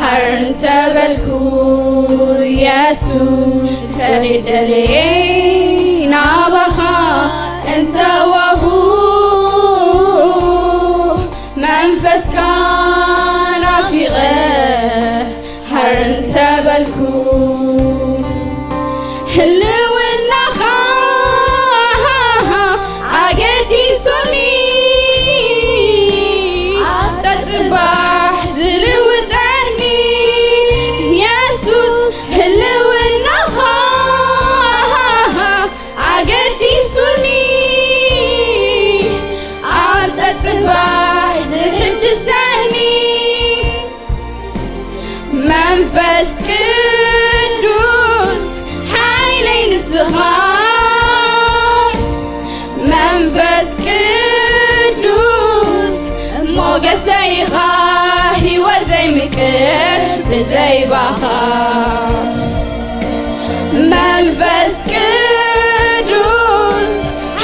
ሃር እንተበልኩ የሱስ፣ ፍቕሪ ደለየ ናባኻ እንተዋኹ፣ መንፈስካ ናፊቐ ሃር እንተበልኩ፣ ህልውናኻ ኣገዲሱኒ፣ ኣብ ጸጽባሕ ዝልውጠኒ የሱስ፣ ህልውናኻ ኣገዲሱኒ፣ ኣብ ጸጽባሕ ዝሕድሰኒ። መንፈስ ቅዱስ ሓይለይ ንስኻ፣ መንፈስ ቅዱስ ሞገሰይ ኢኻ፣ ህይወት ዘይምቅር ብዘይ ባኻ። መንፈስ ቅዱስ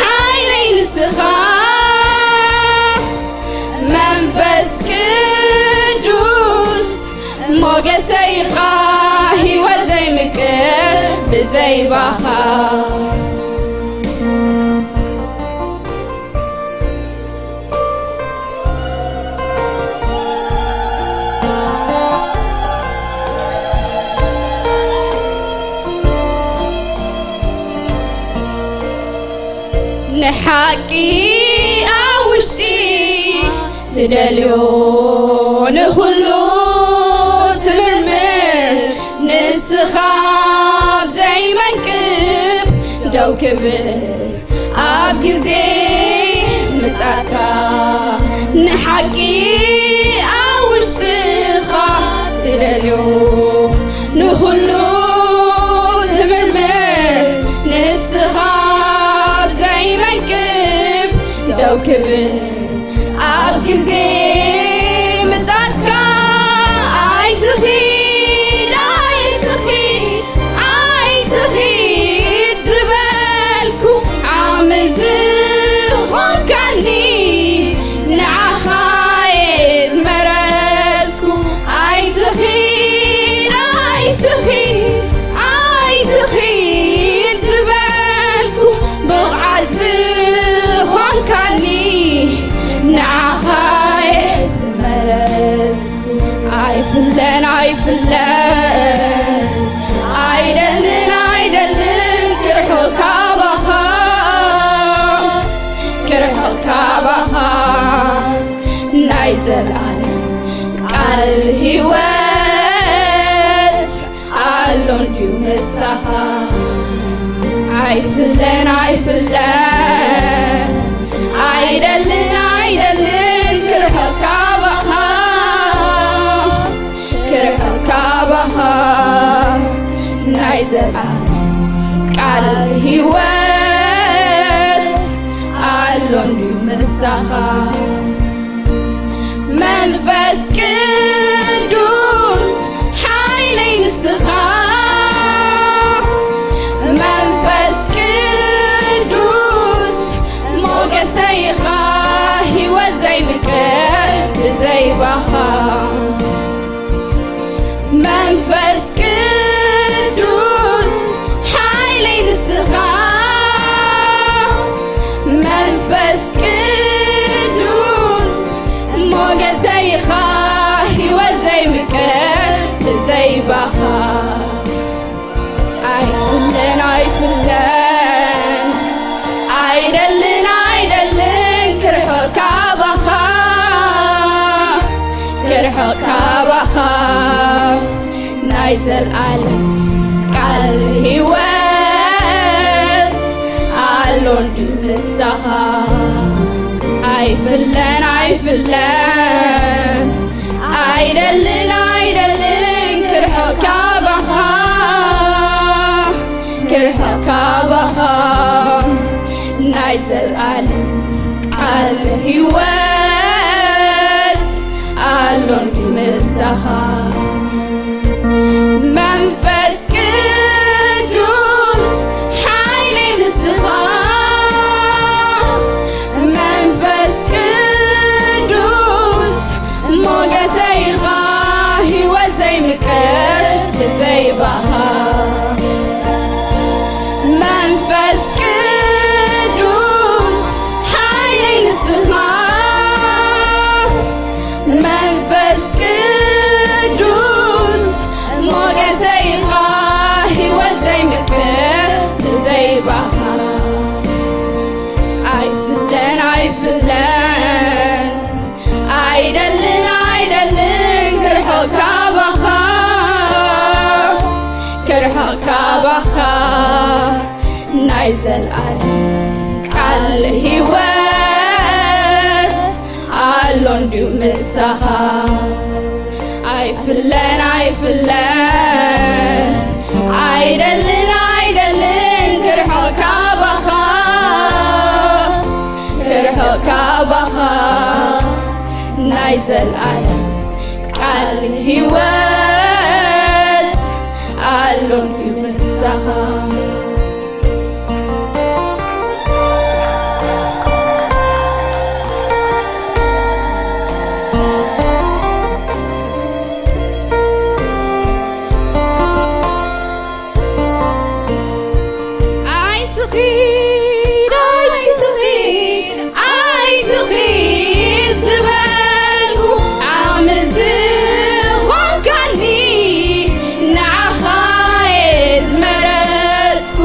ሓይለይ ንስኻ፣ መንፈስ ቅዱስ ሞገሰይ ኢኻ፣ ህይወት ዘይምቅር ብዘይ ባኻ። ንሓቂ ኣብ ውሽጢ ትደልዮ ንኹሉ ትምርምር፣ ንስኻ ብዘይ መንቅብ ደው ክብል ኣብ ግዜ ምጻትካ። ንሓቂ ኣብ ውሽጥኻ ትደልዮ ንኹሉ ትምርምር፣ ንስኻ ብዘይ መንቅብ ደው ክብል ኣብ ግዜ ምጻትካ። ኣይትኺድ፣ ኣይትኺድ፣ ኣይትኺድ ዝበልኩ ዓሚ ዝኾንካኒ፣ ንዓኻ እየ ዝመረጽኩ። ኣይትኺድ፣ ኣይትኺድ፣ ኣይትኺድ ዝበልኩ ብቕዓት ዝኾንካኒ፣ ንዓኻ እየ ዝመረጽኩ። ኣይፍለን፣ ኣይፍለን፣ ኣይደልን፣ ኣይደልን ክርሕቕ ካባኻ፣ ክርሕቕ ካባኻ። ናይ ዘላለም ቃል ህይወት ኣሎ እንድዩ ምሳኻ። ኣይፍለን፣ ኣይፍለን፣ ኣይደልን፣ ኣይደልን ክርሕቕ ካባኻ፣ ክርሕቕ ካባኻ። ናይ ዘላለም ቃል ህይወት ኣሎ እንድዩ ምሳኻ። መንፈስ ቅዱስ ሓይለይ ንስኻ፣ መንፈስ ቅዱስ ሞገሰይ ኢኻ፣ ህይወት ዘይምቅር ብዘይ ባኻ። መንፈስ ቅዱስ ሓይለይ ንስኻ፣ መንፈስ ቅዱስ ሞገሰይ ኢኻ፣ ህይወት ዘይምቅር ብዘይ ባኻ። ኣይፍለን፣ ኣይፍለን፣ ኣይደልን፣ ኣይደልን ክርሕቕ ካባኻ፣ ክርሕቕ ካባኻ። ናይ ዘልኣለም ቃል ህይወት ኣሎ እንድዩ ምሳኻ። ኣይፍለን፣ ኣይፍለን፣ ኣይደልን፣ ኣይደልን ክርሕቕ ካባኻ፣ ክርሕቕ ካባኻ። ናይ ዘልኣለም ቃል ህይወት ኣሎ እንድዩ ምሳኻ። መንፈስ ቅዱስ ሓይለይ ንስኻ፣ መንፈስ ቅዱስ ሞገሰይ ኢኻ፣ ኣይፍለን ኣይፍለን ኣይደልን ኣይደልን ክርሕቕ ካባኻ ክርሕቕ ካባኻ ናይ ዘልኣለም ቃል ህይወት ኣሎ እንድዩ ምሳኻ ኣይፍለን ኣይፍለን ኣይደልን ኣይደልን ክርሕቕ ካባኻ ክርሕቕ ካባኻ ናይ ዘልኣለም ቃል ህይወት ኣሎ እንድዩ ምሳኻ ኣይትኺድ ኣይትኺድ ኣይትኺድ ዝበልኩ ዓቕሚ ዝኾንካኒ ንዓኻ እየ ዝመረጽኩ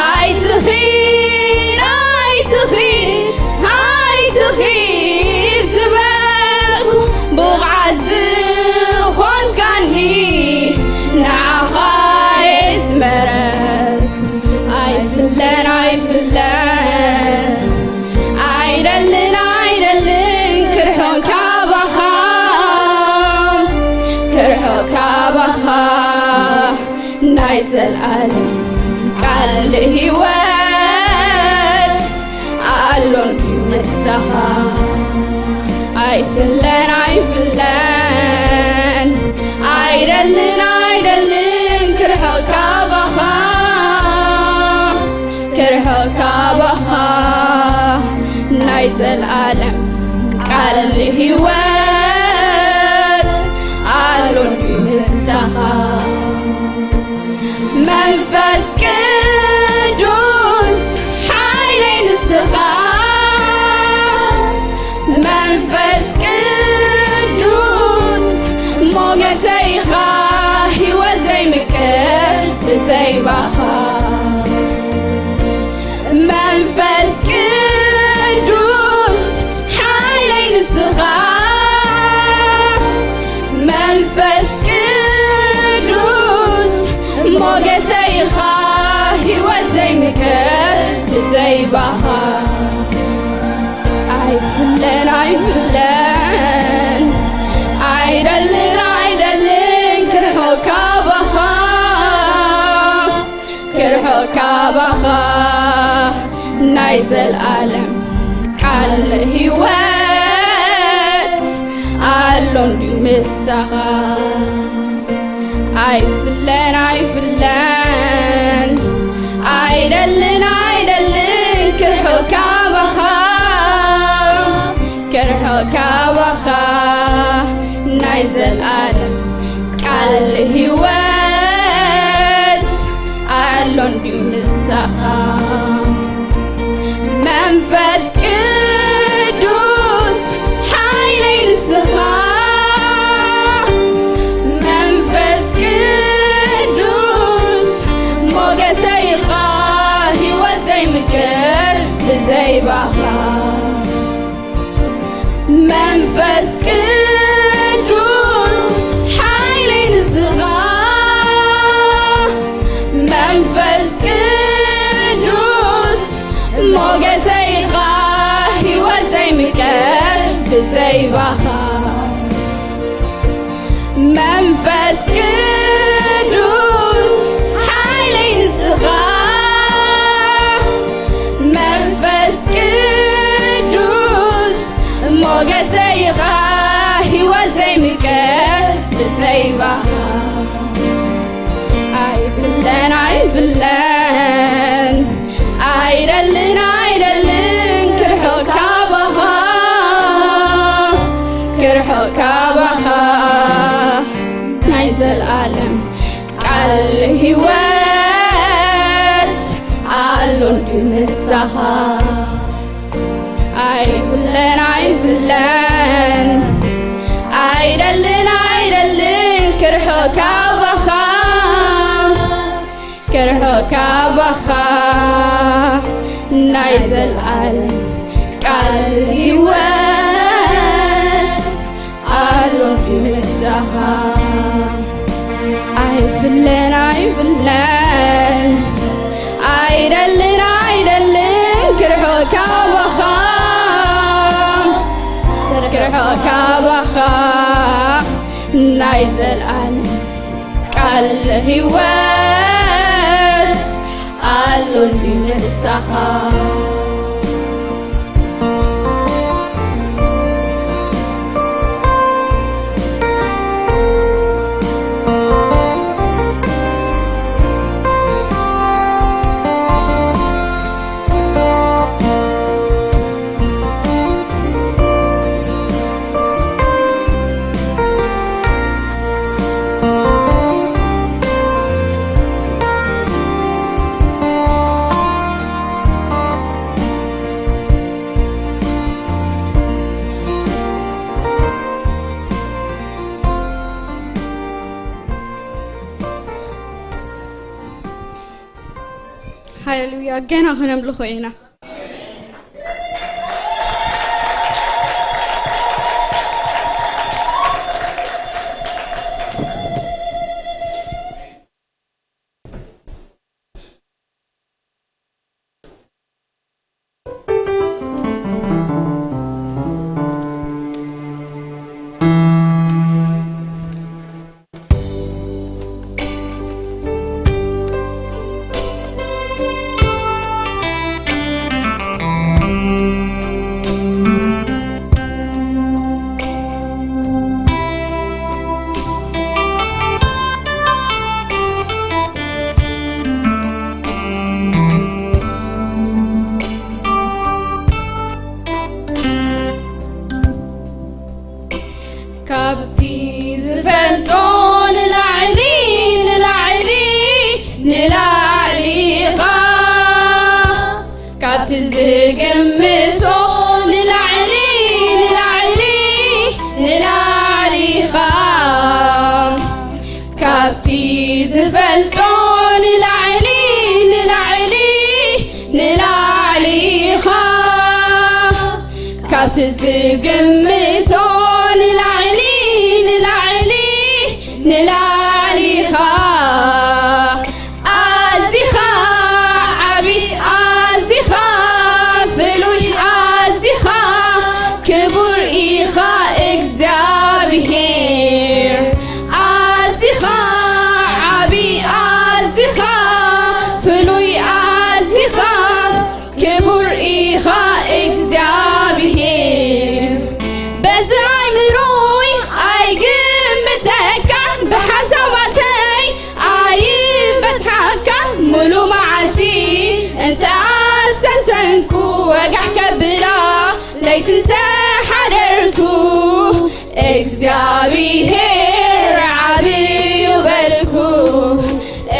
ኣይትኺድ ኣይትኺድ ኣይትኺድ ዝበልኩ ብቕዓት ዝኾንካኒ ንዓኻ እየ ዝመረጽኩ ኣይፍለን ኣይፍለን ኣይደልን ኣይደልን ክርሕቕ ካባኻ ክርሕቕ ካባኻ ናይ ዘልኣለም ቃል ህይወት ኣሎ እንድዩ ምሳኻ ኣይፍለን ኣይፍለን ኣይደልን ኣይደልን ክርሕቕ ካባኻ ክርሕቕ ካባኻ ናይ ዘልኣለም ቃል ህይወት ኣሎ እንድዩ ምሳኻ መንፈስ ቅዱስ ሓይለይ ንስኻ መንፈስ ቅዱስ ሞገሰይ ኢኻ ህይወት ዘይምቅር ብዘይ ባኻ መንፈስ ቅዱስ ሓይለይ ንስኻ መንፈስ ቅዱስ ሞገሰይ ኢኻ ህይወት ዘይምቅር ብዘይ ባኻ ኣይፍለን ኣይፍለን ኣይደልን ኣይደልን ክርሕቕ ካባኻ ክርሕቕ ካባኻ ናይ ዘልኣለም ቃል ህይወት ኣሎ እንድዩ ምሳኻ ኣይፍለን ኣይፍለን ኣይደልን ኣይደልን ክርሕቕ ካባኻ ክርሕቕ ካባኻ ናይ ዘልኣለም ቃል ህይወት ኣሎ እንድዩ ምሳኻ መንፈስ ቅዱስ ሓይለይ ንስኻ መንፈስ ቅዱስ ሞገሰይ ኢኻ ህይወት ዘይምቅር ብዘይ ባኻ መንፈስ ቅዱስ ሓይለይ ንስኻ መንፈስ ቅዱስ ሞገሰይ ኢኻ ህይወት ዘይምቀር ብዘይ ባኻ መንፈስ ቅዱስ ሓይለይ ንስኻ መንፈስ ቅዱስ ሞገሰይ ኢኻ ህይወት ዘይምቀር ብዘይ ባኻ ኣይፍለን ኣይፍለን ኣይደልን ኣይደልን ክርሕቕ ካባኻ ክርሕቕ ካባኻ ናይ ዘልኣለም ቃል ህይወት ኣሎ እንድዩ ምሳኻ ኣይፍለን ኣይፍለን ኣይደልን ኣይደልን ክርሕቕ ካባኻ ክርሕቕ ካባኻ ናይ ዘልኣለም ቃል ብለን ኣይብለን ኣይደልን ኣይደልን ክርሕቕ ካባኻ ክርሕቕ ካባኻ ናይ ዘልኣለም ቃል ህይወት ኣሉኒ ምሳኻ። ሃሌሉያ። ገና ከነምልኾ ኢና። ካብቲ ዝፈልጦ ንላዕሊ ንላዕሊ ንላዕሊ ኢኻ። ካብቲ ዝግምቶ ንላዕሊ ንላዕሊ ንላዕሊ ኢኻ። ካብቲ ዝፈልጦ ንላዕሊ ንላዕሊ ንላዕሊ ኢኻ። ካብቲ ዝግምቶ ንላዕሊ ንላዕሊ ንላዕሊ ኢኻ። ኣዚኻ ዓቢ ኣዚኻ ፍሉይ ኣዚኻ ክቡር ኢኻ እግዚኣብሄር። ኣዚኻ ዓቢ ኣዚኻ ፍሉይ ኣዚኻ ክቡር ኢኻ እግዚኣብሄር። በዚ ኣእምሮይ ኣይግምተካን ብሓሳባተይ ኣይበጽሓካን። ሙሉ መዓልቲ እንተ ኣስተንተንኩ ወጋሕ ከብላ ለይቲ እንተ ሓደርኩ እግዚኣብሄር ዓብዩ በልኩ።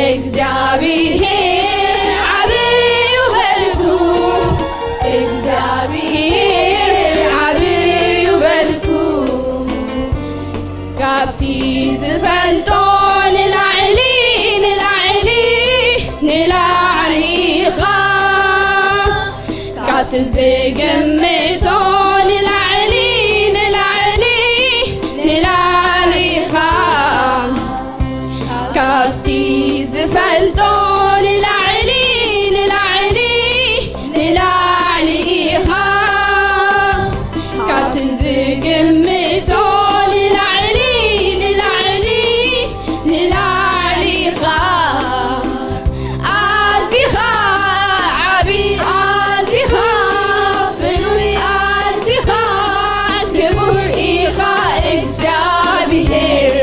እግዚኣብሄር ዓብዩ በልኩ። እግዚኣብሄር ዓብዩ በልኩ። ካብቲ ዝፈልጦ ንላዕሊ ንላዕሊ ንላዕሊ ኢኻ። ካብቲ ዝግምቶ ንላዕሊ ንላዕሊ ንላዕሊ ኢኻ። ካብቲ ዝፈልጦ ንላዕሊ ንላዕሊ ንላዕሊ ኢኻ። ካብቲ ዝግምቶ ንላዕሊ ንላዕሊ ንላዕሊ ኢኻ። ኣዚኻ ዓቢ ኣዚኻ ፍሉይ ኣዚኻ ክቡር ኢኻ እግዚኣብሄር።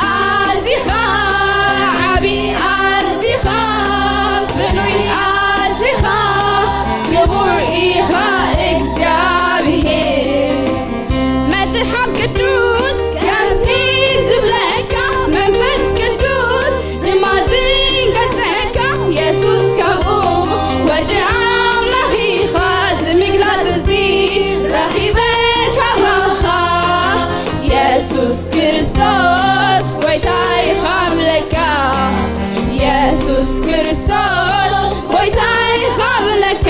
ኣዚኻ ዓቢ ኣዚኻ ፍሉይ ኣዚኻ ክቡር ኢኻ እግዚኣብሄር። መጽሓፍ ቅዱስ ከምቲ ዝብለካ መንፈስ ቅዱስ ድማ ዝገጸካ የሱስ ከምኡ ወዲ ኣምላኽ ኢኻ። እዚ ምግላጽ እዚ ረኺበ ካባኻ የሱስ ክርስቶስ ጎይታ ኢኻ ብለካ። የሱስ ክርስቶስ ጎይታ ኢኻ ብለካ።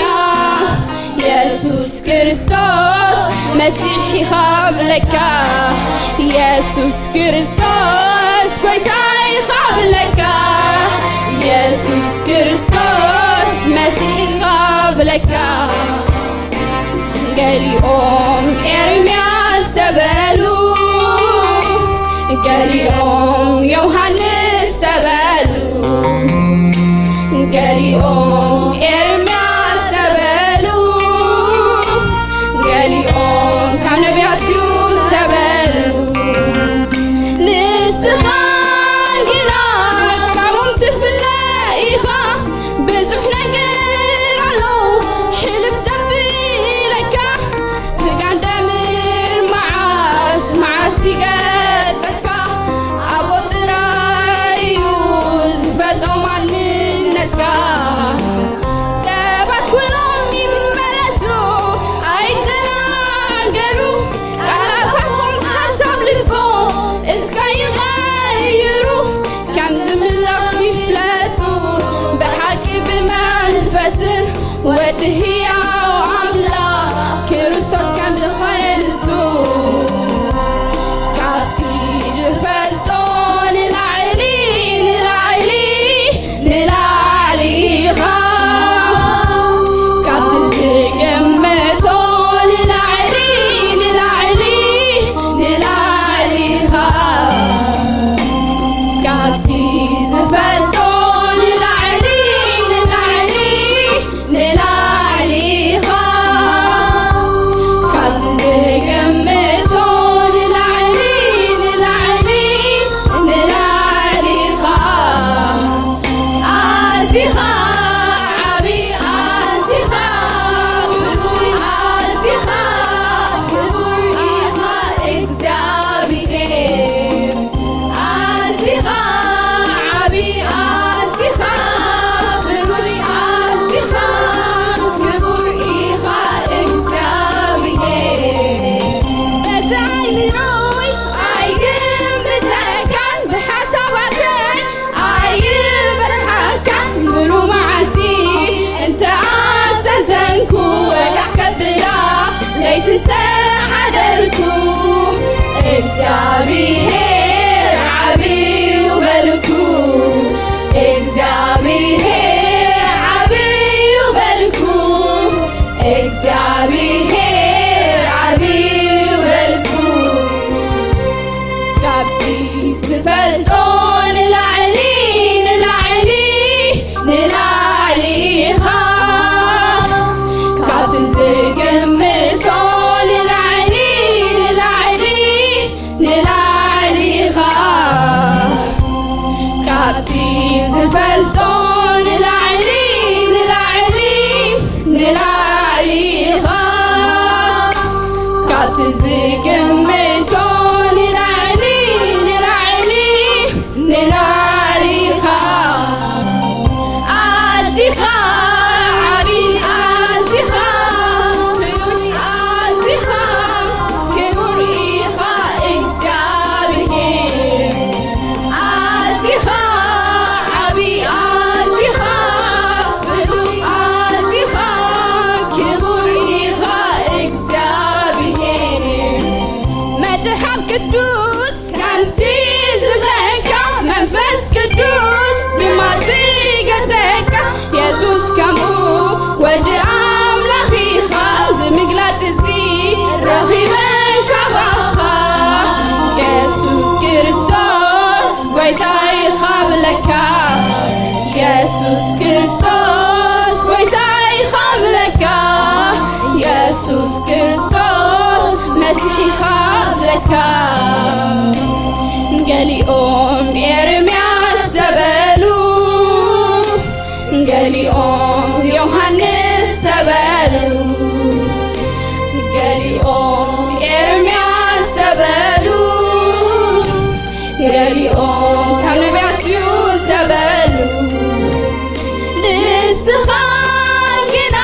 የሱስ ክርስቶስ መሲሕ ኢኻ ብለካ፣ የሱስ ክርስቶስ ጎይታ ኢኻ ብለካ፣ የሱስ ክርስቶስ መሲሕ ኢኻ ብለካ። ገሊኦም ኤርምያስ ተበሉ፣ ገሊኦም ዮሃንስ ተበሉ፣ ገሊኦም ኤርምያስ ተበሉ፣ ገሊኦም ካብ ነቢያት እዩ ተበሉ። ንስኻ ግና ካብኦም ትፍለ ኢኻ፣ ብዙሕ ነገር ኣሎ ሕልፍ ዘብለካ። ስጋን ደምን መዓስ መዓስ ይገጸካ፣ ኣቦ ጥራይ እዩ ዝፈልጦ ማንነትካ። ሰባት ኩሎም ይመለሱ ኣይደናገሩ፣ ቃላትኩም ሓሳብ ልቦም እስከ ይቐይሩ። ከም ዝምለኽ ይፍለጡ ብሓቂ ብመንፈስን፣ ወዲ ህያው ኣምላኽ ክርስቶስ ከም ዝኾነ ንሱ። ካብቲ ዝፈልጦ ንላዕሊ፣ ንላዕሊ፣ ንላዕሊ ኢኻ። ካብቲ ዝግምቶ ንላዕሊ፣ ንላዕሊ፣ ንላዕሊ ኢኻ። ካብቲ ዝፈልጦ ንላዕሊ፣ ንላዕሊ፣ ንላዕሊ ኢኻ። ካብቲ ዝግምቶ ንላዕሊ፣ ንላዕሊ፣ ንላዕሊ ኢኻ። ኣዚኻ ዓቢ፣ ኣዚኻ ብሉይ፣ ኣዚኻ ክቡር ኢኻ እግዚኣብሔር። ኣዚኻ ዓቢ፣ ኣዚኻ ብሉይ፣ ኣዚኻ ክቡር ኢኻ እግዚኣብሔር። በቲ ኣእምሮይ ኣይግምተካን፣ ብሓሳባተይ ኣይበጽሓካን። ሙሉ መዓልቲ እንተ ኣስተንተንኩ፣ ወጋሕ ከብላ ለይቲ እንተ ሓደርኩ፣ እግዚኣብሔር ዓብዩ በልኩ። እግዚኣብሔር ዓብዩ በልኩ። እግዚኣብሔር ዓብዩ በልኩ። ካብቲ ዝፈልጦ ንላዕሊ፣ ንላዕሊ፣ ንላዕሊ ኢኻ። ካብቲ ዝግምቶ ንላዕሊ፣ ንላዕሊ፣ ንላዕሊ ኢኻ። ካብቲ ዝፈልጦ ንላዕሊ፣ ንላዕሊ፣ ንላዕሊ ኢኻ። ካብቲ ዝግምቶ ንላዕሊ፣ ንላዕሊ፣ ንላዕሊ ኢኻ። ኣዚኻ ዓቢ፣ ኣዚኻ ፍሉይ፣ ኣዚኻ ክቡር ኢኻ እግዚኣብሔር። ኣዚኻ ዓቢ፣ ኣዚኻ ፍሉይ፣ ኣዚኻ ክቡር ኢኻ እግዚኣብሔር። መጽሓፍ ቅዱስ ከምቲ ዝብለካ፣ መንፈስ ቅዱስ ድማ ዝገተካ፣ የሱስ ከምኡ ወዲ ኣምላኽ ኢኻ። እዚ ምግላጽ እዚ ረኺበ ካባኻ። የሱስ ክርስቶስ ጎይታ ኢኻ ብለካ። የሱስ ክርስቶስ ጎይታ ኢኻ ብለካ። የሱስ ክርስቶስ መሲሕ ኢኻ ብለካ። ገሊኦም ኤርምያስ ተበሉ፣ ገሊኦም ዮሃንስ ተበሉ፣ ገሊኦም ኤርምያስ ተበሉ፣ ገሊኦም ካብ ነቢያት እዩ ተበሉ። ንስኻ ግና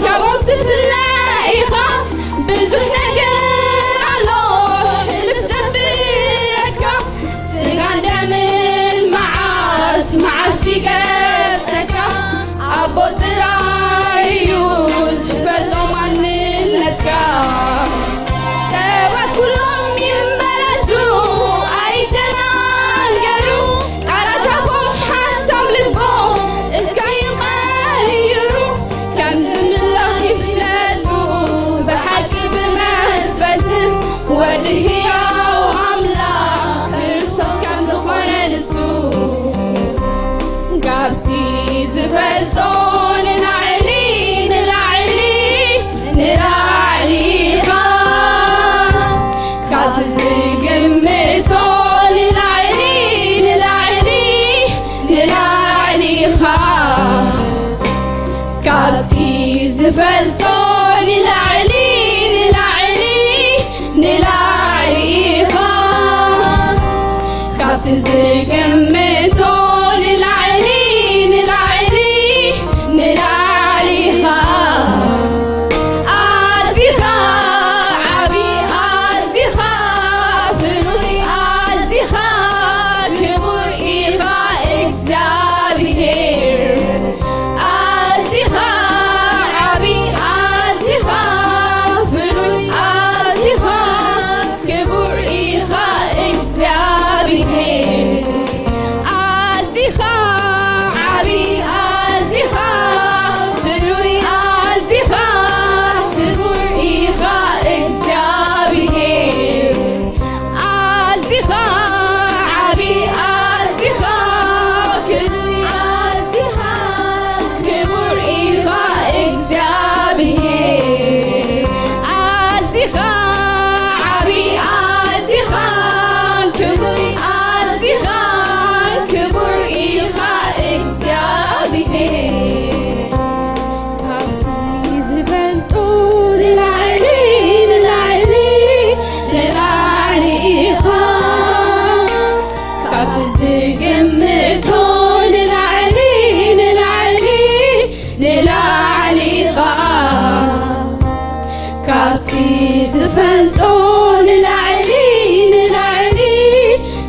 ካብኦም ትፍለ ኢኻ። ብዙሕ ነገር ኣሎ ሕልፍ ዘብለካ፣ ስጋን ደምን መዓስ መዓስ ይገጸካ። ኣቦ ጥራይ እዩ ዝፈልጦ ማንነትካ። ግምቶ ንላዕሊ፣ ንላዕሊ፣ ንላዕሊ ኢኻ። ኣዚኻ ዓቢ፣ ኣዚኻ ፍሉይ፣ ኣዚኻ ክቡር ኢኻ እግዚኣብሔር። ኣዚኻ ዓቢ፣ ኣዚኻ ፍሉይ፣ ኣዚኻ ክቡር ኢኻ እግዚኣብሔር። ኣዚኻ ዓቢ፣ ኣዚኻ ፍሉይ፣ ኣዚኻ ክቡር ኢኻ እግዚኣብሔር። ኣዚኻ ዓቢ፣ ኣዚኻ ክቡር፣ ኣዚኻ ክቡር ኢኻ እግዚኣብሔር። ኣዚኻ ዓቢ፣ ኣዚኻ ክቡር፣ ኣዚኻ ክቡር ኢኻ እግዚኣብሔር። ካብቲ ዝፈልጦ ንላዕሊ፣ ንላዕሊ፣ ንላዕሊ ኢኻ። ካብቲ ዝግምቶ ንላዕሊ፣ ንላዕሊ፣ ንላዕሊ ኢኻ። ካብቲ ዝፈልጦ ንላዕሊ፣ ንላዕሊ፣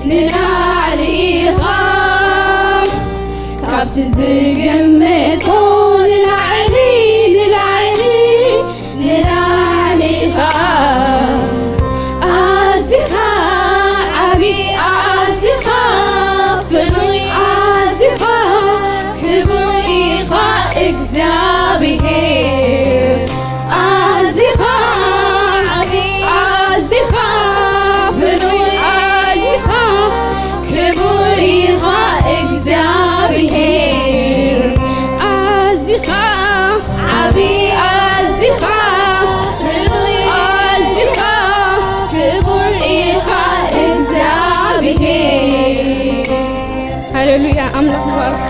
ንላዕሊ ኢኻ። ካብቲ ዝግምቶ ንላዕሊ፣ ንላዕሊ፣ ንላዕሊ ኢኻ። ኣዚኻ ዓቢ፣ ኣዚኻ ፍሉይ፣ ኣዚኻ ክቡር ኢኻ እግዚኣብሔር። ኣዚኻ ዓቢ፣ ኣዚኻ ፍሉይ፣ ኣዚኻ ክቡር ኢኻ እግዚኣብሔር። ኣዚኻ ዓቢ፣ ኣዚኻ ፍሉይ፣ ኣዚኻ ክቡር ኢኻ እግዚኣብሔር። ሃሌሉያ፣ ኣምላኽ ይባርክ።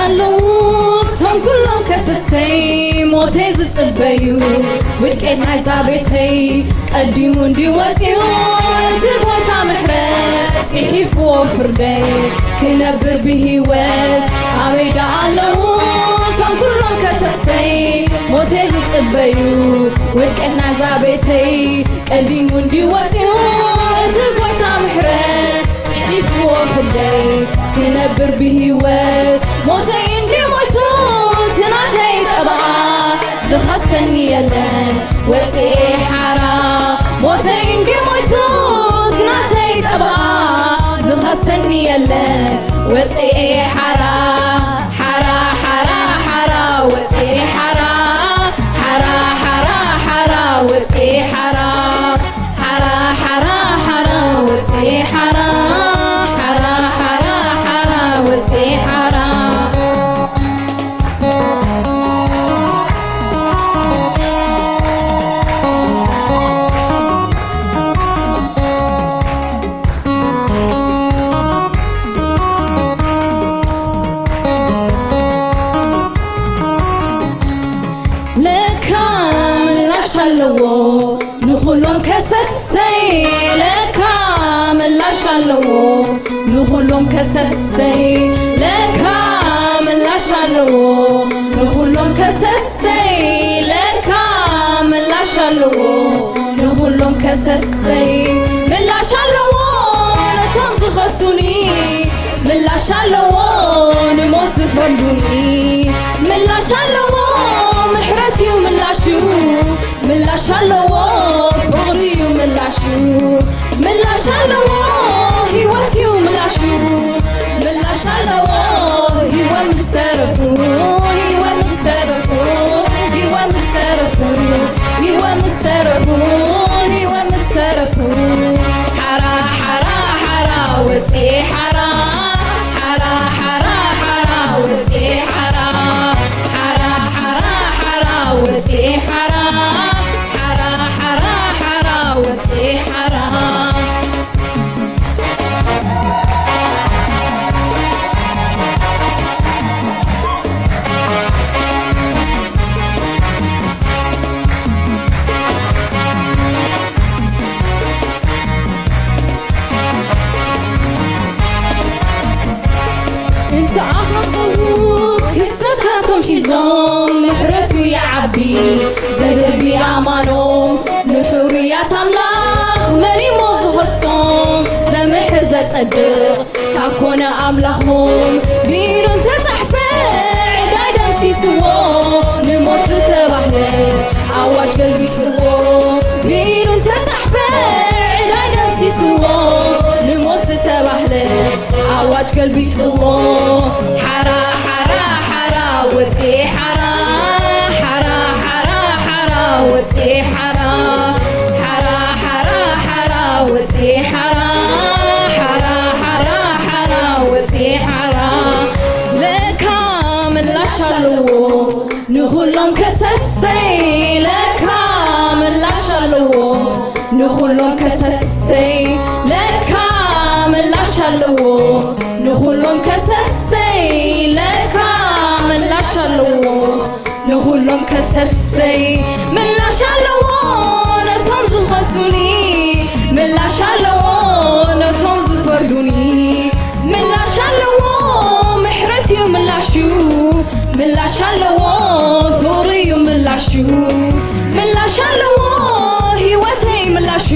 ኣለዉ እቶም ኩሎም ከሰስተይ፣ ሞተይ ዝጽበዩ፣ ውድቀት ናይዛ ቤተይ ቀዲሙ እንድዩ ወጺኡ፣ እቲ ጎይታ ምሕረት ጽሒፍዎ ፍርደይ፣ ክነብር ብህይወት ኣበይ ደኣ ኣለዉ እቶም ኩሎም ከሰስተይ፣ ሞተይ ዝጽበዩ፣ ውድቀት ናይዛ ቤተይ ቀዲሙ እንድዩ ወጺኡ፣ እቲ ጎይታ ምሕረት ጽሒፍዎ ፍርደይ፣ ክነብር ብህይወት ሞተይ እንድዩ ሞይቱ፣ እቲ ናተይ ጠበቓ ዝኸሰኒ የለን፣ ወጺኤ ሓራ። ሞተይ እንድዩ ሞይቱ፣ እቲ ናተይ ጠበቓ ዝኸሰኒ የለን፣ ወጺኤ ሓራ። ሓራ፣ ሓራ፣ ሓራ፣ ወጺኤ ሓራ። ሓራ፣ ሓራ፣ ሓራ፣ ወጺኤ ሓራ። ሓራ፣ ሓራ፣ ሓራ፣ ወጺኤ ሓራ። ሓራ፣ ሓራ፣ ሓራ፣ ወጺኤ ሓራ። ለካ ምላሽ ኣለዎ ንኹሎም ከሰስተይ፣ ለካ ምላሽ ኣለዎ ንኹሎም ከሰስተይ፣ ለካ ምላሽ ኣለዎ ንኹሎም ከሰስተይ፣ ለካ ምላሽ ኣለዎ ንኹሎም ከሰስተይ፣ ምላሽ ኣለዎ ነቶም ዝኸሱኒ፣ ምላሽ ኣለዎ ንሞት ዝፈርዱኒ፣ ምላሽ ኣለዎ ምሕረት እዩ ምላሹ፣ ምላሽ ኣለዎ ፍቕሪ እዩ ምላሹ፣ ምላሽ ኣለዎ ህይወት እዩ ምላሹ፣ ምላሽ ኣለዎ ህይወት ምስ ተረፉ፣ ህይወት ምስ ተረፉ፣ ህይወት ምስ ተረፉ፣ ህይወት ምስ ተረፉ፣ ህይወት ምስ ተረፉ። ሓራ፣ ሓራ፣ ሓራ፣ ወጽኤ ሓራ። ሓራ፣ ሓራ፣ ሓራ፣ ወጽኤ ሓራ። ሓራ፣ ሓራ፣ ሓራ፣ ወጽኤ ሓራ። ሓራ፣ ሓራ፣ ሓራ፣ ወጽኤ ሓራ። እንተ ኣኻኽቡ ክሰታቶም ሒዞም፣ ምሕረቱ ይዓቢ ዘደርቢ ኣማኖም። ንሕሩያት ኣምላኽ መን እሞ ዝኸሶም? ዘምሕር ዘጸድቕ ካብ ኮነ ኣምላኽዎም። ብኢዱ እንተጻሕፈ ዕዳይ ደምሲስዎ፣ ንሞት ዝተባህለ ኣዋጅ ገልቢጥዎ። ብኢዱ እንተጻሕፈ ዕዳይ ደምሲስዎ፣ ንሞት ዝተባህለ ኣዋጅ ገልቢጥዎ። ሓራ፣ ሓራ፣ ሓራ፣ ወጽኤ ሓራ። ሓራ፣ ሓራ፣ ሓራ፣ ወጽኤ ሓራ። ሓራ፣ ሓራ፣ ሓራ፣ ወጽኤ ሓራ። ሓራ፣ ሓራ፣ ሓራ፣ ወጽኤ ሓራ። ለካ ምላሽ ኣለዎ ንኹሎም ከሰስተይ፣ ለካ ምላሽ ኣለዎ ንኹሎም ከሰስተይ፣ ለካ ምላሽ ኣለዎ ንኹሎም ከሰስተይ፣ ለካ ምላሽ ኣለዎ ንኹሎም ከሰስተይ። ምላሽ ኣለዎ ነቶም ዝኸሱኒ፣ ምላሽ ኣለዎ ነቶም ዝፈርዱኒ፣ ምላሽ ኣለዎ ምሕረት እዩ ምላሹ፣ ምላሽ ኣለዎ ፍቕሪ እዩ ምላሹ፣ ምላሽ ኣለዎ ህይወተይ ምላሹ፣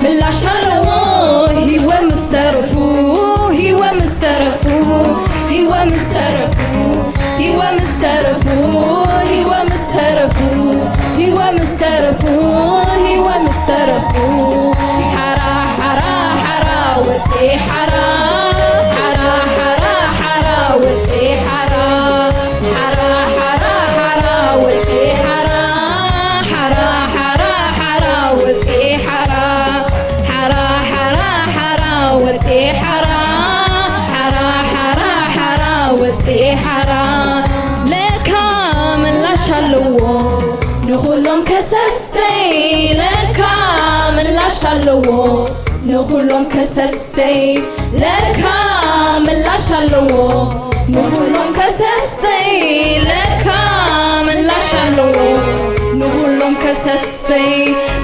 ምላሽ ኣለዎ ህይወት ምስ ተረፉ፣ ህይወት ምስ ተረፉ፣ ህይወት ምስ ተረፉ፣ ህይወት ምስ ተረፉ፣ ህይወት ምስ ተረፉ፣ ህይወት ምስ ተረፉ፣ ህይወት ምስ ተረፉ። ሓራ፣ ሓራ፣ ሓራ፣ ወጽኤ ሓራ። ሓራ፣ ሓራ፣ ሓራ፣ ወጽኤ ሓራ። ሓራ፣ ሓራ፣ ሓራ፣ ወጽኤ ሓራ። ሓራ፣ ሓራ፣ ሓራ፣ ወጽኤ ሓራ። ሓራ፣ ሓራ፣ ሓራ፣ ወጽኤ ሓራ። ሓራ፣ ሓራ፣ ሓራ፣ ወጽኤ ሓራ። ለካ ምላሽ ኣለዎ ንኹሎም ከሰስተይ፣ ለካ ምላሽ ኣለዎ ንኹሎም ከሰስተይ፣ ለካ ምላሽ ኣለዎ ንኹሎም ከሰሰይ ለካ ምላሽ ኣለዎ። ንኹሎም ከሰሰይ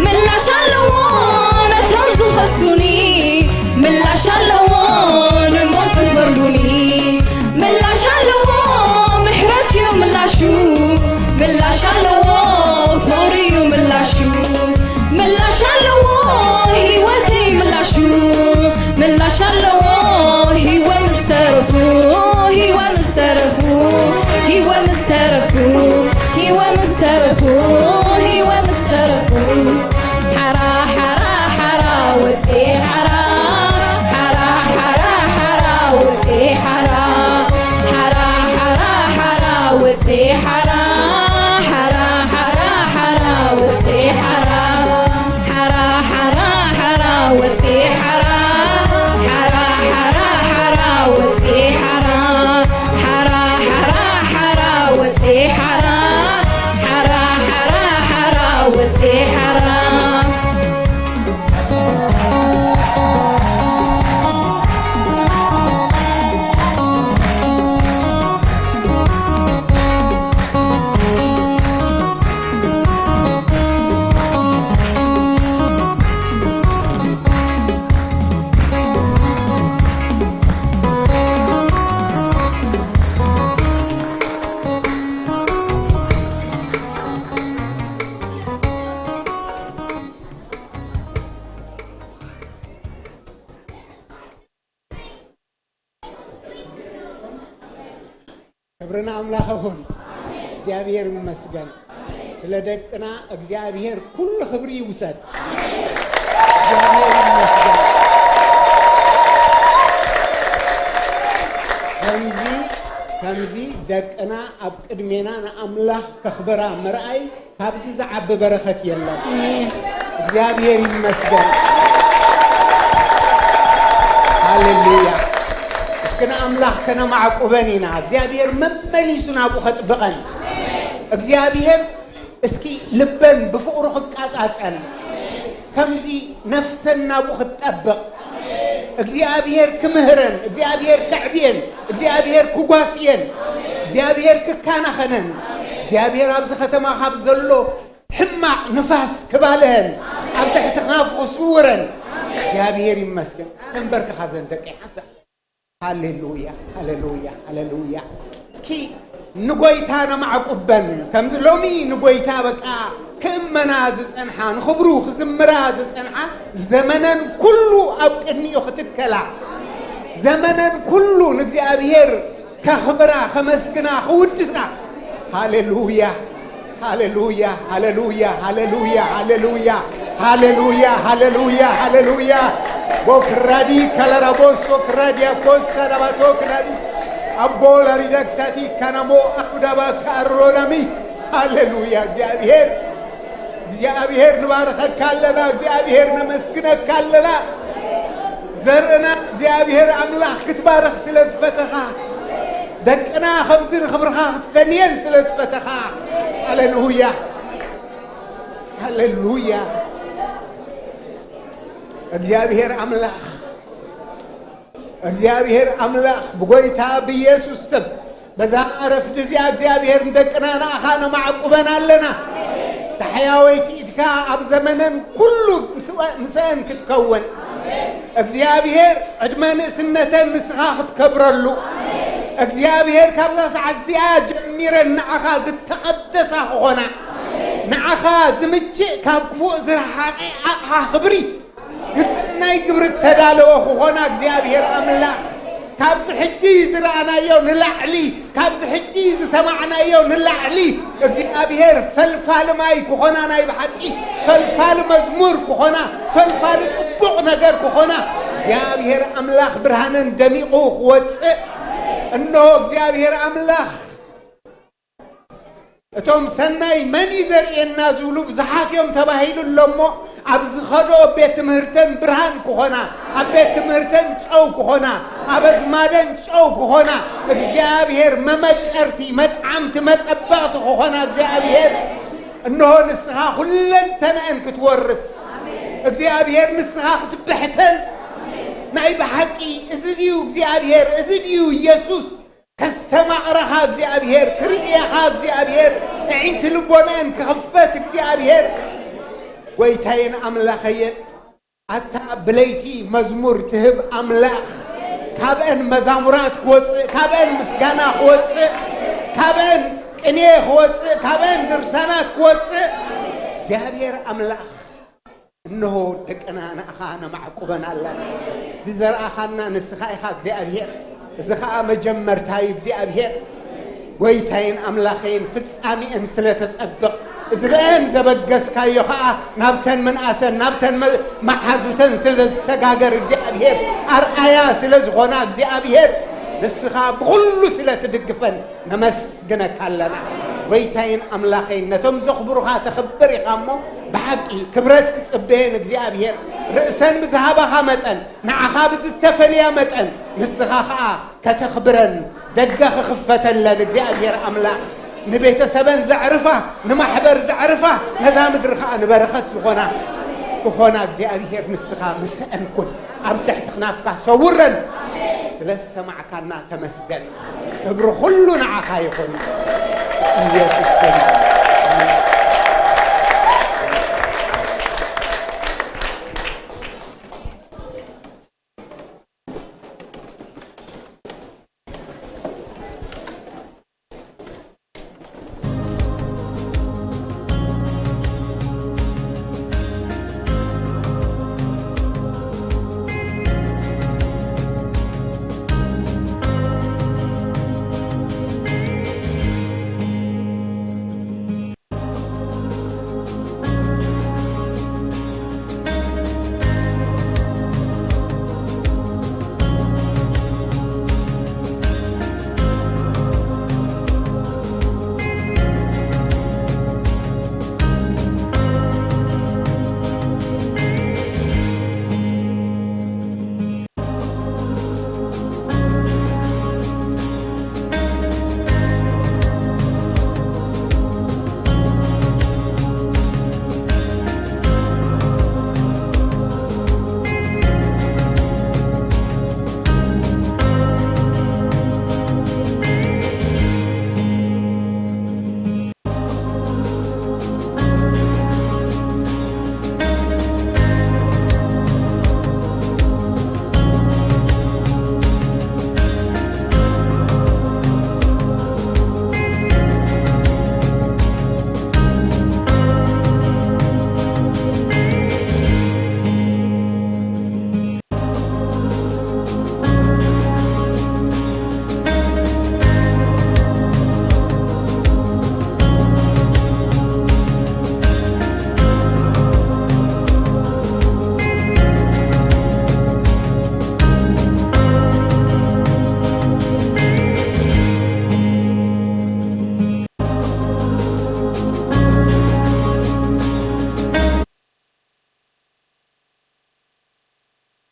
ምላሽ ኣለዎ። ነቶም ዝኸሱኒ ምላሽ ኣለዎ። ንሞት ዝፈርዱኒ ምላሽ ኣለዎ። ምሕረት እዩ ምላሹ። ምላሽ ኣለዎ። ፍቕሪ እዩ ምላሹ። ምላሽ ኣለዎ። ህይወተይ ምላሹ ምላሽ ኣለዎ። ህይወ ምስ ተረፉ ህይወ ምስ ተረፉ ህይወ ምስ ተረፉ ህይወ ምስ ተረፉ ህይወ ምስ ተረፉ ሓራ ሓራ ሓራ ወፂ ሓራ ሓራ ሓራ ሓራ ወፂ ሓራ ሓራ ሓራ ሓራ ወፂ ሓራ ሓራ ሓራ ሓራ ወፂ ሓራ ሓራ ሓራ ሓራ ወፂ ሓራ ሓራ ሓራ ሓራ ወፂ ሓራ ሓራ ሓራ ሓራ ወፂ ሓራ ሓራ ሓራ ሓራ ወፂ ሓራ ክብሪ ንኣምላኽ ይኹን። እግዚኣብሔር ይመስገን። ስለ ደቅና እግዚኣብሔር ኩሉ ክብሪ ይውሰድ። እግዚኣብሔር ይመስገን። ከምዚ፣ ከምዚ ደቅና ኣብ ቅድሜና ንኣምላኽ ከኽብራ ምርኣይ ካብዚ ዝዓቢ በረኸት የለን። ኣሜን። እግዚኣብሔር ይመስገን። ሃሌሉያ። እስኪ ንኣምላኽ ከነማዕቁበን ኢና። እግዚኣብሔር መመሊሱ ናብኡ ከጥብቐን። እግዚኣብሔር እስኪ ልበን ብፍቕሩ ክቃጻጸን። ከምዚ ነፍሰን ናብኡ ክትጠብቕ። እግዚኣብሔር ክምህረን፣ እግዚኣብሔር ከዕብየን፣ እግዚኣብሔር ክጓስየን፣ እግዚኣብሔር ክካናኸነን፣ እግዚኣብሔር ኣብዚ ከተማ ካብ ዘሎ ሕማቕ ንፋስ ክባልዐን፣ ኣብ ትሕቲ ክናፉ ክስውረን እግዚኣብሔር ይመስገን። ተንበርክኻ ዘን ደቂ ሓሳ። ሃሌሉያ፣ ሃሌሉያ፣ ሃሌሉያ። እስኪ ንጎይታ ነማዕቁበን። ከምዚ ሎሚ ንጎይታ በቃ ክእመና ዝጸንሓ፣ ንኽብሩ ክዝምራ ዝጸንሓ፣ ዘመነን ኩሉ ኣብ ቅድሚኡ ክትከላ፣ ዘመነን ኩሉ ንእግዚኣብሔር ከኽብራ፣ ከመስግና፣ ክውድሳ። ሃሌሉያ፣ ሃሌሉያ፣ ሃሌሉያ፣ ሃሌሉያ፣ ሃሌሉያ፣ ሃሌሉያ፣ ሃሌሉያ፣ ሃሌሉያ። ቦክራዲ ካላራቦሶ ክራዲያ ኮሳ ዳባቶ ክራዲ ኣቦ ላሪዳክሳቲ ካናሞ ኣኩዳባ ካሮላሚ። ሃሌሉያ። እግዚኣብሔር፣ እግዚኣብሔር ንባርኸካ ኣለና። እግዚኣብሔር ነመስግነካ ኣለና። ዘርእና እግዚኣብሔር ኣምላኽ ክትባርኽ ስለ ዝፈተኻ፣ ደቅና ከምዚ ንኽብርኻ ክትፈልየን ስለ ዝፈተኻ። ሃሌሉያ፣ ሃሌሉያ። እግዚኣብሔር ኣምላኽ፣ እግዚኣብሔር ኣምላኽ፣ ብጎይታ ብኢየሱስ ስም በዛ ረፍዲ እዚኣ እግዚኣብሔር ንደቅና ንኣኻ ነማዕቁበን ኣለና። ታሕያወይቲ ኢድካ ኣብ ዘመነን ኩሉ ምስ-፣ ምስአን ክትከውን፣ እግዚኣብሔር ዕድመ ንእስነተን ንስኻ ክትከብረሉ፣ እግዚኣብሔር ካብዛ ሰዓት እዚኣ ጀሚረን ንዓኻ ዝተቐደሳ ክኾና፣ ንዓኻ ዝምችእ ካብ ክፉእ ዝረሓቐ ኣቕሓ ክብሪ ንሰናይ ግብሪ እተዳለወ ክኾና እግዚኣብሔር ኣምላኽ ካብዚ ሕጂ ዝረኣናዮ ንላዕሊ፣ ካብዚ ሕጂ ዝሰማዕናዮ ንላዕሊ እግዚኣብሔር ፈልፋሊ ማይ ክኾና፣ ናይ ብሓቂ ፈልፋሊ መዝሙር ክኾና፣ ፈልፋሊ ጽቡቕ ነገር ክኾና እግዚኣብሔር ኣምላኽ ብርሃነን ደሚቑ ክወጽእ እንሆ እግዚኣብሔር ኣምላኽ እቶም ሰናይ መን እዩ ዘርእየና ዝብሉ ብዙሓት እዮም ተባሂሉ ኣሎ እሞ፣ ኣብ ዝኸዶ ቤት ትምህርተን ብርሃን ክኾና፣ ኣብ ቤት ትምህርተን ጨው ክኾና፣ ኣብ ኣዝማደን ጨው ክኾና፣ እግዚኣብሔር መመቀርቲ፣ መጥዓምቲ፣ መጸበቕቲ ክኾና እግዚኣብሔር እንሆ ንስኻ ኩለንተንአን ክትወርስ፣ እግዚኣብሔር ንስኻ ክትብሕተን። ናይ ብሓቂ እዚ ድዩ እግዚኣብሔር? እዚ ድዩ ኢየሱስ? ከስተማቕረኻ እግዚኣብሔር፣ ክርእየኻ እግዚኣብሔር፣ ኣዒንቲ ልቦናን ክኽፈት እግዚኣብሔር። ጎይታየን ኣምላኸየን፣ ኣታ ብለይቲ መዝሙር ትህብ ኣምላኽ፣ ካብአን መዛሙራት ክወፅእ፣ ካብአን ምስጋና ክወፅእ፣ ካብአን ቅኔ ክወፅእ፣ ካብአን ድርሳናት ክወፅእ እግዚኣብሔር ኣምላኽ፣ እንሆ ደቅና ንኣኻ ነማዕቁበን ኣለና። እዚ ዘርኣኻና ንስኻ ኢኻ እግዚኣብሔር። እዚ ኸኣ መጀመርታ እዩ እግዚኣብሔር። ጎይታይን ኣምላኸይን ፍጻሜአን ስለ ተጸብቕ፣ እዚ ብአን ዘበገስካዮ ኸኣ ናብተን ምንኣሰን፣ ናብተን መ-፣ መሓዙተን ስለ ዝሰጋገር እግዚኣብሔር፣ ኣርኣያ ስለ ዝኾና እግዚኣብሔር፣ ንስኻ ብኹሉ ስለ ትድግፈን ነመስግነካ ኣለና። ጎይታይን ኣምላኸይን ነቶም ዘኽብሩኻ ተኽብር ኢኻ እሞ፣ ብሓቂ ክብረት ክጽበየን እግዚኣብሔር፣ ርእሰን ብዝሃባኻ መጠን፣ ንዓኻ ብዝተፈልያ መጠን፣ ንስኻ ኸኣ ከተኽብረን ደገ ክኽፈተለን እግዚኣብሔር ኣምላኽ ንቤተሰበን ዘዕርፋ፣ ንማሕበር ዘዕርፋ፣ ነዛ ምድሪ ኸኣ ንበረኸት ዝኾና ክኾና እግዚኣብሔር ንስኻ ምስአን ኩን። ኣብ ትሕቲ ክናፍካ ሰውረን። ስለ ዝሰማዕካና ተመስገን። ክብሪ ኩሉ ንዓኻ ይኹን። ኢየሱስ ስም።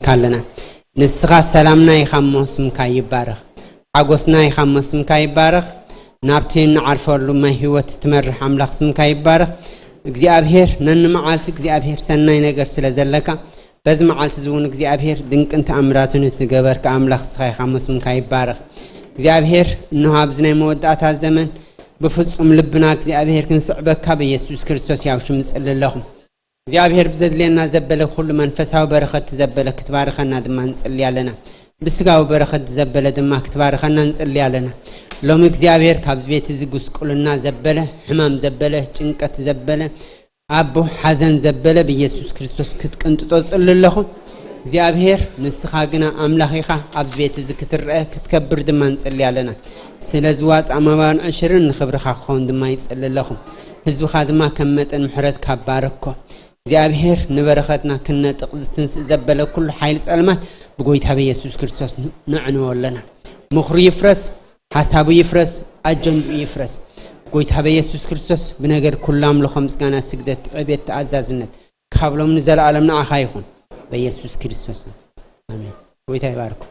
ኣለና። ንስኻ ሰላምና ኢኻ እሞ ስምካ ይባረኽ። ሓጎስና ኢኻ እሞ ስምካ ይባረኽ። ናብቲ እንዓርፈሉ ማይ ህይወት ትመርሕ ኣምላኽ ስምካ ይባረኽ። እግዚኣብሔር ነንመዓልቲ እግዚኣብሔር ሰናይ ነገር ስለ ዘለካ በዚ መዓልቲ እዚ እውን እግዚኣብሔር ድንቅን ተኣምራትን እትገበርካ ኣምላኽ ንስኻ ኢኻ እሞ ስምካ ይባረኽ። እግዚኣብሔር እንሆ ኣብዚ ናይ መወዳእታ ዘመን ብፍጹም ልብና እግዚኣብሔር ክንስዕበካ ብየሱስ ክርስቶስ ያው ሽም እጽሊ ኣለኹ። እግዚኣብሔር ብዘድልየና ዘበለ ኩሉ መንፈሳዊ በረኸት ዘበለ ክትባርኸና ድማ ንጽሊ ኣለና። ብስጋዊ በረኸት ዘበለ ድማ ክትባርኸና ንጽሊ ኣለና። ሎሚ እግዚኣብሔር ካብዚ ቤት እዚ ጉስቁልና ዘበለ፣ ሕማም ዘበለ፣ ጭንቀት ዘበለ፣ ኣቦ ሓዘን ዘበለ ብየሱስ ክርስቶስ ክትቅንጥጦ ጽሊ ኣለኹ። እግዚኣብሔር ንስኻ ግና ኣምላኽ ኢኻ፣ ኣብዚ ቤት እዚ ክትረአ ክትከብር ድማ ንጽሊ ኣለና። ስለ ዝዋጽኣ መባን ዕሽርን ንኽብርኻ ክኸውን ድማ ይጽሊ ኣለኹ። ህዝብኻ ድማ ከም መጠን ምሕረትካ ባርኮ። እግዚኣብሔር ንበረኸትና ክነጥቕ ዝትንስእ ዘበለ ኩሉ ሓይሊ ጸልማት ብጎይታ በየሱስ ክርስቶስ ን-፣ ነዕንዎ ኣለና። ምኽሩ ይፍረስ፣ ሓሳቡ ይፍረስ፣ ኣጀንድኡ ይፍረስ። ጎይታ በየሱስ ክርስቶስ ብነገር ኩሉ ኣምልኾ፣ ምስጋና፣ ስግደት፣ ዕቤት፣ ተኣዛዝነት ካብ ሎም ንዘለኣለም ንዓኻ ይኹን። በየሱስ ክርስቶስ ኣሜን። ጎይታ ይባርኩ።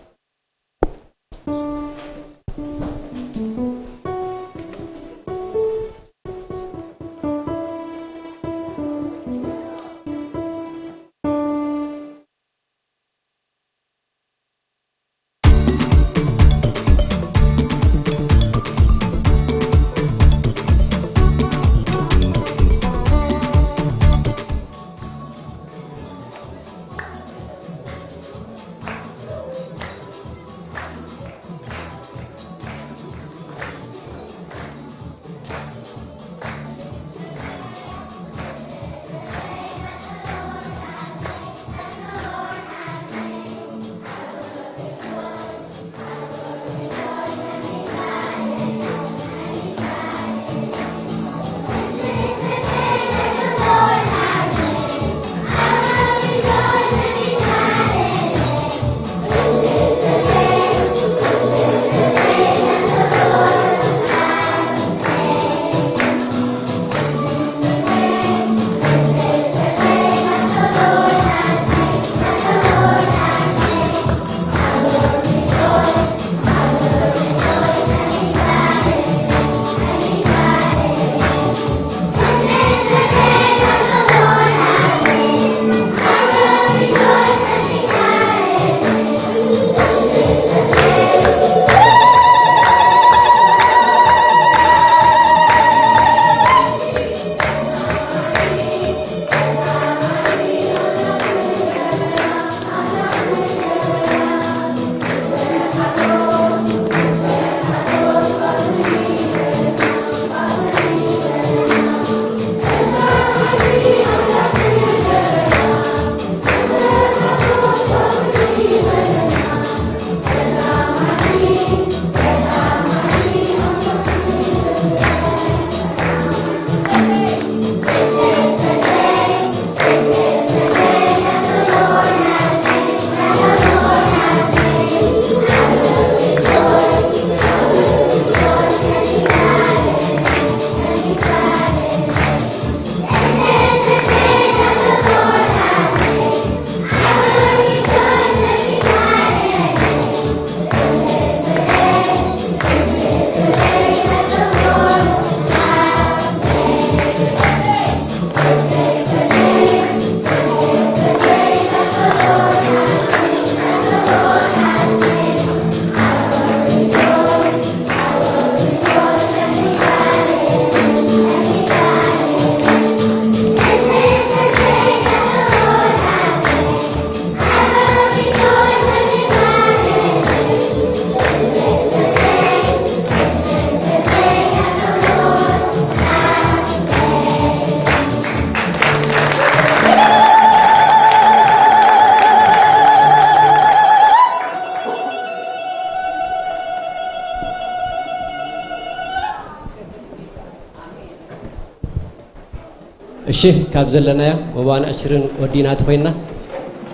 እሺ፣ ካብ ዘለናዮ መባንዕ ሽርን ወዲና ተኾይንና፣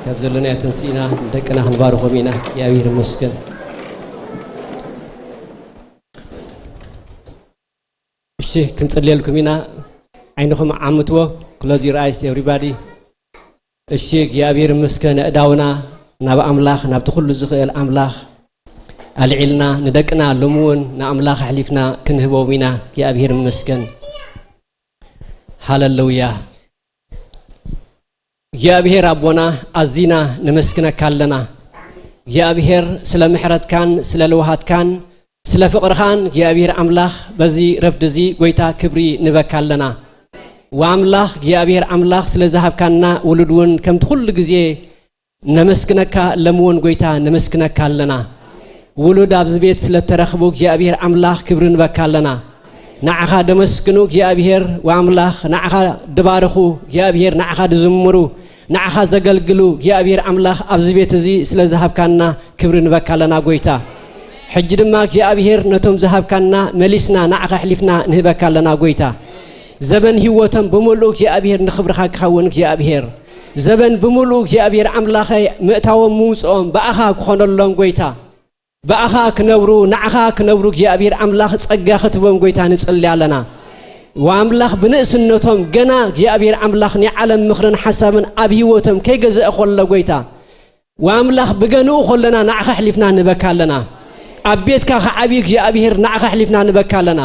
ካብ ዘለናዮ ተንሲእና ንደቅና ክንባርኾም ኢና። እግዚኣብሔር ይመስገን። እሺ፣ ክንጽልየልኩም ኢና። ዓይንኹም ዓምትዎ። Close your eyes, everybody. እሺ፣ እግዚኣብሔር ይመስገን። ኣእዳውና ናብ ኣምላኽ፣ ናብቲ ኩሉ ዝኽእል ኣምላኽ ኣልዒልና፣ ንደቅና ሎሚ እውን ንኣምላኽ ኣሕሊፍና ክንህቦም ኢና። እግዚኣብሔር ይመስገን። ሃለሉያ። እግዚኣብሔር ኣቦና፣ ኣዚና ነመስግነካ ኣለና። እግዚኣብሔር፣ ስለ ምሕረትካን ስለ ልውሃትካን ስለ ፍቕርኻን እግዚኣብሔር ኣምላኽ፣ በዚ ረፍዲ እዚ ጐይታ ክብሪ ንበካ ኣለና። ወኣምላኽ እግዚኣብሔር ኣምላኽ፣ ስለ ዝሃብካና ውሉድ እውን ከምቲ ኩሉ ግዜ ነመስግነካ፣ ሎሚ እውን ጐይታ ነመስግነካ ኣለና። ውሉድ ኣብዚ ቤት ስለ እተረኽቡ እግዚኣብሔር ኣምላኽ ክብሪ ንበካ ኣለና። ንዓኻ ደመስግኑ እግዚኣብሔር ወኣምላኽ፣ ንዓኻ ድባርኹ እግዚኣብሔር፣ ንዓኻ ድዝምሩ፣ ንዓኻ ዘገልግሉ እግዚኣብሔር ኣምላኽ፣ ኣብዚ ቤት እዚ ስለ ዝሃብካና ክብሪ ንበካ ኣለና ጐይታ። ሕጂ ድማ እግዚኣብሔር ነቶም ዝሃብካና መሊስና ንዓኻ ኣሕሊፍና ንህበካ ኣለና ጐይታ። ዘበን ህይወቶም ብምሉኡ እግዚኣብሔር ንኽብርኻ ክኸውን እግዚኣብሔር፣ ዘበን ብምሉኡ እግዚኣብሔር ኣምላኸይ ምእታዎም ምውፅኦም ብኣኻ ክኾነሎም ጐይታ። ብኣኻ ክነብሩ፣ ንዓኻ ክነብሩ እግዚኣብሔር ኣምላኽ ጸጋ ክትቦም ጐይታ ንጽሊ ኣለና። ወኣምላኽ ብንእስነቶም ገና እግዚኣብሔር ኣምላኽ ናይ ዓለም ምኽርን ሓሳብን ኣብ ህይወቶም ከይገዝአ ኸሎ ጐይታ፣ ወኣምላኽ ብገንኡ ኸለና ንዓኻ ኣሕሊፍና ንበካ ኣለና። ኣብ ቤትካ ክዓብዩ እግዚኣብሔር ንዓኻ ኣሕሊፍና ንበካ ኣለና።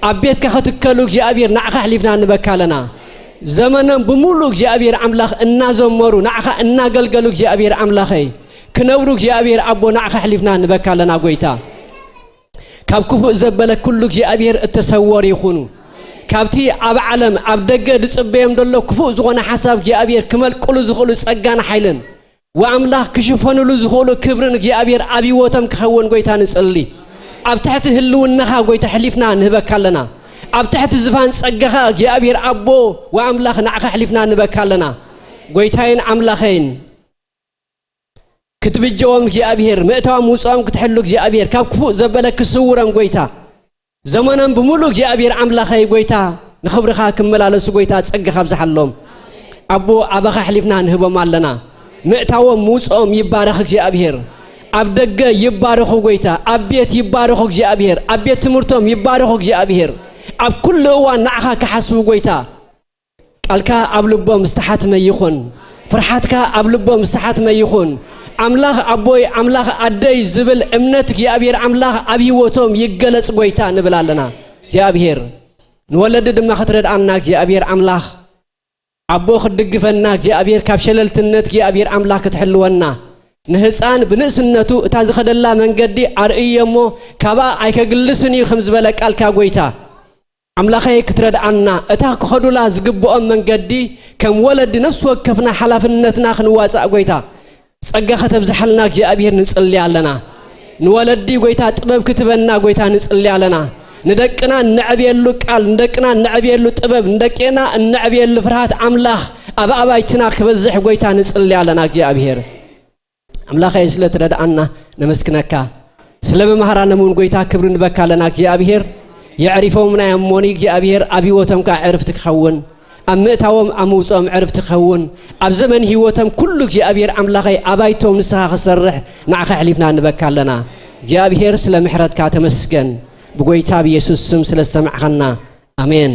ኣብ ቤትካ ክትከሉ እግዚኣብሔር ንዓኻ ኣሕሊፍና ንበካ ኣለና። ዘመኖም ብምሉእ እግዚኣብሔር ኣምላኽ እናዘመሩ ንዓኻ እናገልገሉ እግዚኣብሔር ኣምላኸይ ክነብሩ እግዚኣብሔር ኣቦ ንዓኻ ኣሕሊፍና ንበካ ኣለና ጐይታ። ካብ ክፉእ ዘበለ ኩሉ እግዚኣብሔር እተሰወሩ ይኹኑ። ካብቲ ኣብ ዓለም ኣብ ደገ ዝጽበዮም ዘሎ ክፉእ ዝኾነ ሓሳብ እግዚኣብሔር ክመልቅሉ ዝኽእሉ ጸጋን ሓይልን ወኣምላኽ ክሽፈኑሉ ዝኽእሉ ክብርን እግዚኣብሔር ኣብ ህይወቶም ክኸውን ጐይታ ንጽሊ። ኣብ ትሕቲ ህልውናኻ ጐይታ ኣሕሊፍና ንህበካ ኣለና። ኣብ ትሕቲ ዝፋን ጸጋኻ እግዚኣብሔር ኣቦ ወኣምላኽ ንዓኻ ኣሕሊፍና ንህበካ ኣለና። ጐይታይን ኣምላኸይን ክትብጀዎም እግዚኣብሔር፣ ምእታዎም ውፅኦም ክትሕሉ እግዚኣብሔር፣ ካብ ክፉእ ዘበለ ክስውሮም ጐይታ፣ ዘመኖም ብምሉእ እግዚኣብሔር ኣምላኸይ ጐይታ፣ ንኽብርኻ ክመላለሱ ጐይታ ጸጋኻ ኣብዝሓሎም። ኣቦ ኣባኻ ኣሕሊፍና ንህቦም ኣለና። ምእታዎም ምውፅኦም ይባረኽ እግዚኣብሔር። ኣብ ደገ ይባረኹ ጐይታ፣ ኣብ ቤት ይባረኹ እግዚኣብሔር፣ ኣብ ቤት ትምህርቶም ይባረኹ እግዚኣብሔር። ኣብ ኩሉ እዋን ንዓኻ ክሓስቡ ጐይታ፣ ቃልካ ኣብ ልቦም ዝተሓትመ ይኹን። ፍርሓትካ ኣብ ልቦም ዝተሓትመ ይኹን። ኣምላኽ ኣቦይ፣ ኣምላኽ ኣደይ ዝብል እምነት እግዚኣብሔር ኣምላኽ ኣብ ህይወቶም ይገለጽ ጐይታ ንብል ኣለና። እግዚኣብሔር ንወለዲ ድማ ክትረድኣና እግዚኣብሔር ኣምላኽ፣ ኣቦ ክትድግፈና እግዚኣብሔር፣ ካብ ሸለልትነት እግዚኣብሔር ኣምላኽ ክትሕልወና፣ ንህፃን ብንእስነቱ እታ ዝኸደላ መንገዲ ኣርእዮ እሞ ካብኣ ኣይከግልስን እዩ ከም ዝበለ ቃልካ ጐይታ፣ ኣምላኸይ ክትረድኣና፣ እታ ክኸዱላ ዝግብኦም መንገዲ ከም ወለዲ ነፍሲ ወከፍና ሓላፍነትና ክንዋፃእ ጐይታ ጸጋ ከተብዝሓልና እግዚኣብሔር ንጽሊ ኣለና። ንወለዲ ጐይታ ጥበብ ክትበና ጐይታ ንጽሊ ኣለና። ንደቅና እነዕብየሉ ቃል፣ ንደቅና እነዕብየሉ ጥበብ፣ ንደቅና እነዕብየሉ ፍርሃት ኣምላኽ ኣብ ኣባይትና ክበዝሕ ጐይታ ንጽሊ ኣለና እግዚኣብሔር። ኣምላኸይ ስለ ትረድኣና ነመስግነካ። ስለ መምሃራኖም እውን ጐይታ ክብሪ ንበካ ኣለና እግዚኣብሔር። የዕሪፎምና እዮም እሞኒ እግዚኣብሔር ኣብ ህይወቶም ከዓ ዕርፍቲ ክኸውን፣ ኣብ ምእታዎም ኣብ ምውፅኦም ዕርፍቲ ክኸውን፣ ኣብ ዘመን ህይወቶም ኩሉ እግዚኣብሔር ኣምላኸይ ኣባይቶም ንስኻ ክሰርሕ ንዓኻ ኣሕሊፍና ንበካ ኣለና። እግዚኣብሔር ስለ ምሕረትካ ተመስገን። ብጐይታ ብየሱስ ስም ስለ ዝሰማዕኻና ኣሜን።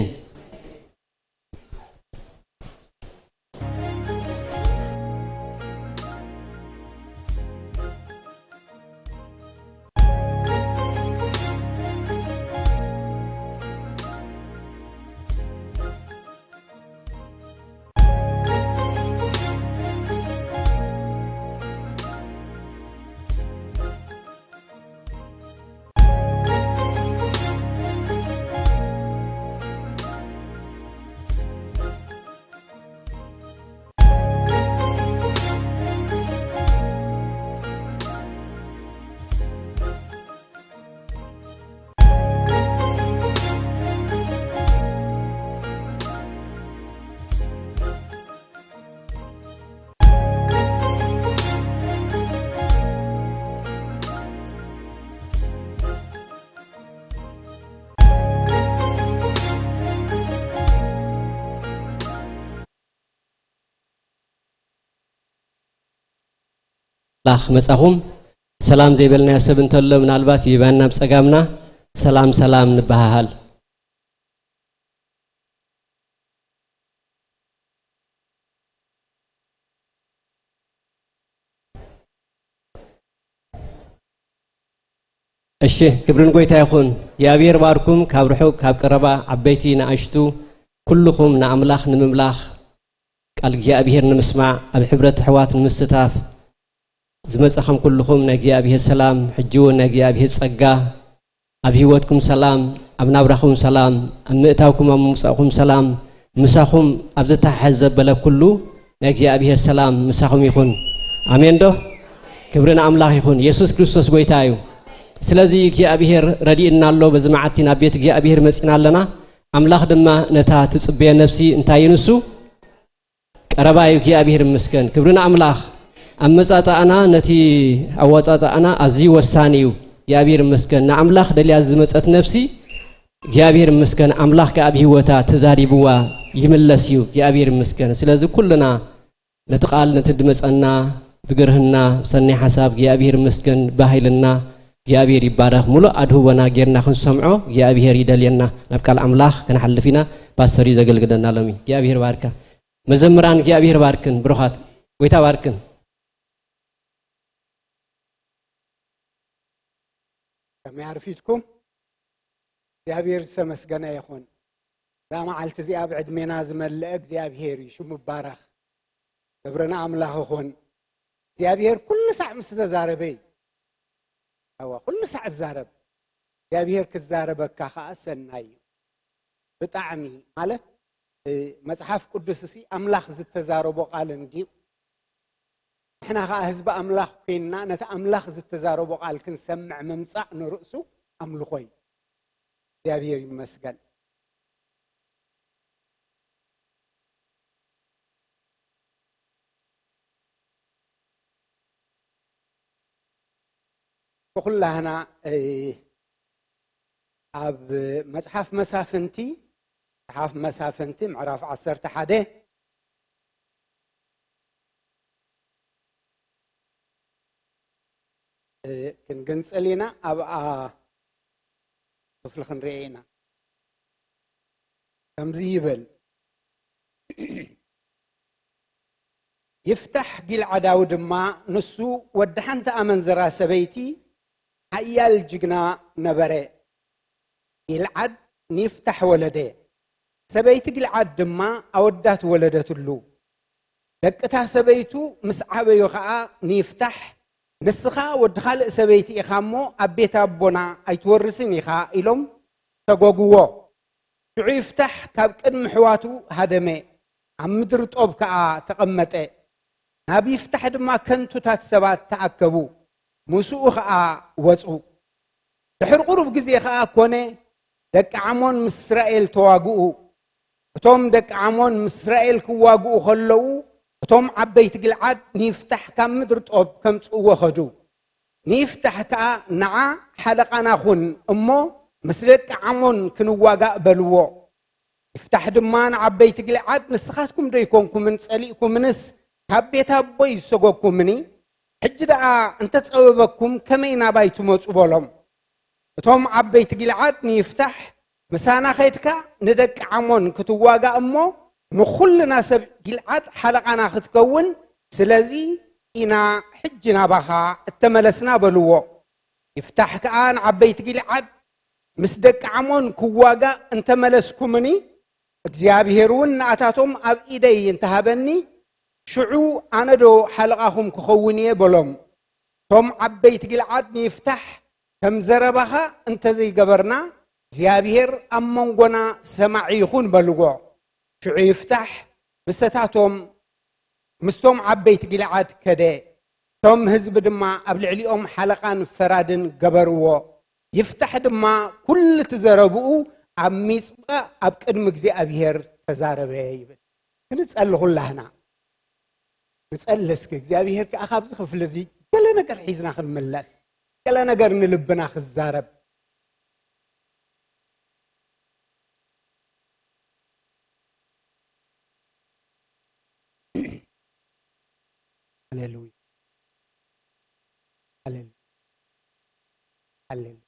ኣምላኽ መጻኹም። ሰላም ዘይበልናዮ ሰብ እንተሎ ምናልባት ብየማንና ብጸጋምና ሰላም ሰላም ንበሃሃል። እሺ፣ ክብርን ጎይታ ይኹን። እግዚኣብሔር ባርኩም፣ ካብ ርሑቅ ካብ ቀረባ፣ ዓበይቲ ንኣሽቱ፣ ኩልኹም ንኣምላኽ ንምምላኽ፣ ቃል እግዚኣብሔር ንምስማዕ፣ ኣብ ሕብረት ኣሕዋት ንምስታፍ ዝመጻኹም ኩልኹም ናይ እግዚኣብሔር ሰላም፣ ሕጂ እውን ናይ እግዚኣብሔር ጸጋ ኣብ ህይወትኩም ሰላም፣ ኣብ ናብራኹም ሰላም፣ ኣብ ምእታውኩም ኣብ ምውጻእኩም ሰላም፣ ምሳኹም ኣብ ዝተሓሕዝ ዘበለ ኩሉ ናይ እግዚኣብሔር ሰላም ምሳኹም ይኹን። ኣሜን ዶ? ክብሪ ንኣምላኽ ይኹን። የሱስ ክርስቶስ ጎይታ እዩ። ስለዚ እግዚኣብሔር ረዲእና ኣሎ። በዚ መዓልቲ ናብ ቤት እግዚኣብሔር መጺና ኣለና። ኣምላኽ ድማ ነታ ትጽበዮ ነፍሲ እንታይ እዩ ንሱ? ቀረባ እዩ። እግዚኣብሔር ይመስገን። ክብሪ ንኣምላኽ። ኣመጻጽኣና ነቲ ኣወጻጽኣና ኣዝዩ ወሳኒ እዩ። እግዚኣብሔር ይመስገን። ንኣምላኽ ደልያ ዝመጸት ነፍሲ እግዚኣብሔር ይመስገን። ኣምላኽ ከኣ ኣብ ህይወታ ተዛሪብዋ ይምለስ እዩ። እግዚኣብሔር ይመስገን። ስለዚ ኩልና ነቲ ቃል ነቲ ድመጸና ብግርህና ሰናይ ሓሳብ እግዚኣብሔር ይመስገን ብሃይልና እግዚኣብሔር ይባረኽ። ሙሉእ ኣድህቦና ጌርና ክንሰምዖ እግዚኣብሔር ይደልየና። ናብ ቃል ኣምላኽ ክንሓልፍ ኢና። ፓስተር እዩ ዘገልግለና ሎሚ። እግዚኣብሔር ባርካ። መዘምራን እግዚኣብሔር ባርክን፣ ብሩኻት። ጎይታ ባርክን። ከመይ ኣርፊድኩም? እግዚኣብሔር ዝተመስገነ ይኹን። እዛ መዓልቲ እዚኣ ብዕድሜና ዝመልአ እግዚኣብሔር እዩ፣ ሽሙ ይባረኽ። ክብሪ ንኣምላኽ ይኹን። እግዚኣብሔር ኩሉ ሳዕ ምስ ተዛረበ እዩ። እወ፣ ኩሉ ሳዕ ዝዛረብ። እግዚኣብሔር ክዛረበካ ኸኣ ሰናይ እዩ። ብጣዕሚ ማለት፣ እ፣ መጽሓፍ ቅዱስ እሲ ኣምላኽ ዝተዛረቦ ቃል እንድዩ። ንሕና ኸኣ ህዝቢ ኣምላኽ ኮይንና ነቲ ኣምላኽ ዝተዛረቦ ቃል ክንሰምዕ ምምጻእ ንርእሱ ኣምልኾ እዩ። እግዚኣብሔር ይመስገን። ኩላህና፣ እ፣ ኣብ መጽሓፍ መሳፍንቲ፣ መጽሓፍ መሳፍንቲ ምዕራፍ ዓሰርተ ሓደ፣ እ፣ ክንግንጽል ኢና። ኣብኣ ክፍሊ ክንርኢ ኢና። ከምዚ ይብል፣ ይፍታሕ ጊልዓዳዊ ድማ ንሱ ወዲ ሓንቲ ኣመንዝራ ሰበይቲ ሓያል ጅግና ነበረ። ጊልዓድ ንይፍታሕ ወለደ። ሰበይቲ ጊልዓድ ድማ ኣወዳት ወለደትሉ። ደቅታ ሰበይቱ ምስ ዓበዩ ኸኣ ንይፍታሕ፣ "ንስኻ ወዲ ካልእ ሰበይቲ ኢኻ እሞ ኣብ ቤት ኣቦና ኣይትወርስን ኢኻ" ኢሎም ሰጎግዎ። ሽዑ ይፍታሕ ካብ ቅድሚ ኣሕዋቱ ሃደመ፣ ኣብ ምድሪ ጦብ ከኣ ተቐመጠ። ናብ ይፍታሕ ድማ ከንቱታት ሰባት ተኣከቡ፣ ምስኡ ኸኣ ወጹ። ድሕሪ ቁሩብ ግዜ ኸኣ ኮነ፣ ደቂ ዓሞን ምስ እስራኤል ተዋግኡ። እቶም ደቂ ዓሞን ምስ እስራኤል ክዋግኡ ኸለዉ፣ እቶም ዓበይቲ ጊልዓድ ንይፍታሕ ካብ ምድሪ ጦብ ከምጽእዎ ኸዱ። ንይፍታሕ ከኣ፣ "ንዓ ሓለቓና ኹን እሞ፣ ምስ ደቂ ዓሞን ክንዋጋእ" በልዎ። ይፍታሕ ድማ ንዓበይቲ ጊልዓድ፣ "ንስኻትኩም ዶ ኣይኮንኩምን ጸሊእኩምንስ ካብ ቤት ኣቦይ ዝሰጎግኩምኒ? ሕጂ ደኣ እንተ ጸበበኩም ከመይ ናባይ ትመጹ?" በሎም። እቶም ዓበይቲ ጊልዓድ ንይፍታሕ፣ "ምሳና ኸድካ ንደቂ ዓሞን ክትዋጋእ እሞ፣ ንኹልና ሰብ ጊልዓድ ሓለቓና ክትከውን፣ ስለዚ ኢና ሕጂ ናባኻ እተመለስና" በልዎ። ይፍታሕ ከኣ ንዓበይቲ ጊልዓድ፣ "ምስ ደቂ ዓሞን ክዋጋእ እንተ መለስኩምኒ፣ እግዚኣብሄር እውን ንኣታቶም ኣብ ኢደይ እንተ ሃበኒ፣ ሽዑ ኣነ ዶ ሓለቓኹም ክኸውን እየ?" በሎም። እቶም ዓበይቲ ጊልዓድ ንይፍታሕ፣ "ከም ዘረባኻ እንተ ዘይገበርና፣ እግዚኣብሄር ኣብ መንጎና ሰማዒ ይኹን" በልዎ። ሽዑ ይፍታሕ ምሰታቶም ምስቶም ዓበይቲ ጊልዓድ ከደ። እቶም ህዝቢ ድማ ኣብ ልዕሊኦም ሓለቓን ፈራድን ገበርዎ። ይፍታሕ ድማ ኩሉ እቲ ዘረብኡ ኣብ ሚጽጳ ኣብ ቅድሚ እግዚኣብሄር ተዛረበ ይብል። ክንጸሊ ኩላህና ንጸሊ እስኪ፣ እግዚኣብሄር ከኣ ካብዚ ክፍሊ እዚ ገለ ነገር ሒዝና ክንምለስ፣ ገለ ነገር ንልብና ክዛረብ። ሃሌሉያ። ሃሌሉያ። ሃሌሉያ።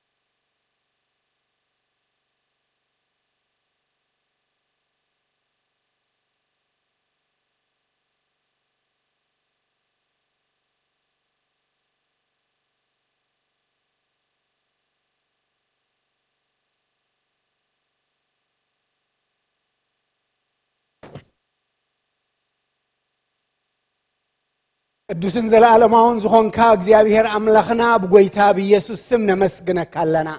ቅዱስን ዘለኣለማውን ዝኾንካ እግዚኣብሔር ኣምላኽና፣ ብጎይታ ብኢየሱስ ስም ነመስግነካ ኣለና።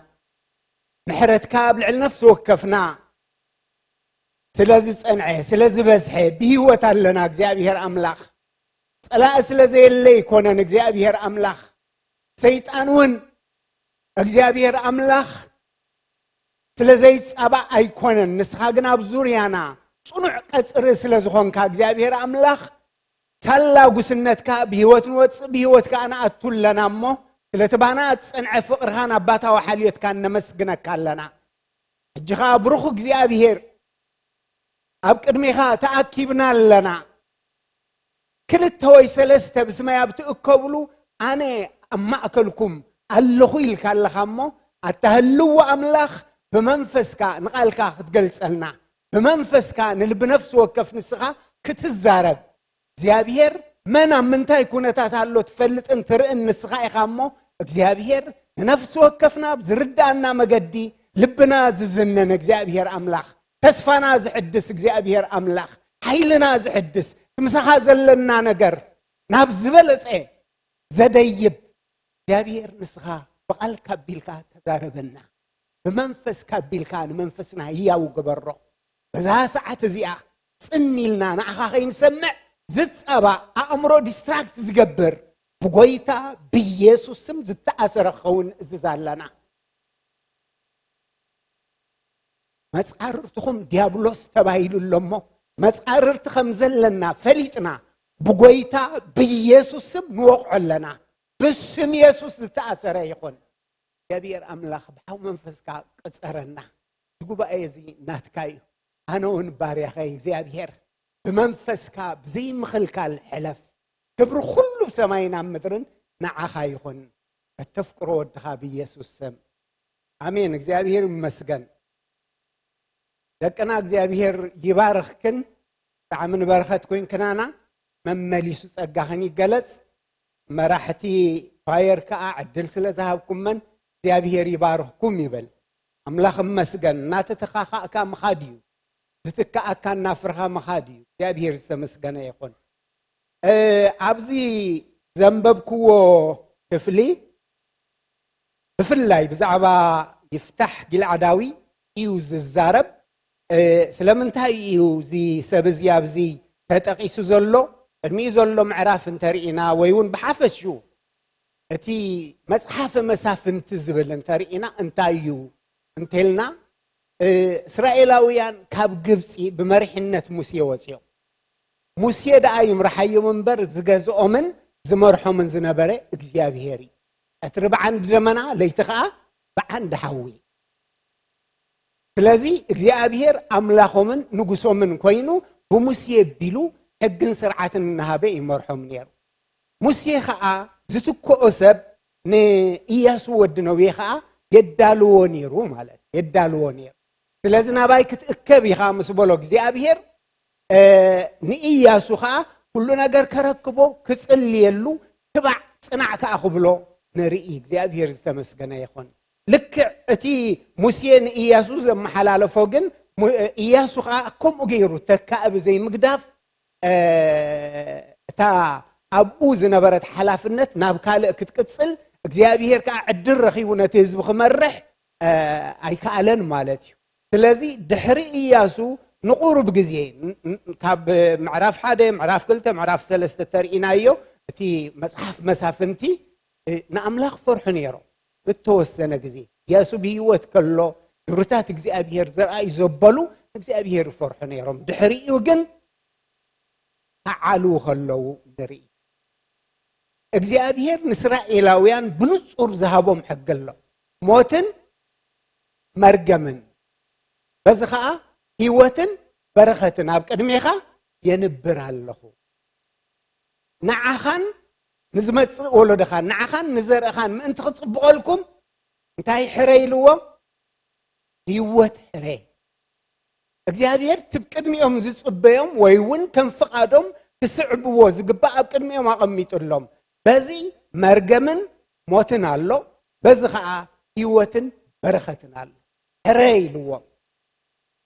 ምሕረትካ ኣብ ልዕሊ ነፍሲ ወከፍና ስለ ዝጸንዐ፣ ስለ ዝበዝሐ፣ ብህይወት ኣለና። እግዚኣብሔር ኣምላኽ፣ ጸላኢ ስለ ዘየለ ኣይኮነን። እግዚኣብሔር ኣምላኽ፣ ሰይጣን እውን እግዚኣብሔር ኣምላኽ ስለ ዘይጻባእ ኣይኮነን። ንስኻ ግን ኣብ ዙርያና ጽኑዕ ቀጽሪ ስለ ዝኾንካ እግዚኣብሔር ኣምላኽ፣ ሳላ ጉስነትካ ብህይወት ንወጽእ፣ ብህይወት ከኣ ንኣቱ ኣለና እሞ፣ ስለቲ ባና ዝጸንዐ ፍቕርኻን ኣባታዊ ሓልዮትካን ነመስግነካ ኣለና። ሕጂ ኸኣ ብሩኽ እግዚኣብሔር፣ ኣብ ቅድሜኻ ተኣኪብና ኣለና። ክልተ ወይ ሰለስተ ብስመይ ኣብ ትእከብሉ፣ ኣነ ኣብ ማእከልኩም ኣለኹ ኢልካ ኣለኻ እሞ፣ ኣታ ህልው ኣምላኽ፣ ብመንፈስካ ንቓልካ ክትገልጸልና፣ ብመንፈስካ ንልቢ ነፍሲ ወከፍ ንስኻ ክትዛረብ፣ እግዚኣብሔር መን ኣብ ምንታይ ኩነታት ኣሎ ትፈልጥን ትርእን ንስኻ ኢኻ እሞ፣ እግዚኣብሔር ንነፍሲ ወከፍና ብዝርድኣና መገዲ ልብና ዝዝንን እግዚኣብሔር ኣምላኽ፣ ተስፋና ዝሕድስ እግዚኣብሔር ኣምላኽ፣ ሓይልና ዝሕድስ፣ ምሳኻ ዘለና ነገር ናብ ዝበለጸ ዘደይብ እግዚኣብሔር ንስኻ ብቓልካ ኣቢልካ ተዛረበና። ብመንፈስካ ኣቢልካ ንመንፈስና ህያው ግበሮ። በዛ ሰዓት እዚኣ ጽን ኢልና ንዓኻ ከይንሰምዕ ዝጻባእ ኣእምሮ ዲስትራክት ዝገብር ብጎይታ ብኢየሱስ ስም ዝተኣሰረ ክኸውን እዝዝ ኣለና። መጻርርትኹም ዲያብሎስ ተባሂሉ ኣሎ እሞ፣ መጻርርቲ ከም ዘለና ፈሊጥና ብጎይታ ብኢየሱስ ስም ንወቕዖ ኣለና። ብስም ኢየሱስ ዝተኣሰረ ይኹን። እግዚኣብሔር ኣምላኽ ብሓው መንፈስካ ቅጸረና። እቲ ጉባኤ እዚ ናትካ እዩ። ኣነ እውን ባርያኸ እግዚኣብሔር ብመንፈስካ ብዘይምኽልካል ሕለፍ። ክብሪ ኩሉ ብሰማይን ኣብ ምድርን ንዓኻ ይኹን። በተፍቅሮ ወድኻ ብኢየሱስ ስም። ኣሜን። እግዚኣብሔር ይመስገን። ደቅና እግዚኣብሔር ይባርኽክን። ብጣዕሚ ንበረኸት ኮይንክናና። መመሊሱ ጸጋኽን ይገለጽ። መራሕቲ ኳየር ከኣ ዕድል ስለ ዝሃብኩመን እግዚኣብሔር ይባርኽኩም ይበል። ኣምላኽ እመስገን። እናተተኻኻእካ ምኻድ እዩ። ዝትከኣካ እናፍርኻ ምኻድ እዩ። እግዚኣብሔር ዝተመስገነ ይኹን። እ፣ ኣብዚ ዘንበብክዎ ክፍሊ ብፍላይ ብዛዕባ ይፍታሕ ጊልዓዳዊ እዩ ዝዛረብ። እ፣ ስለምንታይ እዩ እዚ ሰብ እዚ ኣብዚ ተጠቒሱ ዘሎ? ቅድሚኡ ዘሎ ምዕራፍ እንተርኢና ወይ እውን ብሓፈሽኡ እቲ መጽሓፈ መሳፍንቲ ዝብል እንተርኢና እንታይ እዩ እንተልና፣ እ፣ እስራኤላውያን ካብ ግብጺ ብመሪሕነት ሙሴ ወጺኦም። ሙሴ ደኣ ይምርሓዮም እምበር ዝገዝኦምን ዝመርሖምን ዝነበረ እግዚኣብሔር እዩ። ቀትሪ ብዓንዲ ደመና፣ ለይቲ ኸኣ ብዓንዲ ሓዊ። ስለዚ እግዚኣብሔር ኣምላኾምን ንጉሶምን ኮይኑ ብሙሴ ኣቢሉ ሕግን ስርዓትን እናሃበ ይመርሖም ነይሩ። ሙሴ ኸኣ ዝትክኦ ሰብ ንኢያሱ ወዲ ነዌ ኸኣ የዳልዎ ነይሩ ማለት የዳልዎ ነይሩ። ስለዚ ናባይ ክትእከብ ኢኻ ምስ በሎ እግዚኣብሔር፣ እ፣ ንኢያሱ ኸኣ ኩሉ ነገር ከረክቦ ክጽልየሉ ትባዕ ጽናዕ ከኣ ክብሎ ንርኢ። እግዚኣብሔር ዝተመስገነ ይኹን። ልክዕ እቲ ሙሴ ንኢያሱ ዘመሓላለፎ ግን ሙ-፣ ኢያሱ ኸኣ ከምኡ ገይሩ ተካእ ብዘይምግዳፍ፣ እ፣ እታ ኣብኡ ዝነበረት ሓላፍነት ናብ ካልእ ክትቅጽል እግዚኣብሔር ከኣ ዕድል ረኺቡ ነቲ ህዝቢ ክመርሕ፣ እ፣ ኣይከኣለን ማለት እዩ። ስለዚ ድሕሪ ኢያሱ ንቑሩብ ግዜ ን-፣ ን-፣ ካብ ምዕራፍ ሓደ፣ ምዕራፍ ክልተ፣ ምዕራፍ ሰለስተ ተርኢናዮ እቲ መጽሓፍ መሳፍንቲ፣ እ፣ ንኣምላኽ ፈርሑ ነይሮም። እተወሰነ ግዜ ኢያሱ ብህይወት ከሎ ግብርታት እግዚኣብሔር ዘርኣዩ ዘበሉ እግዚኣብሔር ይፈርሑ ነይሮም። ድሕሪኡ ግን ክዓልዉ ከለዉ ንርኢ። እግዚኣብሔር ንእስራኤላውያን ብንጹር ዝሃቦም ሕጊ ኣሎ። ሞትን መርገምን። በዚ ኸኣ ህይወትን በረኸትን ኣብ ቅድሜኻ የንብር ኣለኹ። ንዓኻን ንዝመጽእ ወለዶኻን ንዓኻን ንዘርእኻን ምእንቲ ክጽብቐልኩም እንታይ ሕረ ኢልዎም? ህይወት ሕረ። እግዚኣብሔር ትብ ቅድሚኦም ዝጽበዮም ወይ እውን ከም ፍቓዶም ክስዕብዎ ዝግባእ ኣብ ቅድሚኦም ኣቐሚጡሎም። በዚ መርገምን ሞትን ኣሎ፣ በዚ ኸዓ ህይወትን በረኸትን ኣሎ። ሕረ ኢልዎም።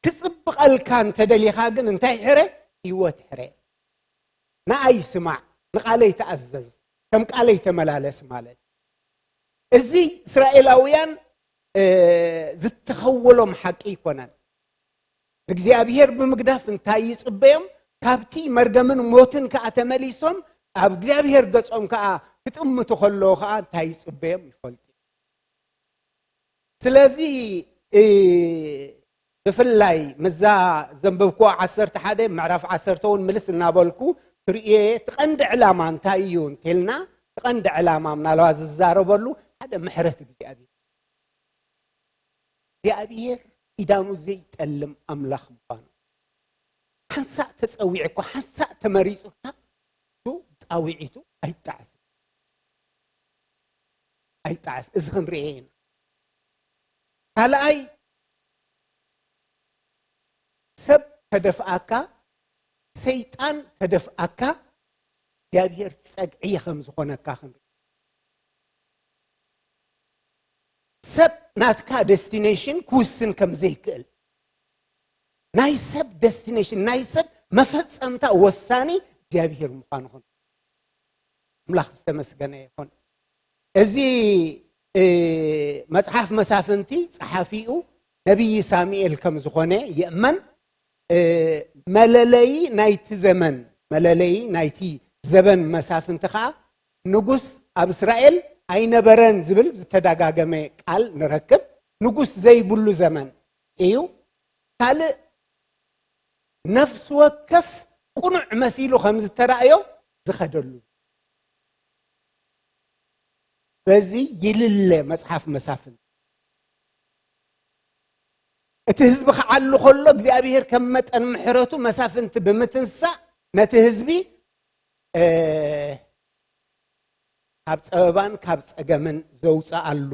ክጽብቐልካ እንተደሊኻ ግን እንታይ ሕረ? ህይወት ሕረ። ንኣይ ስማዕ፣ ንቓለይ ተኣዘዝ፣ ከም ቃለይ ተመላለስ ማለት እዩ። እዚ እስራኤላውያን ዝተኸወሎም ሓቂ ኣይኮነን። ንእግዚኣብሔር ብምግዳፍ እንታይ ይጽበዮም? ካብቲ መርገምን ሞትን ከኣ ተመሊሶም ኣብ እግዚኣብሔር ገጾም ከኣ ክጥምቱ ከለዉ ከኣ እንታይ ይጽበዮም ይፈልጡ። ስለዚ ብፍላይ ምዛ ዘንበብክዎ ዓሰርተ ሓደ ምዕራፍ ዓሰርተ እውን ምልስ እናበልኩ ትርእዮ እየ። እቲ ቀንዲ ዕላማ እንታይ እዩ እንተልና፣ እቲ ቀንዲ ዕላማ ምናልባት ዝዛረበሉ ሓደ ምሕረት እግዚኣብሔር። እግዚኣብሔር ኪዳኑ ዘይጠልም ኣምላኽ ምዃኑ፣ ሓንሳእ ተጸዊዑ እኮ ሓንሳእ ተመሪጹ እኳ እሱ ጻውዒቱ ኣይጣዕስን። ኣይጣዕስ። እዚ ክንርእዮ ኢና። ካልኣይ፣ ሰብ ተደፍኣካ፣ ሰይጣን ተደፍኣካ እግዚኣብሔር ጸግዒ ከም ዝኾነካ ክንርኢ። ሰብ ናትካ ደስቲኔሽን ክውስን ከም ዘይክእል፣ ናይ ሰብ ደስቲኔሽን፣ ናይ ሰብ መፈጸምታ ወሳኒ እግዚኣብሔር ምዃኑ ኹን። ኣምላኽ ዝተመስገነ ይኹን። እዚ መጽሓፍ መሳፍንቲ ጸሓፊኡ ነቢይ ሳሙኤል ከም ዝኾነ ይእመን። መለለዪ ናይቲ ዘመን፣ መለለዪ ናይቲ ዘበን መሳፍንቲ ኸዓ ንጉስ ኣብ እስራኤል ኣይነበረን ዝብል ዝተደጋገመ ቃል ንረክብ። ንጉስ ዘይብሉ ዘመን እዩ። ካልእ ነፍሲ ወከፍ ቅኑዕ መሲሉ ከም ዝተራእዮ ዝኸደሉ። በዚ ይልለ መጽሓፍ መሳፍንት። እቲ ህዝቢ ክዓሉ ከሎ እግዚኣብሔር ከም መጠን ምሕረቱ መሳፍንቲ ብምትንሳእ ነቲ ህዝቢ ካብ ጸበባን ካብ ጸገምን ዘውፅኣሉ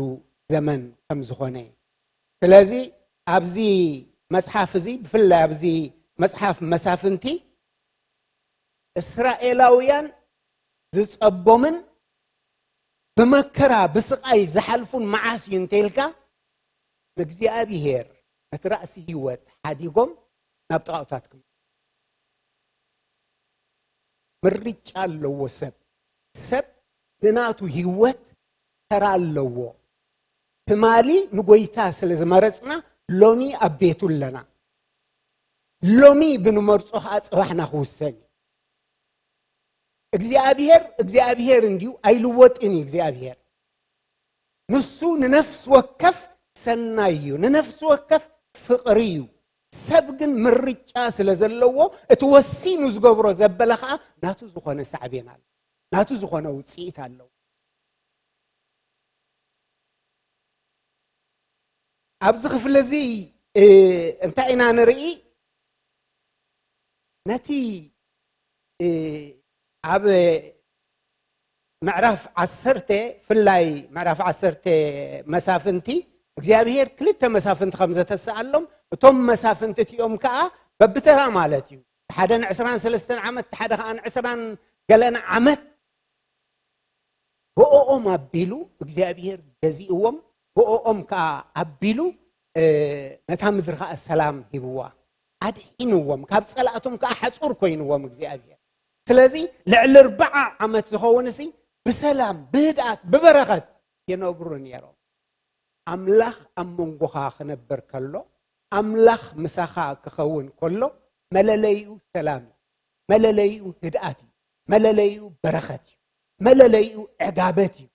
ዘመን ከም ዝኾነ። ስለዚ ኣብዚ መጽሓፍ እዚ ብፍላይ ኣብዚ መጽሓፍ መሳፍንቲ እስራኤላውያን ዝጸቦምን ብመከራ ብስቓይ ዝሓልፉን መዓስ እዩ እንተኢልካ ንእግዚኣብሔር ነቲ ራእሲ ህይወት ሓዲጎም ናብ ጣዖታት ክም ምርጫ ኣለዎ። ሰብ ሰብ ንናቱ ህይወት ተራ ኣለዎ። ትማሊ ንጎይታ ስለ ዝመረጽና ሎሚ ኣብ ቤቱ ኣለና። ሎሚ ብንመርጾ ከዓ ጽባሕና ክውሰን እዩ። እግዚኣብሔር እግዚኣብሔር እንድዩ፣ ኣይልወጥን እዩ እግዚኣብሔር። ንሱ ንነፍስ ወከፍ ሰናይ እዩ፣ ንነፍስ ወከፍ ፍቕሪ እዩ። ሰብ ግን ምርጫ ስለ ዘለዎ እቲ ወሲኑ ዝገብሮ ዘበለ ከዓ ናቱ ዝኾነ ሳዕቤን ኣሎ፣ ናቱ ዝኾነ ውፅኢት ኣለዎ። ኣብዚ ክፍሊ እዚ እንታይ ኢና ንርኢ? ነቲ ኣብ ምዕራፍ ዓሰርተ፣ ፍላይ ምዕራፍ ዓሰርተ መሳፍንቲ እግዚኣብሔር ክልተ መሳፍንቲ ከም ዘተሰኣሎም፣ እቶም መሳፍንቲ እቲኦም ከዓ በብተራ ማለት እዩ፣ ሓደ ንዕስራን ሰለስተን ዓመት፣ ሓደ ከዓ ንዕስራን ገለን ዓመት ብኦኦም ኣቢሉ እግዚኣብሔር ገዚእዎም፣ ብኦኦም ከዓ ኣቢሉ ነታ ምድሪ ከዓ ሰላም ሂብዋ፣ ኣድሒንዎም፣ ካብ ፀላእቶም ከዓ ሓፁር ኮይንዎም እግዚኣብሔር። ስለዚ ልዕሊ ኣርባዓ ዓመት ዝኸውን ሲ ብሰላም ብህድኣት ብበረኸት ይነብሩ ነይሮም። ኣምላኽ ኣብ መንጎኻ ክነብር ከሎ፣ ኣምላኽ ምሳኻ ክኸውን ከሎ መለለይኡ ሰላም እዩ፣ መለለይኡ ህድኣት እዩ፣ መለለይኡ በረኸት እዩ፣ መለለይኡ ዕጋበት እዩ።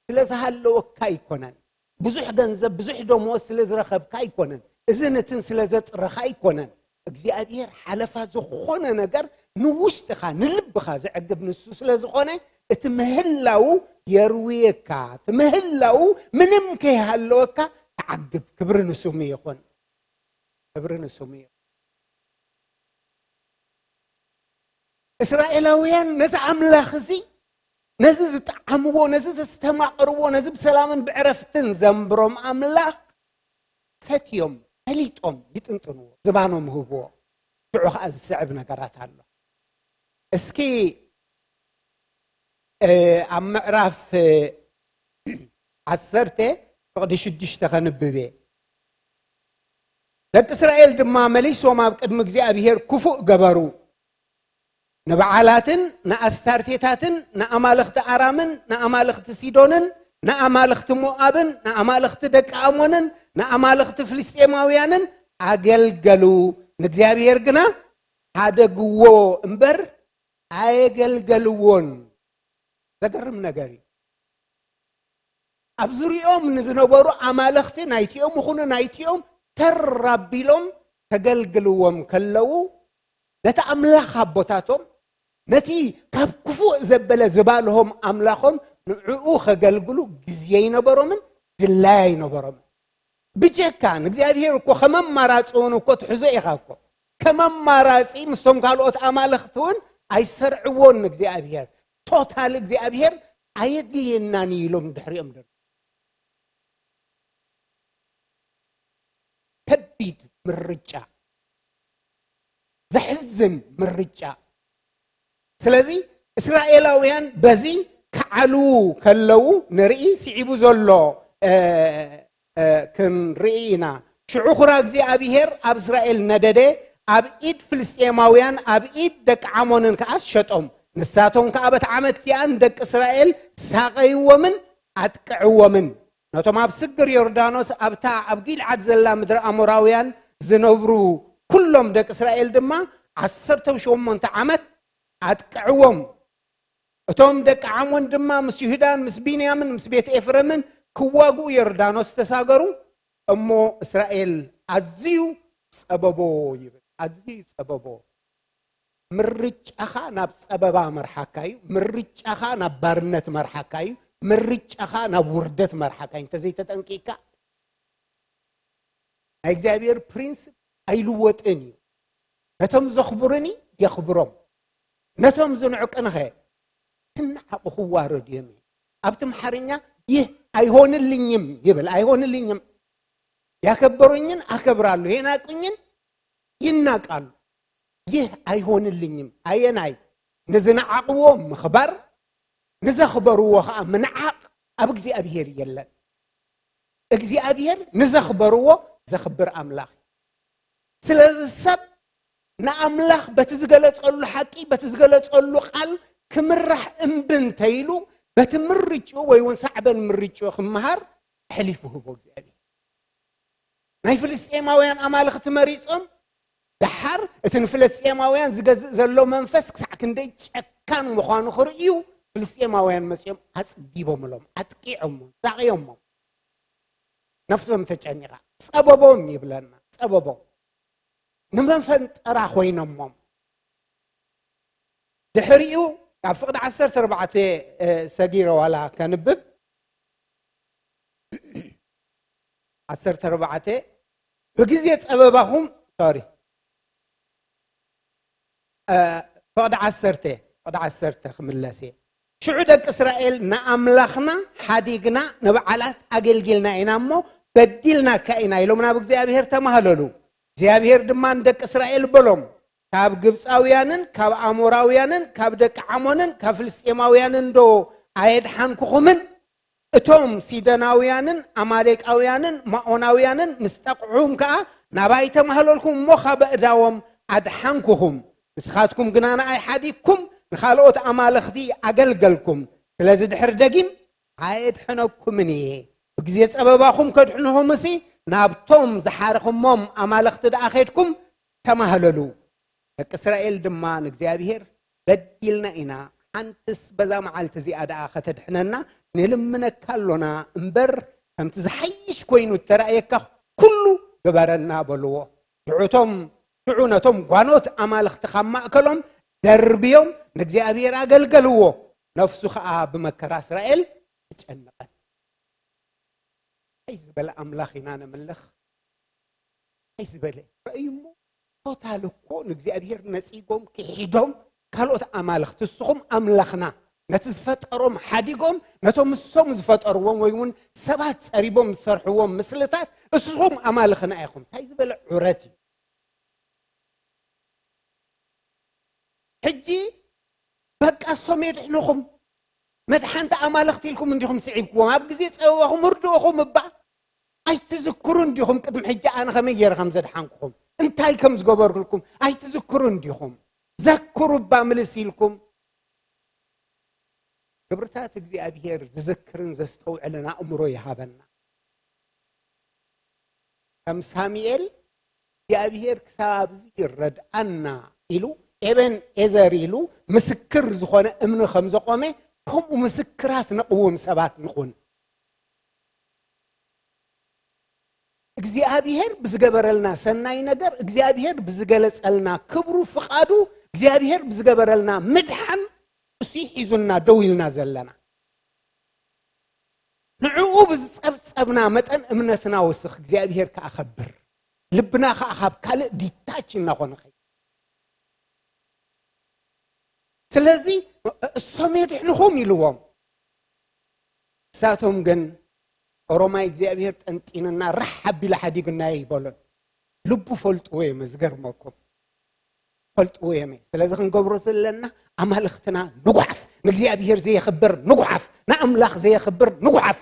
ስለ ዝሃለወካ ኣይኮነን፣ ብዙሕ ገንዘብ ብዙሕ ደሞዝ ስለ ዝረኸብካ ኣይኮነን፣ እዝን እትን ስለ ዘጥረኻ ኣይኮነን። እግዚኣብሔር ሓለፋ ዝኾነ ነገር ንውሽጥኻ ንልብኻ ዘዕግብ ንሱ ስለ ዝኾነ እቲ ምህላው የርውየካ። እቲ ምህላው ምንም ከይሃለወካ ተዓግብ። ክብሪ ንስሙ ይኹን። ክብሪ ንስሙ ይኹን። እስራኤላውያን ነዚ ኣምላኽ እዚ ነዚ ዝጠዓምዎ፣ ነዚ ዘስተማቕርዎ፣ ነዚ ብሰላምን ብዕረፍትን ዘንብሮም ኣምላኽ ፈትዮም፣ ፈሊጦም ይጥንጥንዎ፣ ዝባኖም ህብዎ። ሽዑ ኸዓ ዝስዕብ ነገራት ኣሎ። እስኪ፣ እ፣ ኣብ ምዕራፍ፣ እ፣ ዓሰርተ ፍቕዲ ሽዱሽተ ከንብብ እየ። ደቂ እስራኤል ድማ መሊሶም ኣብ ቅድሚ እግዚኣብሄር ክፉእ ገበሩ። ንበዓላትን ንኣስታርቴታትን ንኣማልኽቲ ኣራምን ንኣማልኽቲ ሲዶንን ንኣማልኽቲ ሞኣብን ንኣማልኽቲ ደቂ ኣሞንን ንኣማልኽቲ ፍልስጤማውያንን ኣገልገሉ። ንእግዚኣብሄር ግና ሓደግዎ እምበር ኣየገልገልዎን። ዘገርም ነገር እዩ። ኣብ ዙሪኦም ንዝነበሩ ኣማልኽቲ ናይቲኦም ይኹኑ ናይቲኦም ተር ኣቢሎም ከገልግልዎም ከለዉ፣ ነቲ ኣምላኽ ኣቦታቶም፣ ነቲ ካብ ክፉእ ዘበለ ዝባልሆም ኣምላኾም፣ ንዕኡ ከገልግሉ ግዜ ኣይነበሮምን፣ ድላይ ኣይነበሮምን። ብጀካ ንእግዚኣብሔር እኮ ከም ኣማራጺ እውን እኮ ትሕዞ ኢኻ እኮ። ከም ኣማራጺ ምስቶም ካልኦት ኣማልኽቲ እውን ኣይሰርዕዎን ንእግዚኣብሔር። ቶታል እግዚኣብሔር ኣየድልየናን እዩ ኢሎም ድሕሪኦም ደርቡ። ከቢድ ምርጫ፣ ዘሕዝን ምርጫ። ስለዚ እስራኤላውያን በዚ ክዓልዉ ከለዉ ንርኢ። ስዒቡ ዘሎ፣ እ፣ እ፣ ክንርኢ ኢና። ሽዑ ኹራ እግዚኣብሔር ኣብ እስራኤል ነደደ፣ ኣብ ኢድ ፍልስጤማውያን፣ ኣብ ኢድ ደቂ ዓሞንን ከኣ ሸጦም። ንሳቶም ከኣ በቲ ዓመት እቲኣ ንደቂ እስራኤል ሳቐይዎምን ኣጥቅዕዎምን። ነቶም ኣብ ስግር ዮርዳኖስ ኣብታ ኣብ ጊልዓድ ዘላ ምድሪ ኣሞራውያን ዝነብሩ ኩሎም ደቂ እስራኤል ድማ ዓሰርተ ሸሞንተ ዓመት ኣጥቅዕዎም። እቶም ደቂ ዓሞን ድማ ምስ ይሁዳን ምስ ቢንያምን ምስ ቤት ኤፍሬምን ክዋግኡ ዮርዳኖስ ተሳገሩ። እሞ እስራኤል ኣዝዩ ጸበቦ ይብል፣ ኣዝዩ ጸበቦ። ምርጫኻ ናብ ጸበባ መርሓካ እዩ። ምርጫኻ ናብ ባርነት መርሓካ እዩ። ምርጫኻ ናብ ውርደት መርሓካ እዩ። እንተዘይተጠንቂቕካ፣ ናይ እግዚኣብሔር ፕሪንስፕ ኣይልወጥን እዩ። ነቶም ዘኽብሩኒ የኽብሮም፣ ነቶም ዝንዕቁኒኸ ክነዓቑ ክዋረዱ እዮም። ኣብ ትምሓርኛ ይህ ኣይሆንልኝም ይብል። ኣይሆንልኝም። ያከበሩኝን ኣከብራሉ፣ የናቁኝን ይናቃሉ። ይህ ኣይሆንልኝም። ኣየናይ? ንዝነዓቕዎ ምኽባር፣ ንዘኽበርዎ ኸዓ ምንዓቕ ኣብ እግዚኣብሔር የለን። እግዚኣብሔር ንዘኽበርዎ ዘኽብር ኣምላኽ እዩ። ስለዚ ሰብ ንኣምላኽ በቲ ዝገለጸሉ ሓቂ፣ በቲ ዝገለጸሉ ቃል ክምራሕ እምቢ እንተኢሉ፣ በቲ ምርጭኡ ወይ እውን ሳዕበን ምርጭኡ ክመሃር ኣሕሊፉ ህቦ እግዚኣብሔር። ናይ ፍልስጤማውያን ኣማልኽቲ መሪጾም፣ ደሓር እቲ ንፍልስጤማውያን ዝገዝእ ዘሎ መንፈስ ክሳዕ ክንደይ ጨካን ምዃኑ ክርእዩ፣ ፍልስጤማውያን መጺኦም ኣጽቢቦምሎም፣ ኣጥቂዖሞም፣ ሳቕዮሞም። ነፍሶም ተጨኒቓ። ጸበቦም ይብለና፣ ጸበቦም። ንመፈንጠራ ኮይኖሞም። ድሕሪኡ ካብ ፍቕዲ ዓሰርተ ኣርባዕተ፣ እ፣ ሰጊረ ዋላ ከንብብ። ዓሰርተ ኣርባዕተ፣ ብግዜ ጸበባኹም፣ ሶሪ፣ እ፣ ፍቕዲ ዓሰርተ፣ ፍቕዲ ዓሰርተ ክምለስ እየ። ሽዑ ደቂ እስራኤል ንኣምላኽና ሓዲግና ንበዓላት ኣገልጊልና ኢና እሞ በዲልናካ ኢና ኢሎም ናብ እግዚኣብሔር ተማህለሉ። እግዚኣብሔር ድማ ንደቂ እስራኤል በሎም፣ ካብ ግብፃውያንን ካብ ኣሞራውያንን ካብ ደቂ ዓሞንን ካብ ፍልስጤማውያንን ዶ ኣየድሓንኩኹምን? እቶም ሲደናውያንን ኣማሌቃውያንን ማኦናውያንን ምስ ጠቕዑም ከኣ ናባይ ተማህለልኩም እሞ ካብ ኣእዳዎም ኣድሓንኩኹም። ንስኻትኩም ግና ንኣይ ሓዲግኩም ንኻልኦት ኣማልኽቲ ኣገልገልኩም። ስለዚ ድሕሪ ደጊም ኣየድሕነኩምን እየ። ብግዜ ጸበባኹም ከድሕንኹምሲ ናብቶም ዝሓርኽሞም ኣማልኽቲ ደኣ ኸድኩም ተማህለሉ። ደቂ እስራኤል ድማ ንእግዚኣብሔር፣ በዲልና ኢና፣ ሓንትስ በዛ መዓልቲ እዚኣ ደኣ ኸተድሕነና ንልምነካ ኣሎና እምበር፣ ከምቲ ዝሓይሽ ኰይኑ እተራእየካ ኵሉ ግበረና በልዎ። ሽዑ እቶም፣ ሽዑ ነቶም ጓኖት ኣማልኽቲ ካብ ማእከሎም ደርብዮም ንእግዚኣብሔር ኣገልገልዎ። ነፍሱ ኸኣ ብመከራ እስራኤል ተጨነቐት። እንታይ ዝበለ ኣምላኽ ኢና ነምልኽ? እንታይ ዝበለ? ረእዩ እሞ፣ ቶታል እኮ ንእግዚኣብሔር ነጺጎም፣ ክሒዶም፣ ካልኦት ኣማልኽቲ፣ እስኹም ኣምላኽና፣ ነቲ ዝፈጠሮም ሓዲጎም፣ ነቶም እሶም ዝፈጠርዎም ወይ እውን ሰባት ጸሪቦም ዝሰርሕዎም ምስልታት፣ እስኹም ኣማልኽና ኢኹም። እንታይ ዝበለ ዑረት እዩ። ሕጂ በቃ እሶም የድሕኑኹም፣ መድሓንቲ ኣማልኽቲ ኢልኩም እንዲኹም ስዒብኩዎም። ኣብ ግዜ ጸበባኹም እርድእኹም እባ፣ ኣይትዝክሩ እንዲኹም ቅድሚ ሕጂ ኣነ ከመይ ገይረ ከም ዘድሓንኩኹም፣ እንታይ ከም ዝገበርኩልኩም ኣይትዝክሩ እንዲኹም። ዘክሩ እባ ምልስ ኢልኩም። ግብርታት እግዚኣብሔር ዝዝክርን ዘስተውዕልን ኣእምሮ ይሃበና። ከም ሳሙኤል እግዚኣብሔር ክሳብ ኣብዚ ይረድኣና ኢሉ፣ ኤበን ኤዘር ኢሉ ምስክር ዝኾነ እምኒ ከም ዘቆመ፣ ከምኡ ምስክራት ነቕውም ሰባት ንኹን። እግዚኣብሔር ብዝገበረልና ሰናይ ነገር፣ እግዚኣብሔር ብዝገለጸልና ክብሩ፣ ፍቓዱ፣ እግዚኣብሔር ብዝገበረልና ምድሓን፣ እሱ ሒዙና ደው ኢልና ዘለና። ንዕኡ ብዝጸብጸብና መጠን እምነትና ወስኽ፣ እግዚኣብሔር ከኣ ከብር፣ ልብና ከኣ ካብ ካልእ ዲታች እናኾነ ኸይ-፣ ስለዚ እሶም የድሕንኹም ኢልዎም። ንሳቶም ግን ኦሮማይ እግዚኣብሔር ጠንጢንና ራሕ ኣቢሉ ሓዲግና ይበሎን። ልቡ ፈልጥዎ እዮም፣ ዝገርመኩም። ፈልጥዎ እዮም። ስለዚ ክንገብሮ ዘለና ኣማልኽትና ንጉሓፍ፣ ንእግዚኣብሔር ዘየኽብር ንጉሓፍ፣ ንኣምላኽ ዘየኽብር ንጉሓፍ።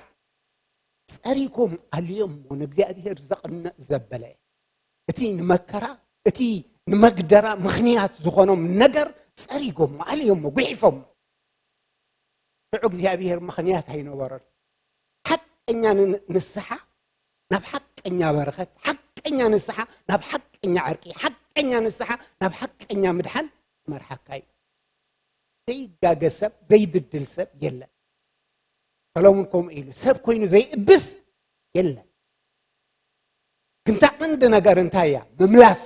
ጸሪጎም ኣልዮሞ ንእግዚኣብሔር ዘቕንእ ዘበለ። እቲ ንመከራ፣ እቲ ንመግደራ ምኽንያት ዝኾኖም ነገር ጸሪጎም ኣልዮሞ፣ ጉሒፎም። ሽዑ እግዚኣብሔር ምኽንያት ኣይነበሮን። ሓቀኛ ን-፣ ንስሓ ናብ ሓቀኛ በረኸት፣ ሓቀኛ ንስሓ ናብ ሓቀኛ ዕርቂ፣ ሓቀኛ ንስሓ ናብ ሓቀኛ ምድሓን መርሓካ እዩ። ዘይጋገ ሰብ፣ ዘይብድል ሰብ የለን። ሰሎሙን ከምኡ ኢሉ፣ ሰብ ኮይኑ ዘይእብስ የለን። ግን እታ ቀንዲ ነገር እንታይ እያ? ምምላስ።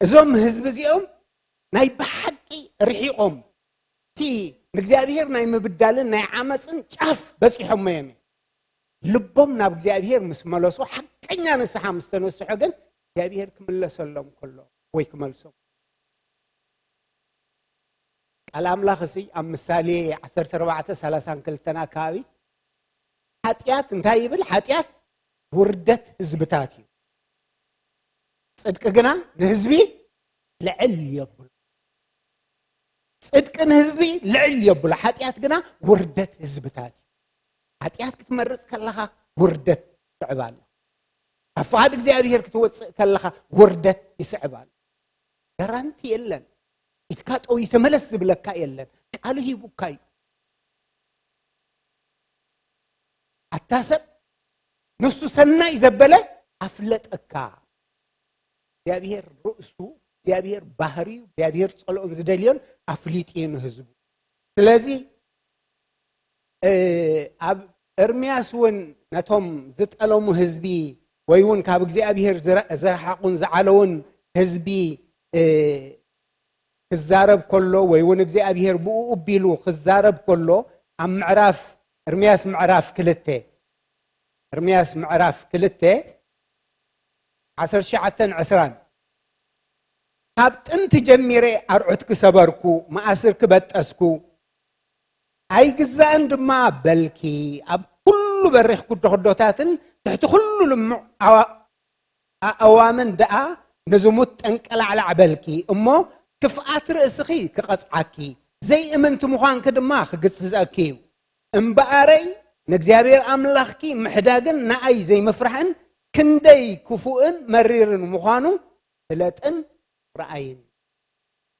እዞም ህዝቢ እዚኦም ናይ ብሓቂ ርሒቖም፣ እቲ ንእግዚኣብሔር ናይ ምብዳልን ናይ ዓመፅን ጫፍ በፂሖሞ እዮም። ልቦም ናብ እግዚኣብሔር ምስ መለሱ፣ ሓቀኛ ንስሓ ምስ ተነስሑ ግን እግዚኣብሔር ክምለሰሎም ከሎ ወይ ክመልሶም። ቃል ኣምላኽ እሲ ኣብ ምሳሌ ዓሰርተ ኣርባዕተ ሰላሳን ክልተን ኣካባቢ ሓጢኣት እንታይ ይብል? ሓጢኣት ውርደት ህዝብታት እዩ። ጽድቂ ግና ንህዝቢ ልዕል የብሎ። ጽድቂ ንህዝቢ ልዕል የብሎ፣ ሓጢኣት ግና ውርደት ህዝብታት እዩ። ሓጢኣት ክትመርጽ ከለኻ ውርደት ይስዕብ ኣሎ። ካብ ፍቓድ እግዚኣብሔር ክትወጽእ ከለኻ ውርደት ይስዕብ ኣሎ። ጋራንቲ የለን። ኢድካ ጠው ተመለስ ዝብለካ የለን። ቃሉ ሂቡካ እዩ። ኣታ ሰብ ንሱ ሰናይ ዘበለ ኣፍለጠካ። እግዚኣብሔር ርእሱ፣ እግዚኣብሔር ባህሪዩ፣ እግዚኣብሔር ጸልኦን ዝደልዮን ኣፍሊጡ እዩ ንህዝቡ። ስለዚ፣ እ፣ ኣብ ኤርምያስ እውን ነቶም ዝጠለሙ ህዝቢ ወይ እውን ካብ እግዚኣብሔር ዝረ-፣ ዝረሓቑን ዝዓለውን ህዝቢ፣ እ፣ ክዛረብ ከሎ ወይ እውን እግዚኣብሔር ብኡ ቢሉ ክዛረብ ከሎ ኣብ ምዕራፍ፣ ኤርምያስ ምዕራፍ ክልተ፣ ኤርምያስ ምዕራፍ ክልተ ዓሰርተ ትሽዓተን ዕስራን፣ ካብ ጥንቲ ጀሚረ ኣርዑትኪ ሰበርኩ፣ መኣስርኪ በጠስኩ፣ ኣይግዛእን ድማ በልኪ፣ ኣብ ኩሉ በሪኽ ኩዶኩዶታትን ትሕቲ ኩሉ ልሙዕ ኣዋ-፣ ኣእዋምን ደኣ ንዝሙት ጠንቀላዕላዕ በልኪ፣ እሞ ክፍኣት ርእስኺ ክቐጽዓኪ፣ ዘይእምንቲ ምዃንኪ ድማ ክግስጸኪ እዩ። እምበኣረይ ንእግዚኣብሔር ኣምላኽኪ ምሕዳግን ንኣይ ዘይምፍራሕን ክንደይ ክፉእን መሪርን ምዃኑ ፍለጥን ረኣይን።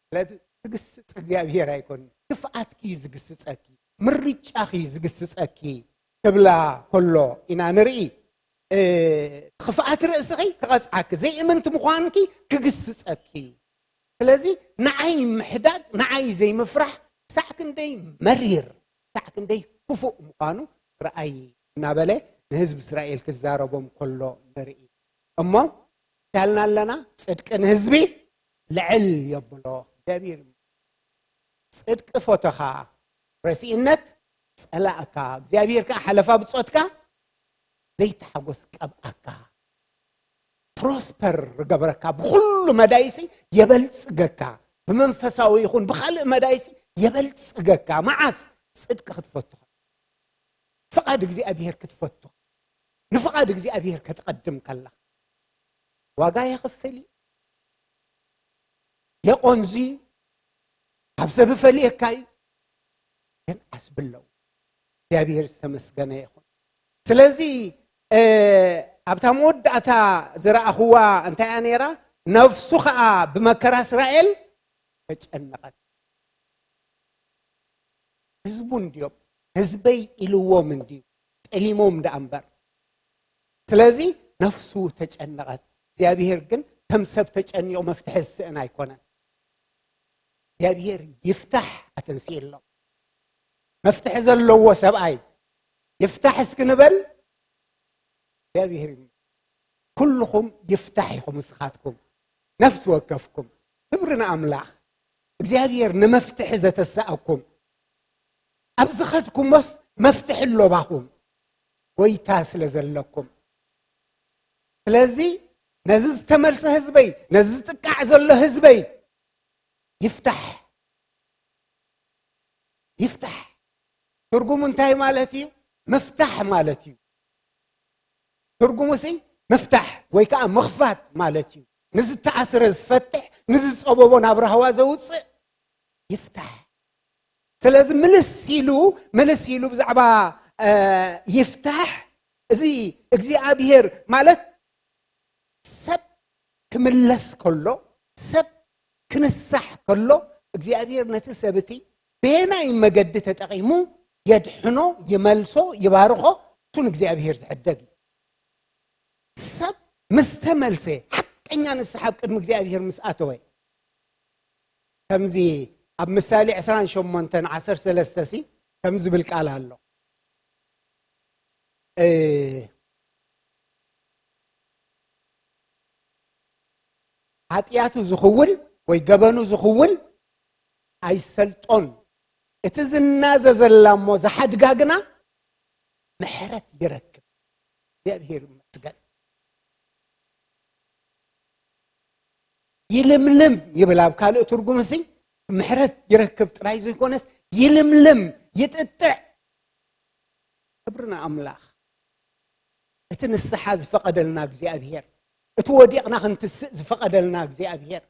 ስለዚ ዝግስጽ እግዚኣብሔር ኣይኮን፣ ክፍኣትኪ እዩ ዝግስጸኪ፣ ምርጫኺ እዩ ዝግስጸኪ ክብላ ከሎ ኢና ንርኢ። እ፣ ክፍኣት ርእስኺ ክቐጽዓኪ፣ ዘይእምንቲ ምዃንኪ ክግስጸኪ እዩ። ስለዚ ንዓይ ምሕዳግ፣ ንዓይ ዘይምፍራሕ ክሳዕ ክንደይ መሪር፣ ክሳዕ ክንደይ ክፉእ ምዃኑ ረኣይ እናበለ ንህዝቢ እስራኤል ክዛረቦም ከሎ ንርኢ። እሞ ታልና ኣለና፣ ጽድቂ ንህዝቢ ልዕል የብሎ። እግዚኣብሔር ይመስገን። ጽድቂ ፎተኻ፣ ረሲእነት ጸላእካ፣ እግዚኣብሔር ከኣ ሓለፋ ብጾትካ ዘይተሓጎስ ቀብኣካ። ፕሮስፐር ርገብረካ፣ ብኹሉ መዳይሲ የበልጽገካ። ብመንፈሳዊ ይኹን ብኻልእ መዳይሲ የበልጽገካ። መዓስ? ጽድቂ ክትፈቱ፣ ፍቓድ እግዚኣብሔር ክትፈቱ፣ ንፍቓድ እግዚኣብሔር ክትቐድም ከለኻ ዋጋ የኽፍል እዩ፣ የቖንዙ እዩ፣ ካብ ሰብ ይፈልየካ እዩ። ግን ዓስቢ ኣለዎ። እግዚኣብሔር ዝተመስገነ ይኹን። ስለዚ፣ እ፣ ኣብታ መወዳእታ ዝረኣኽዋ እንታይ እያ ነይራ? ነፍሱ ኸኣ ብመከራ እስራኤል ተጨነቐት። ህዝቡ እንድዮም፣ ህዝበይ ኢልዎም እንድዩ፣ ጠሊሞም ደኣ እምበር። ስለዚ ነፍሱ ተጨነቐት። እግዚኣብሔር ግን ከም ሰብ ተጨኒቑ መፍትሒ ዝስእን ኣይኮነን። እግዚኣብሔር ይፍታሕ ኣተንስኡ ኣሎ። መፍትሒ ዘለዎ ሰብኣይ ይፍታሕ እስኪ ንበል። እግዚኣብሔር ይም-፣ ኩልኹም ይፍታሕ ኢኹም ንስኻትኩም፣ ነፍሲ ወከፍኩም። ክብሪ ንኣምላኽ። እግዚኣብሔር ንመፍትሒ ዘተሰኣኩም፣ ኣብ ዝኸድኩሞስ መፍትሒ ኣሎባኹም፣ ጎይታ ስለ ዘለኩም። ስለዚ ነዚ ዝተመልሰ ህዝበይ፣ ነዚ ዝጥቃዕ ዘሎ ህዝበይ ይፍታሕ፣ ይፍታሕ። ትርጉሙ እንታይ ማለት እዩ? ምፍታሕ ማለት እዩ። ትርጉሙሲ ምፍታሕ ወይ ከዓ ምኽፋት ማለት እዩ። ንዝተኣስረ ዝፈትሕ፣ ንዝጸበቦ ናብ ራህዋ ዘውጽእ ይፍታሕ። ስለዚ ምልስ ኢሉ፣ ምልስ ኢሉ ብዛዕባ፣ እ፣ ይፍታሕ፣ እዚ እግዚኣብሔር ማለት ሰብ ክምለስ ከሎ፣ ሰብ ክንሳሕ ከሎ፣ እግዚኣብሔር ነቲ ሰብ እቲ በየናይ መገዲ ተጠቒሙ የድሕኖ፣ ይመልሶ፣ ይባርኾ፣ እሱ ንእግዚኣብሔር ዝሕደግ እዩ። ሰብ ምስ ተመልሰ፣ ሓቀኛ ንስሓ ኣብ ቅድሚ እግዚኣብሔር ምስ ኣተወ፣ ከምዚ ኣብ ምሳሌ ዕስራን ሸሞንተን ዓሰርተ ሰለስተ ሲ ከምዚ ዝብል ቃል ኣሎ። እ፣ ሓጢኣቱ ዝኽውል ወይ ገበኑ ዝኽውል ኣይሰልጦን። እቲ ዝናዘዘላ እሞ ዝሓድጋ ግና ምሕረት ይረክብ። እግዚኣብሔር ይመስገን። ይልምልም ይብል ኣብ ካልእ ትርጉም፣ እዚ ምሕረት ይረክብ ጥራይ ዘይኮነስ ይልምልም፣ ይጥጥዕ። ክብሪ ንኣምላኽ። እቲ ንስሓ ዝፈቐደልና እግዚኣብሔር፣ እቲ ወዲቕና ክንትስእ ዝፈቐደልና እግዚኣብሔር፣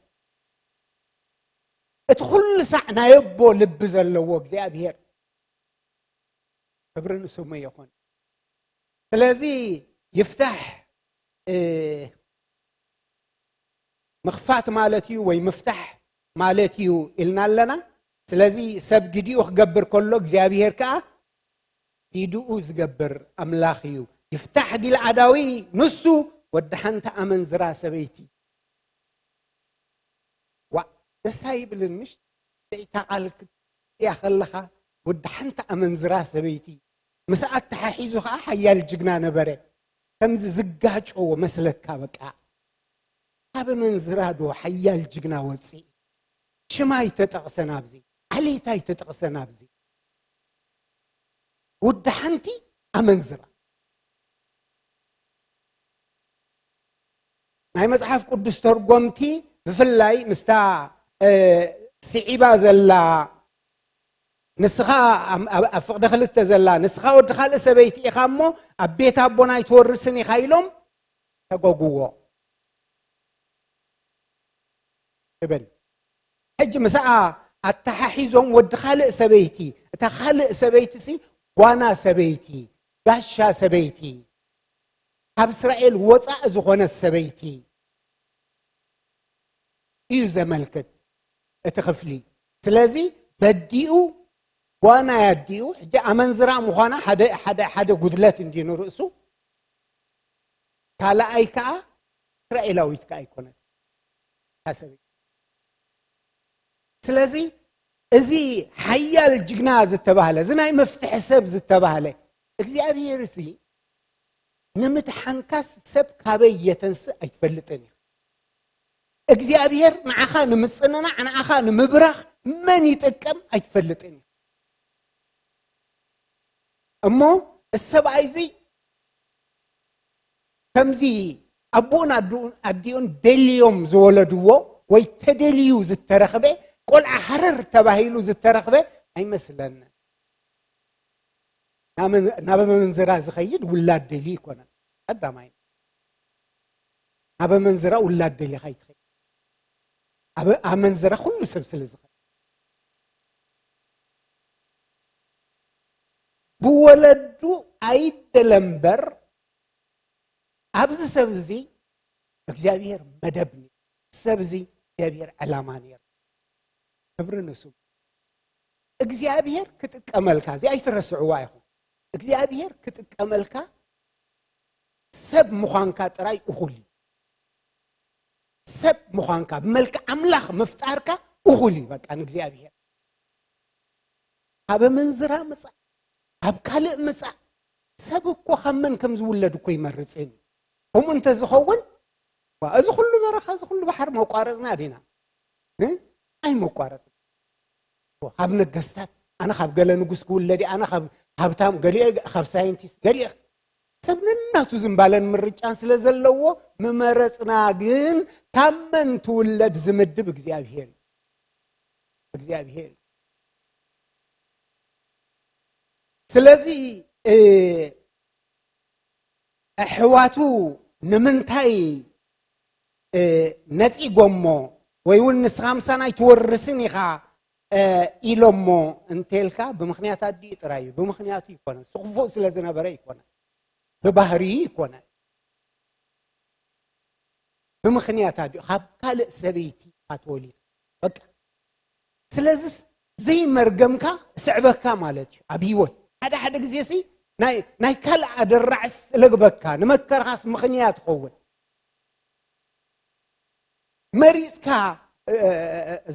እቲ ኩሉ ሳዕ ናይ ኣቦ ልቢ ዘለዎ እግዚኣብሔር፣ ክብሪ ንስሙ ይኹን። ስለዚ ይፍታሕ፣ እ፣ ምኽፋት ማለት እዩ ወይ ምፍታሕ ማለት እዩ ኢልና ኣለና። ስለዚ ሰብ ግዲኡ ክገብር ከሎ እግዚኣብሔር ከኣ ግድኡ ዝገብር ኣምላኽ እዩ። ይፍታሕ ጊልዓዳዊ ንሱ ወዲ ሓንቲ ኣመንዝራ ሰበይቲ። ዋእ፣ ደስ ኣይብልን ምሽ? ሰበይታ ቃል ክትያ ከለኻ ወዲ ሓንቲ ኣመንዝራ ሰበይቲ ምስ ኣተሓሒዙ ኸዓ ሓያል ጅግና ነበረ። ከምዚ ዝጋጨዎ መስለካ በቃ። ካብ ኣመንዝራ ዶ ሓያል ጅግና ወፅእ? ሽማ ኣይተጠቕሰን ኣብዚ፣ ዓሌት ኣይተጠቕሰን ኣብዚ። ወዲ ሓንቲ ኣመንዝራ። ናይ መጽሓፍ ቅዱስ ተርጎምቲ ብፍላይ ምስታ፣ እ፣ ስዒባ ዘላ፣ ንስኻ ኣብ፣ ኣብ፣ ኣብ ፍቕዲ ክልተ ዘላ፣ ንስኻ ወዲ ካልእ ሰበይቲ ኢኻ እሞ ኣብ ቤት ኣቦና ኣይትወርስን ኢኻ ኢሎም ተጎግዎ። ይብል። ሕጂ ምስኣ ኣተሓሒዞም ወዲ ካልእ ሰበይቲ፣ እታ ካልእ ሰበይቲ ሲ ጓና ሰበይቲ፣ ጋሻ ሰበይቲ፣ ካብ እስራኤል ወፃእ ዝኾነት ሰበይቲ እዩ ዘመልክት እቲ ክፍሊ። ስለዚ በዲኡ ጓና ኣዲኡ፣ ሕጂ ኣመንዝራ ምዃና ሓደ፣ ሓደ፣ ሓደ ጉድለት እንዲ ንርእሱ፣ ካልኣይ ከኣ እስራኤላዊት ከኣ ኣይኮነት እታ ሰበይቲ። ስለዚ እዚ ሓያል ጅግና ዝተባህለ፣ እዚ ናይ መፍትሒ ሰብ ዝተባህለ እግዚኣብሔር ሲ ንምድሓንካስ ሰብ ካበይ የተንስእ ኣይትፈልጥን ኢኻ። እግዚኣብሔር ንዓኻ ንምጽንናዕ፣ ንዓኻ ንምብራኽ መን ይጥቀም ኣይትፈልጥን ኢኻ። እሞ እዚ ሰብኣይ እዚ ከምዚ ኣቦኡን ኣዲኡን፣ ኣዲኡን ደልዮም ዝወለድዎ ወይ ተደልዩ ዝተረኽበ ቆልዓ ሃረር ተባሂሉ ዝተረኽበ ኣይመስለንን። ናብ ኣመንዝራ ዝኸይድ ውላድ ደልዩ ኣይኮነን። ቀዳማይ ናብ ኣመንዝራ ውላድ ደሊኻ ኣይትኸይድ። ኣብ ኣመንዝራ ኩሉ ሰብ ስለ ዝኸይድ፣ ብወለዱ ኣይደለ እምበር፣ ኣብዚ ሰብ እዚ እግዚኣብሔር መደብ ነይሩ። ሰብ እዚ እግዚኣብሔር ዕላማ ነይሩ። ክብሪ ንሱ። እግዚኣብሔር ክጥቀመልካ፣ እዚ ኣይትረስዕዋ ኢኹም። እግዚኣብሔር ክጥቀመልካ ሰብ ምዃንካ ጥራይ እኹል እዩ። ሰብ ምዃንካ፣ ብመልክዕ ኣምላኽ ምፍጣርካ እኹል እዩ። በቃ ንእግዚኣብሔር። ኣብ ኣመንዝራ ምጻእ፣ ኣብ ካልእ ምጻእ፣ ሰብ እኮ ካብ መን ከም ዝውለድ እኮ ይመርጽ እዩ። ከምኡ እንተ ዝኸውን፣ ዋ፣ እዚ ኩሉ በረኻ፣ እዚ ኩሉ ባሕሪ መቋረጽና ዲና? እ? ኣይመቋረጽና። ዋ፣ ካብ ነገስታት፣ ኣነ ካብ ገለ ንጉስ ክውለድ እየ፣ ኣነ ካብ ሃብታም፣ ገሊኦ ካብ ሳይንቲስት፣ ገሊኦ ሰብ ነናቱ ዝምባለን ምርጫን ስለ ዘለዎ፣ ምመረጽና ግን ካብ መን ትውለድ ዝምድብ እግዚኣብሔር እዩ። እግዚኣብሔር እዩ። ስለዚ፣ እ፣ ኣሕዋቱ ንምንታይ፣ እ፣ ነጺጎሞ ወይ እውን ንስኻ ምሳና ኣይትወርስን ኢኻ፣ እ፣ ኢሎሞ እንተልካ፣ ብምኽንያት ኣዲኡ ጥራይ እዩ። ብምኽንያቱ ይኮነ፣ እሱ ክፉእ ስለ ዝነበረ ይኮነ፣ ብባህሪኡ ይኮነ፣ ብምኽንያት ኣዲኡ ካብ ካልእ ሰበይቲ ኢኻ ተወሊድካ። በቃ። ስለዚስ ዘይመርገምካ ስዕበካ ማለት እዩ ኣብ ህይወት። ሓደ ሓደ ግዜ ሲ ናይ፣ ናይ ካልእ ኣደራዕስ ለግበካ፣ ንመከራኻስ ምኽንያት ይኸውን። መሪጽካ፣ እ፣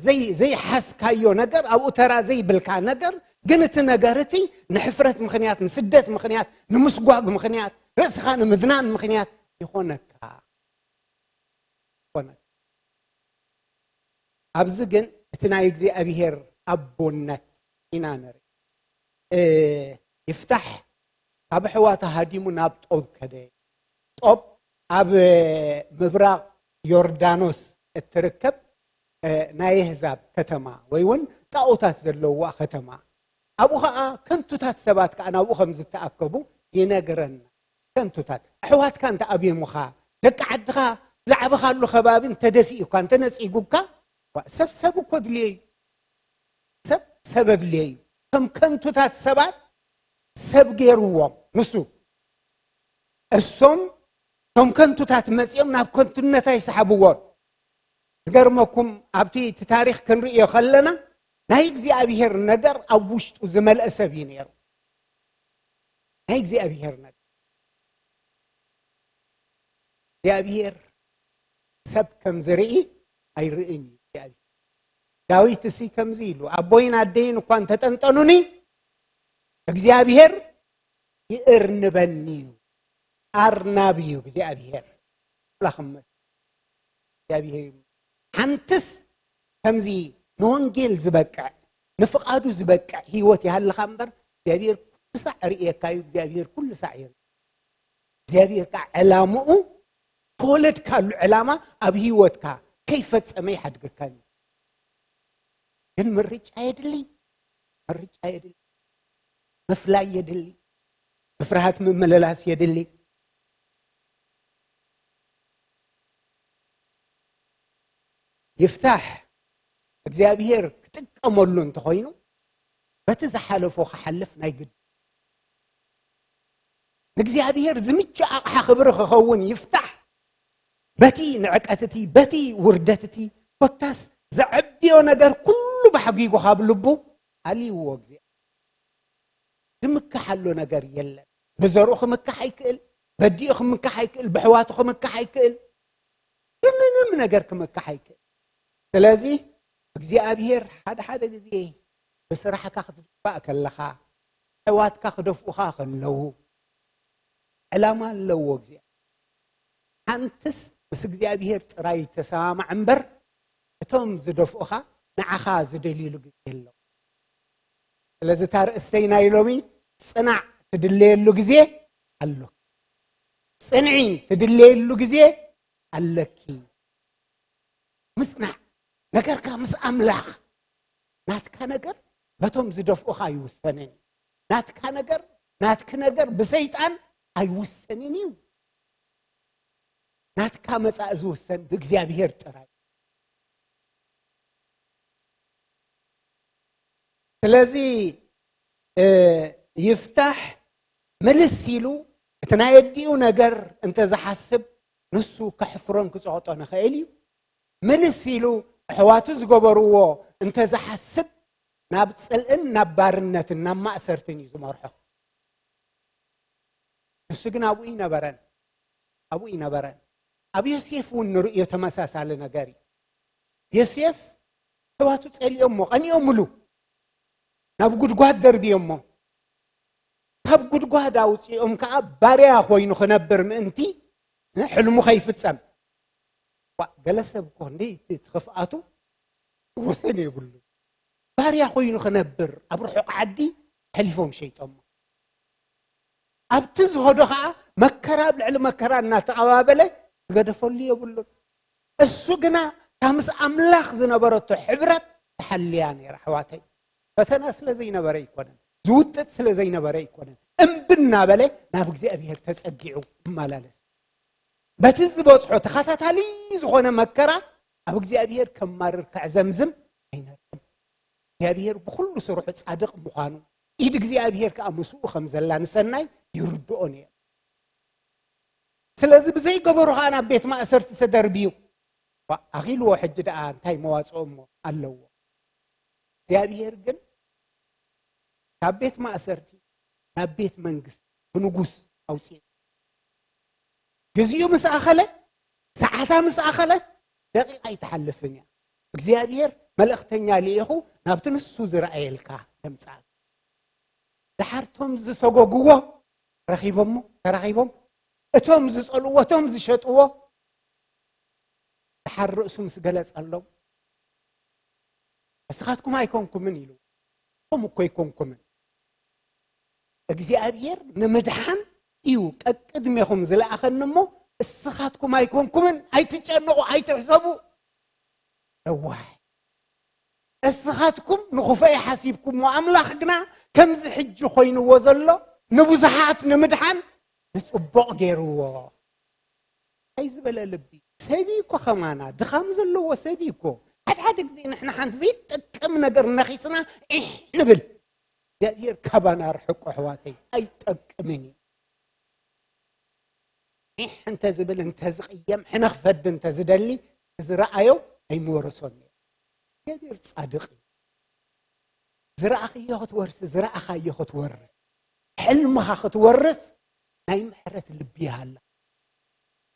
ዘይ-፣ ዘይሓዝካዮ ነገር፣ ኣብኡ ተራ ዘይብልካ ነገር፣ ግን እቲ ነገር እቲ ንሕፍረት ምኽንያት፣ ንስደት ምኽንያት፣ ንምስጓግ ምኽንያት፣ ርእስኻ ንምድናን ምኽንያት ይኾነካ። ይኾነካ። ኣብዚ ግን እቲ ናይ እግዚኣብሔር ኣቦነት ኢና ንርኢ። እ፣ ይፍታሕ ካብ ኣሕዋቱ ሃዲሙ ናብ ጦብ ከደ። ጦብ ኣብ ምብራቕ ዮርዳኖስ እትርከብ፣ እ፣ ናይ ኣህዛብ ከተማ ወይ እውን ጣኦታት ዘለውዋ ከተማ። ኣብኡ ኸዓ ከንቱታት ሰባት ከኣ ናብኡ ከም ዝተኣከቡ ይነግረና። ከንቱታት። ኣሕዋትካ እንተ ኣብዮምኻ፣ ደቂ ዓድኻ ዝዓበኻሉ ከባቢ እንተ ደፊኡካ፣ እንተ ነጺጉካ፣ ዋ፣ ሰብ ሰብ እኮ ኣድልዮ እዩ። ሰብ ሰብ ኣድልዮ እዩ። ከም ከንቱታት ሰባት ሰብ ገይርዎም ንሱ። እሶም ከም ከንቱታት መጺኦም ናብ ከንቱነት ኣይሰሓብዎን። ዝገርመኩም፣ ኣብቲ እቲ ታሪኽ ክንርእዮ ከለና፣ ናይ እግዚኣብሔር ነገር ኣብ ውሽጡ ዝመልአ ሰብ እዩ ነይሩ። ናይ እግዚኣብሔር ነገር። እግዚኣብሔር ሰብ ከም ዝርኢ ኣይርእን እዩ እግዚኣብሔር። ዳዊት እሲ ከምዚ ኢሉ፣ "ኣቦይን ኣደይን እኳ እንተጠንጠኑኒ፣ እግዚኣብሔር ይእርንበኒ እዩ።" ኣርናብ እዩ እግዚኣብሔር። ኣምላኽ ይመስገን። እግዚኣብሔር ይመስገን። ሓንትስ ከምዚ ንወንጌል ዝበቅዕ፣ ንፍቓዱ ዝበቅዕ ህይወት ይሃልኻ እምበር፣ እግዚኣብሔር ኩሉ ሳዕ ርእየካ እዩ፣ እግዚኣብሔር ኩሉ ሳዕ ይርኢ። እግዚኣብሔር ከዓ ዕላምኡ፣ ተወለድካሉ ዕላማ ኣብ ህይወትካ ከይፈጸመ ይሓድገካ እዩ። ግን ምርጫ የድሊ፣ ምርጫ የድሊ፣ ምፍላይ የድሊ፣ ብፍርሃት ምምልላስ የድሊ። ይፍታሕ እግዚኣብሔር ክጥቀመሉ እንተኾይኑ፣ በቲ ዝሓለፎ ክሓልፍ ናይ ግድ። ንእግዚኣብሔር ዝምቹ ኣቕሓ ክብሪ ክኸውን ይፍታሕ። በቲ ንዕቀት እቲ፣ በቲ ውርደት እቲ፣ ኮታስ ዘዕብዮ ነገር ኩሉ ባሕጊጉ ካብ ልቡ ኣልይዎ። እግዚኣብሔር ዝምክሓሎ ነገር የለን። ብዘርኡ ክምካሕ ኣይክእል፣ በዲኡ ክምካሕ ኣይክእል፣ ብሕዋቱ ክምካሕ ኣይክእል፣ ብምንም ነገር ክምካሕ ኣይክእል። ስለዚ እግዚኣብሔር ሓደ ሓደ ግዜ ብስራሕካ ክትድፋእ ከለኻ፣ ኣሕዋትካ ክደፍኡኻ ከለዉ፣ ዕላማ ኣለዎ እግዚኣብሔር። ሓንትስ ምስ እግዚኣብሔር ጥራይ ተሰማማዕ እምበር፣ እቶም ዝደፍኡኻ ንዓኻ ዝደልዩሉ ግዜ ኣለዎ። ስለዚ እታ ርእስተይ ናይ ሎሚ፣ ጽናዕ ትድለየሉ ግዜ ኣሎ። ጽንዒ ትድለየሉ ግዜ ኣለኪ። ምጽናዕ፣ ነገርካ ምስ ኣምላኽ፣ ናትካ ነገር በቶም ዝደፍኡኻ ኣይውሰንን እዩ። ናትካ ነገር፣ ናትኪ ነገር ብሰይጣን ኣይውሰንን እዩ። ናትካ መጻኢ ዝውሰን ብእግዚኣብሔር ጥራይ። ስለዚ፣ እ፣ ይፍታሕ ምልስ ኢሉ እቲ ናይ ኣዲኡ ነገር እንተ ዝሓስብ፣ ንሱ ከሕፍሮን ክጸቕጦን ይኽእል እዩ። ምልስ ኢሉ ኣሕዋቱ ዝገበርዎ እንተ ዝሓስብ፣ ናብ ጽልእን ናብ ባርነትን ናብ ማእሰርትን እዩ ዝመርሖ። ንሱ ግን ኣብኡ ይነበረን፣ ኣብኡ ይነበረን። ኣብ ዮሴፍ እውን ንርእዮ ተመሳሳሊ ነገር እዩ። ዮሴፍ ኣሕዋቱ ጸሊኦሞ፣ ቀኒኦምሉ፣ ናብ ጉድጓድ ደርብዮሞ። ካብ ጉድጓድ ኣውጺኦም ከኣ ባርያ ኮይኑ ክነብር ምእንቲ፣ እ፣ ሕልሙ ከይፍጸም። ዋ፣ ገለ ሰብ እኮ እንዲ እቲ፣ እቲ ክፍኣቱ ወሰን የብሉ። ባርያ ኮይኑ ክነብር ኣብ ርሑቕ ዓዲ ኣሕሊፎም ሸይጦሞ። ኣብቲ ዝኸዶ ኸኣ መከራ ኣብ ልዕሊ መከራ እናተቐባበለ ዝገደፈሉ የብሉን። እሱ ግና እታ ምስ ኣምላኽ ዝነበረቶ ሕብረት ተሓልያ ነይራ፣ ኣሕዋተይ። ፈተና ስለ ዘይነበረ ኣይኮነን፣ ዝውጥጥ ስለ ዘይነበረ ኣይኮነን። እምቢ እናበለ ናብ እግዚኣብሔር ተጸጊዑ ይመላለስ። በቲ ዝበጽሖ ተኸታታሊ ዝኾነ መከራ ኣብ እግዚኣብሔር ከማርር ከዕዘምዝም ኣይነርም። እግዚኣብሔር ብኹሉ ስርሑ ጻድቕ ምዃኑ፣ ኢድ እግዚኣብሔር ከኣ ምስኡ ከም ዘላ ንሰናይ ይርድኦ ነይሩ። ስለዚ ብዘይገበሩ ከኣ ናብ ቤት ማእሰርቲ ተደርብዩ። ዋ፣ ኣኺልዎ፣ ሕጂ ደኣ እንታይ መዋጽኦ እሞ ኣለዎ? እግዚኣብሔር ግን ካብ ቤት ማእሰርቲ ናብ ቤት መንግስቲ ብንጉስ ኣውጽኡ። ግዜኡ ምስ ኣኸለ፣ ሰዓታ ምስ ኣኸለት፣ ደቂቕ ኣይትሓልፍን እያ። እግዚኣብሔር መልእኽተኛ ልኢኹ ናብቲ ንሱ ዝረኣየልካ የምጽኣካ። ደሓር እቶም ዝሰጎግዎ ረኺቦሞ፣ ተራኺቦም፣ እቶም ዝጸልእዎ፣ እቶም ዝሸጥዎ፣ ደሓር ርእሱ ምስ ገለጸሎም፣ "ንስኻትኩም ኣይኮንኩምን" ኢሉ። "እቶም እኮ ኣይኮንኩምን። እግዚኣብሔር ንምድሓን እዩ ቀቅድሜኹም ዝለኣኸኒ እሞ፣ እስኻትኩም ኣይኮንኩምን፣ ኣይትጨነቑ፣ ኣይትሕሰቡ። ለዋህ፣ እስኻትኩም ንኽፉኤ ሓሲብኩሞ፣ ኣምላኽ ግና ከምዚ ሕጂ ኮይንዎ ዘሎ ንብዙሓት ንምድሓን ንጽቡቕ ገይርዎ።" እንታይ ዝበለ ልቢ! ሰብ እዩ እኮ ከማና፣ ድኻም ዘለዎ ሰብ እዩ እኮ። ሓደ ሓደ ግዜ ንሕና ሓንቲ ዘይጠቅም ነገር ነኺስና ኢሕ ንብል። እግዚኣብሔር ካባና ርሕቁ፣ ኣሕዋተይ፣ ኣይጠቅምን እዩ። ኢሕ እንተ ዝብል፣ እንተ ዝቕየም፣ ሕነ ክፈዲ እንተ ዝደሊ፣ ዝረኣዮ ኣይምወረሶን እዩ። እግዚኣብሔር ጻድቕ እዩ። ዝረኣኽዮ ክትወርስ፣ ዝረኣኻዮ ክትወርስ፣ ሕልምኻ ክትወርስ ናይ ምሕረት ልቢ ይሃላ።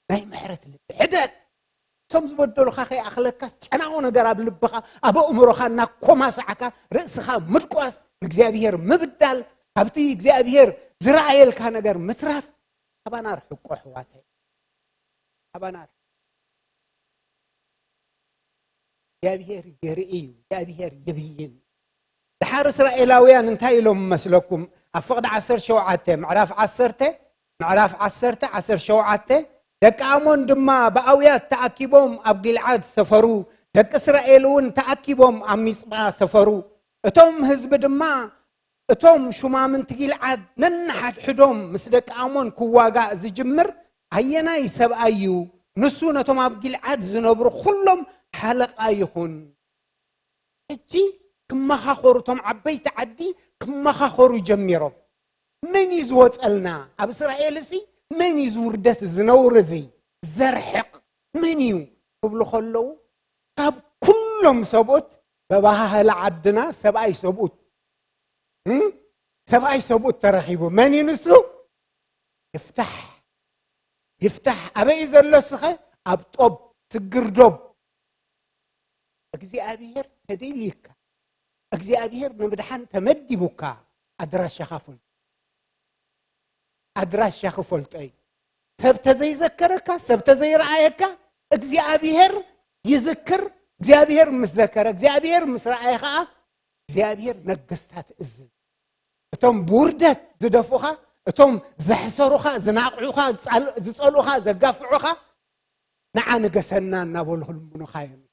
ናይ ምሕረት ልቢ ሕደግ። እቶም ዝበደሉኻ ከይኣኽለካስ ጨናዊ ነገር ኣብ ልብኻ፣ ኣብ ኣእምሮኻ እናኮማሳዕካ ርእስኻ ምድቋስ፣ ንእግዚኣብሔር ምብዳል፣ ካብቲ እግዚኣብሔር ዝረኣየልካ ነገር ምትራፍ፣ ካባና ርሕቁ ኣሕዋተይ። ካባና ርሕቁ። እግዚኣብሔር የርኢ እዩ፣ እግዚኣብሔር ይብይን። ደሓር እስራኤላውያን እንታይ ኢሎም መስለኩም? ኣብ ፍቕዲ ዓሰርተ ሸውዓተ፣ ምዕራፍ ዓሰርተ፣ ምዕራፍ ዓሰርተ፣ ዓሰርተ ሸውዓተ፣ "ደቂ ኣሞን ድማ ብኣውያት ተኣኪቦም ኣብ ጊልዓድ ሰፈሩ፣ ደቂ እስራኤል እውን ተኣኪቦም ኣብ ሚጽጳ ሰፈሩ። እቶም ህዝቢ ድማ፣ እቶም ሹማምንቲ ጊልዓድ ነንሓድሕዶም ምስ ደቂ ኣሞን ክዋጋእ ዝጅምር ኣየናይ ሰብኣይ እዩ? ንሱ ነቶም ኣብ ጊልዓድ ዝነብሩ ኩሎም ሓለቓ ይኹን።" ሕጂ ክመኻኸሩ፣ እቶም ዓበይቲ ዓዲ ክመኻኸሩ ጀሚሮም። "መን እዩ ዝወጸልና? ኣብ እስራኤል እሲ መን እዩ ዝውርደት፣ ዝነውር እዚ ዘርሕቕ? መን እዩ?" ክብሉ ከለዉ፣ ካብ ኩሎም ሰብኡት፣ በባህሊ ዓድና ሰብኣይ ሰብኡት፣ እም? ሰብኣይ ሰብኡት ተረኺቡ። መን እዩ ንሱ? ይፍታሕ። ይፍታሕ ኣበይ እዩ ዘሎ? እስኸ ኣብ ጦብ፣ ስግር ዶብ። እግዚኣብሔር ተደልዩካ፣ እግዚኣብሔር ንምድሓን ተመዲቡካ፣ ኣድራሻኻ ፈልጦ። ኣድራሻኺ ፈልጦ እዩ። ሰብ ተዘይዘከረካ፣ ሰብ ተዘይረኣየካ፣ እግዚኣብሔር ይዝክር። እግዚኣብሔር ምስ ዘከረ፣ እግዚኣብሔር ምስ ረኣየ ኸዓ፣ እግዚኣብሔር ነገስታት እዝዝ። እቶም ብውርደት ዝደፉኻ፣ እቶም ዘሕሰሩኻ፣ ዝናቕዑኻ፣ ዝጻል-፣ ዝጸልኡኻ፣ ዘጋፍዑኻ፣ "ንዓ ንገሰና" እናበሉ ክልምኑኻ እዮም።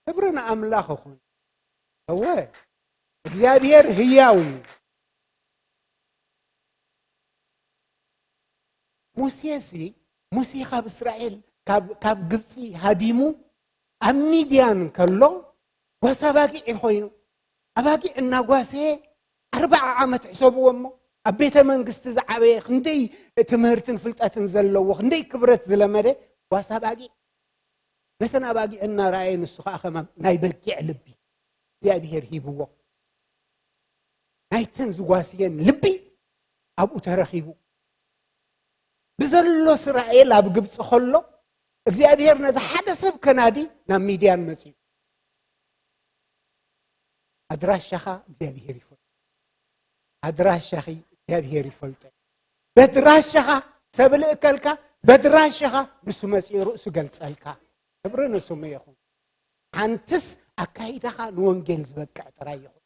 ክብሪ ንኣምላኽ ይኹን። እወ፣ እግዚኣብሔር ህያው እዩ። ሙሴ ሲ፣ ሙሴ ካብ እስራኤል፣ ካብ፣ ካብ ግብፂ ሃዲሙ ኣብ ሚድያን ከሎ ጓሳ ኣባጊዕ ኮይኑ፣ ኣባጊዕ እናጓሰየ ኣርብዓ ዓመት ሕሰብዎ እሞ፣ ኣብ ቤተ መንግስቲ ዝዓበየ፣ ክንደይ ትምህርትን ፍልጠትን ዘለዎ፣ ክንደይ ክብረት ዝለመደ ጓሳ ኣባጊዕ። ነተን ኣባጊዕ እናረኣየ ንሱ ኸዓ ከማን ናይ በጊዕ ልቢ እግዚኣብሔር ሂብዎ። ናይተን ዝጓስየን ልቢ ኣብኡ ተረኺቡ። ብዘሎ እስራኤል ኣብ ግብፂ ከሎ እግዚኣብሔር ነዚ ሓደ ሰብ ከናዲ ናብ ሚድያን መፂኡ። ኣድራሻኻ እግዚኣብሔር ይፈልጦ። ኣድራሻኺ እግዚኣብሔር ይፈልጦ። በድራሻኻ ሰብ ልእከልካ፣ በድራሻኻ ንሱ መፂኡ ርእሱ ገልፀልካ። ክብሪ ንስሙ ይኹን። ሓንትስ ኣካይዳኻ ንወንጌል ዝበቅዕ ጥራይ ይኹን።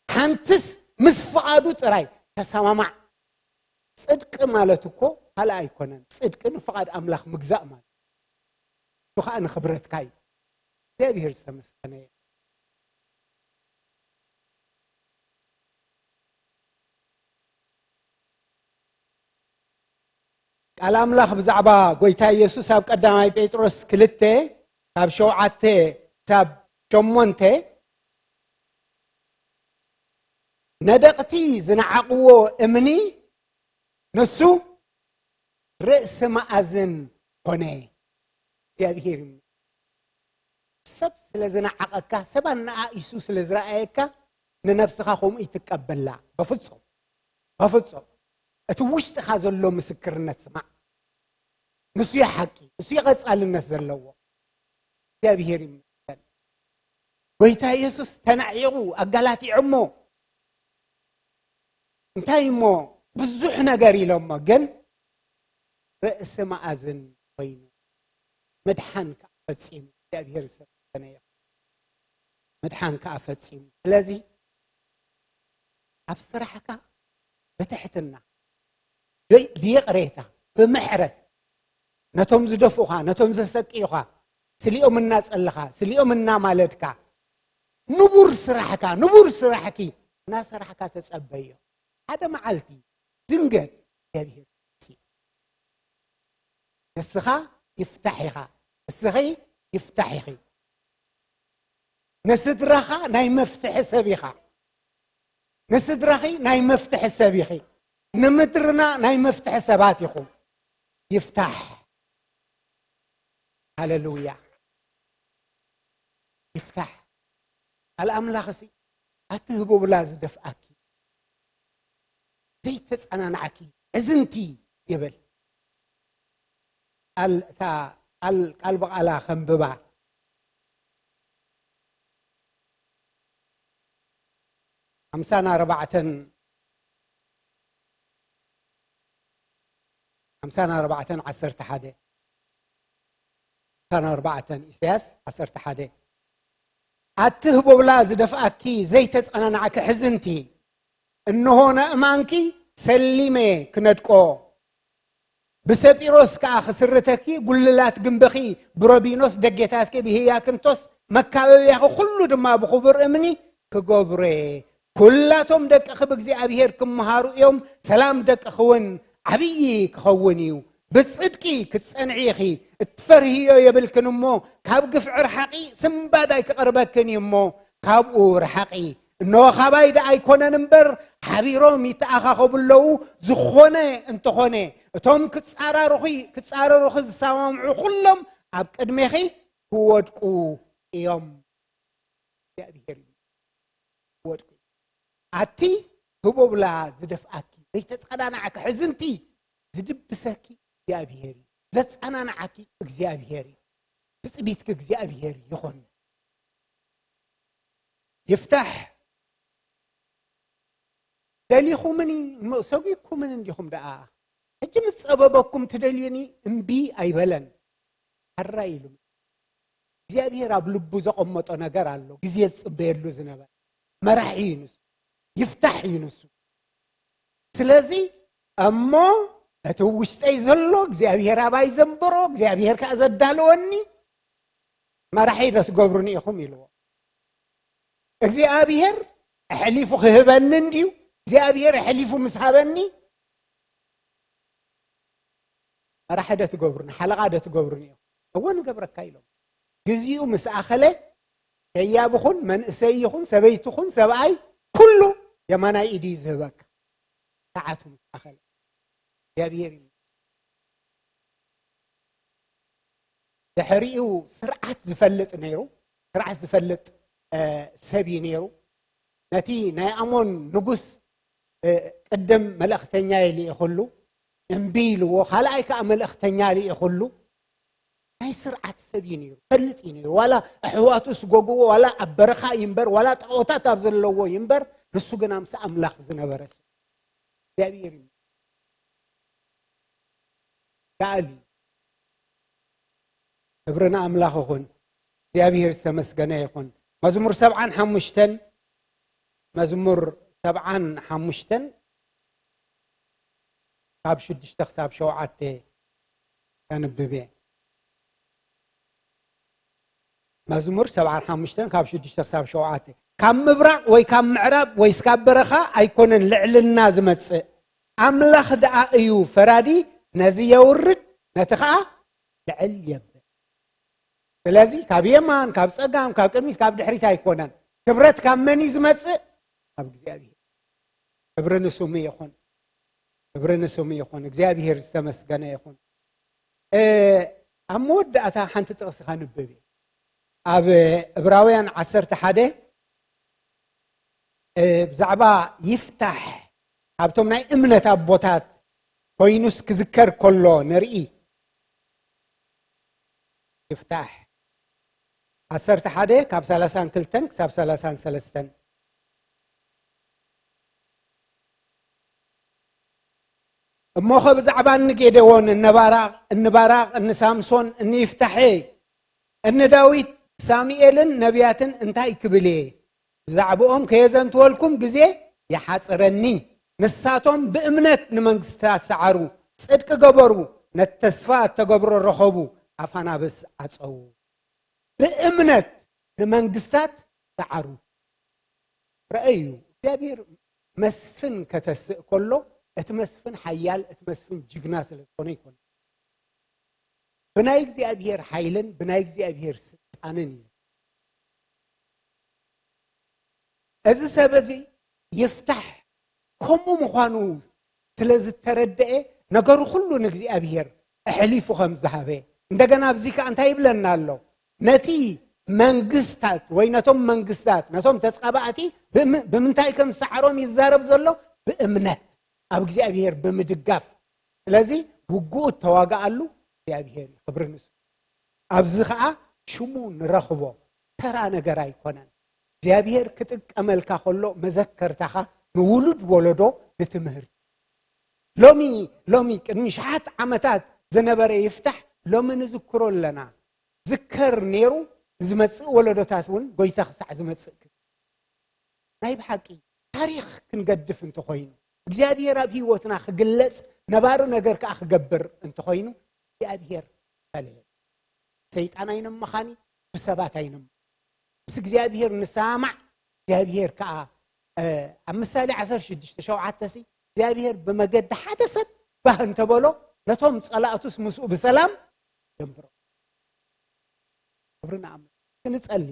ሓንትስ ምስ ፍቓዱ ጥራይ ተሰማማዕ። ጽድቂ ማለት እኮ ካልእ ኣይኮነን። ጽድቂ ንፍቓድ ኣምላኽ ምግዛእ ማለት እዩ። እሱ ኸኣ ንኽብረትካ እዩ። እግዚኣብሔር ዝተመስገነ እዩ። ቃል ኣምላኽ ብዛዕባ ጐይታ ኢየሱስ ኣብ ቀዳማይ ጴጥሮስ ክልተ ካብ ሸውዓተ ክሳብ ሸሞንተ፣ ነደቕቲ ዝነዓቕዎ እምኒ ንሱ ርእሲ መኣዝን ኮነ። እግዚኣብሔር ይመስገን። ሰብ ስለ ዝነዓቐካ፣ ሰብ ኣነኣኢሱ ስለ ዝረኣየካ፣ ንነብስኻ ከምኡ ይትቀበላ። በፍጹም፣ በፍጹም። እቲ ውሽጥኻ ዘሎ ምስክርነት ስማዕ። ንሱ እዩ ሓቂ፣ ንሱ እዩ ቀጻልነት ዘለዎ። እግዚኣብሔር ይመስገን። ጐይታ ኢየሱስ ተናዒቑ፣ ኣጋላቲዖሞ። እንታይ እሞ ብዙሕ ነገር ኢሎሞ፣ ግን ርእሲ መኣዝን ኮይኑ፣ ምድሓን ከኣ ፈጺሙ። እግዚኣብሔር ዝተመሰገነ ይኹን። ምድሓን ከኣ ፈጺሙ። ስለዚ ኣብ ስራሕካ ብትሕትና፣ ብ-፣ ብይቕሬታ፣ ብምሕረት፣ ነቶም ዝደፍኡኻ፣ ነቶም ዘሰቅዩኻ፣ ስሊኦም እናጸለኻ፣ ስሊኦም እናማለድካ፣ ንቡር ስራሕካ፣ ንቡር ስራሕኪ እናሰራሕካ ተጸበዮ። ሓደ መዓልቲ ድንገት እግዚኣብሔር ይመጽእ። ንስኻ ይፍታሕ ኢኻ፣ ንስኺ ይፍታሕ ኢኺ። ንስድራኻ ናይ መፍትሒ ሰብ ኢኻ። ንስድራኺ ናይ መፍትሒ ሰብ ኢኺ። ንምድርና ናይ መፍትሒ ሰባት ኢኹም። ይፍታሕ። ሃሌሉያ። ይፍታሕ። ቃል ኣምላኽሲ ኣቲ ህቦብላ ዝደፍኣኪ፣ ዘይተጸናንዓኪ፣ ሕዝንቲ ይብል። ቃል፣ እታ ቃል፣ ቃል ብቓላ ከንብባ። ሓምሳን ኣርባዕተን፣ ሓምሳን ኣርባዕተን ዓሰርተ ሓደ። ሓምሳን ኣርባዕተን፣ ኢሳያስ ዓሰርተ ሓደ። ኣቲ ህቦብላ ዝደፍኣኪ ዘይተጸናናዕኪ ሕዝንቲ፣ እንሆ ንእማንኪ ሰሊመ ክነድቆ፣ ብሰጲሮስ ከኣ ክስርተኪ፣ ጉልላት ግንብኺ ብሮቢኖስ፣ ደጌታትኪ ብህያክንቶስ፣ መካበብያኺ ኩሉ ድማ ብኽቡር እምኒ ክገብሮ እየ። ኩላቶም ደቅኺ ብእግዚኣብሔር ክመሃሩ እዮም። ሰላም ደቅኺ እውን ዓብዪ ክኸውን እዩ። ብጽድቂ ክትጸንዒ ኢኺ። እትፈርህዮ የብልክን እሞ፣ ካብ ግፍዒ ርሓቒ፣ ስንባድ ኣይክቐርበክን እዩ እሞ፣ ካብኡ ርሓቒ። እንሆ፣ ካባይ ደኣ ኣይኮነን እምበር፣ ሓቢሮም ይተኣኻኸቡ ኣለዉ። ዝኾነ እንተኾነ፣ እቶም ክጻራሩኺ፣ ክጻረሩኺ ዝሰማምዑ ኩሎም ኣብ ቅድሜኺ ክወድቁ እዮም። እግዚኣብሔር እዩ። ክወድቁ እዮም። ኣቲ ህቦብላ ዝደፍኣኪ፣ ዘይተጸናናዕኪ፣ ሕዝንቲ ዝድብሰኪ እግዚኣብሔር እዩ። ዘጸናንዓኪ እግዚኣብሔር እዩ። ትጽቢትኪ እግዚኣብሔር ይኹን። ይፍታሕ። ደሊኹምኒ እሞ ሰጒግኩምኒ እንዲኹም ደኣ። ሕጂ ምስ ጸበበኩም ትደልዩኒ እምቢ ኣይበለን። ሕራይ ኢሉ። እግዚኣብሔር ኣብ ልቡ ዘቐመጦ ነገር ኣሎ። ግዜ ዝጽበየሉ ዝነበረ መራሒ እዩ ንሱ። ይፍታሕ እዩ ንሱ። ስለዚ እሞ እቲ ውሽጠይ ዘሎ እግዚኣብሔር ኣባይ ዘንበሮ፣ እግዚኣብሔር ከኣ ዘዳለወኒ መራሒ ዶ ትገብሩኒ ኢኹም ኢልዎ። እግዚኣብሔር ኣሕሊፉ ክህበኒ እንድዩ? እግዚኣብሔር ኣሕሊፉ ምስ ሃበኒ፣ መራሒ ዶ ትገብሩኒ፣ ሓለቓ ዶ ትገብሩኒ ኢኹም? እወ፣ ንገብረካ ኢሎም። ግዚኡ ምስ ኣኸለ፣ ሸያብ ኹን፣ መንእሰይ ይኹን፣ ሰበይቲ ኹን፣ ሰብኣይ፣ ኩሉ የማናይ ኢድ እዩ ዝህበካ። ሰዓቱ ምስ ኣኸለ። እግዚኣብሔር ይመስገን። ድሕሪኡ ስርዓት ዝፈልጥ ነይሩ። ስርዓት ዝፈልጥ፣ እ፣ ሰብ እዩ ነይሩ። ነቲ ናይ ኣሞን ንጉስ፣ እ፣ ቅድም መልእኽተኛ ልኢኹሉ፣ እምቢ ኢልዎ። ካልኣይ ከኣ መልእኽተኛ ልኢኹሉ። ናይ ስርዓት ሰብ እዩ ነይሩ። ፈልጥ እዩ ነይሩ። ዋላ ኣሕዋቱ ስጎግዎ፣ ዋላ ኣብ በረኻ እዩ እምበር፣ ዋላ ጣዖታት ኣብ ዘለዎ እዩ እምበር፣ ንሱ ግና ምስ ኣምላኽ ዝነበረ ሰብ። እግዚኣብሔር ይመስገን። ከኣል እዩ። ክብሪ ንኣምላኽ ይኹን። እግዚኣብሔር ዝተመስገነ ይኹን። መዝሙር ሰብዓን ሓሙሽተን፣ መዝሙር ሰብዓን ሓሙሽተን ካብ ሽዱሽተ ክሳብ ሸውዓተ ከንብብ እየ። መዝሙር ሰብዓን ሓሙሽተን ካብ ሽዱሽተ ክሳብ ሸውዓተ። ካብ ምብራቕ ወይ ካብ ምዕራብ ወይ ስካብ በረኻ ኣይኮነን ልዕልና ዝመጽእ። ኣምላኽ ደኣ እዩ ፈራዲ፣ ነዚ የውርድ፣ ነቲ ኸኣ ልዕል የብል። ስለዚ ካብ የማን፣ ካብ ጸጋም፣ ካብ ቅድሚት፣ ካብ ድሕሪት ኣይኮነን። ክብረት ካብ መን እዩ ዝመጽእ? ካብ እግዚኣብሔር። ክብሪ ንስሙ ይኹን። ክብሪ ንስሙ ይኹን። እግዚኣብሔር ዝተመስገነ ይኹን። እ፣ ኣብ መወዳእታ ሓንቲ ጥቕሲ ከንብብ እየ። ኣብ ዕብራውያን ዓሰርተ ሓደ፣ እ፣ ብዛዕባ ይፍታሕ ካብቶም ናይ እምነት ኣቦታት ኮይኑስ ክዝከር ከሎ ንርኢ። ይፍታሕ ዓሰርተ ሓደ ካብ ሰላሳን ክልተን ክሳብ ሰላሳን ሰለስተን። እሞኸ ብዛዕባ እኒ ጌዴዎን፣ እነ ባራቕ፣ እኒ ባራቕ፣ እኒ ሳምሶን፣ እኒ ይፍታሐ፣ እኒ ዳዊት፣ ሳሙኤልን ነቢያትን እንታይ ክብል እየ? ብዛዕባኦም ከየዘንትወልኩም ግዜ ይሓጽረኒ። ንሳቶም ብእምነት ንመንግስታት ሰዓሩ፣ ጽድቂ ገበሩ፣ ነቲ ተስፋ እተገብሮ ረኸቡ፣ ኣፍ ኣናብስ ዓጸዉ። ብእምነት ንመንግስታት ሰዓሩ። ረኣዩ፣ እግዚኣብሔር መስፍን ከተስእ ከሎ፣ እቲ መስፍን ሓያል፣ እቲ መስፍን ጅግና ስለ ዝኾነ ይኮነ። ብናይ እግዚኣብሔር ሓይልን ብናይ እግዚኣብሔር ስልጣንን እዩ። እዚ ሰብ እዚ ይፍታሕ ከምኡ ምዃኑ ስለ ዝተረደአ፣ ነገሩ ኩሉ ንእግዚኣብሔር ኣሕሊፉ ከም ዝሃበ፣ እንደገና ኣብዚ ከኣ እንታይ ይብለና ኣሎ? ነቲ መንግስታት ወይ ነቶም መንግስታት፣ ነቶም ተጻባእቲ ብም-፣ ብምንታይ ከም ዝሰዓሮም ይዛረብ ዘሎ? ብእምነት፣ ኣብ እግዚኣብሔር ብምድጋፍ። ስለዚ ውግኡ እተዋግኣሉ እግዚኣብሔር እዩ። ክብሪ ንሱ። ኣብዚ ኸኣ ሽሙ ንረኽቦ። ተራ ነገር ኣይኮነን። እግዚኣብሔር ክጥቀመልካ ከሎ መዘከርታኻ ንውሉድ ወለዶ ንትምህርቲ። ሎሚ፣ ሎሚ ቅድሚ ሸሓት ዓመታት ዝነበረ ይፍታሕ ሎሚ ንዝክሮ ኣለና። ዝከር ነይሩ፣ ንዝመጽእ ወለዶታት እውን ጎይታ ክሳዕ ዝመጽእ። ናይ ብሓቂ ታሪኽ ክንገድፍ እንተኾይኑ፣ እግዚኣብሔር ኣብ ህይወትና ክግለጽ፣ ነባሪ ነገር ከኣ ክገብር እንተኾይኑ፣ እግዚኣብሔር ፈለየ። ሰይጣን ኣይነመኻኒ፣ ብሰባት ኣይነመ-፣ ምስ እግዚኣብሔር ንሰማማዕ፣ እግዚኣብሔር ከኣ፣ እ፣ ኣብ ምሳሌ ዓሰርተ ሽዱሽተ ሸውዓተ ሲ፣ እግዚኣብሔር ብመገዲ ሓደ ሰብ ባህ እንተበሎ፣ ነቶም ጸላእቱስ ምስኡ ብሰላም የንብሮ። ክብሪ ንኣምላኽ። ክንጸሊ፣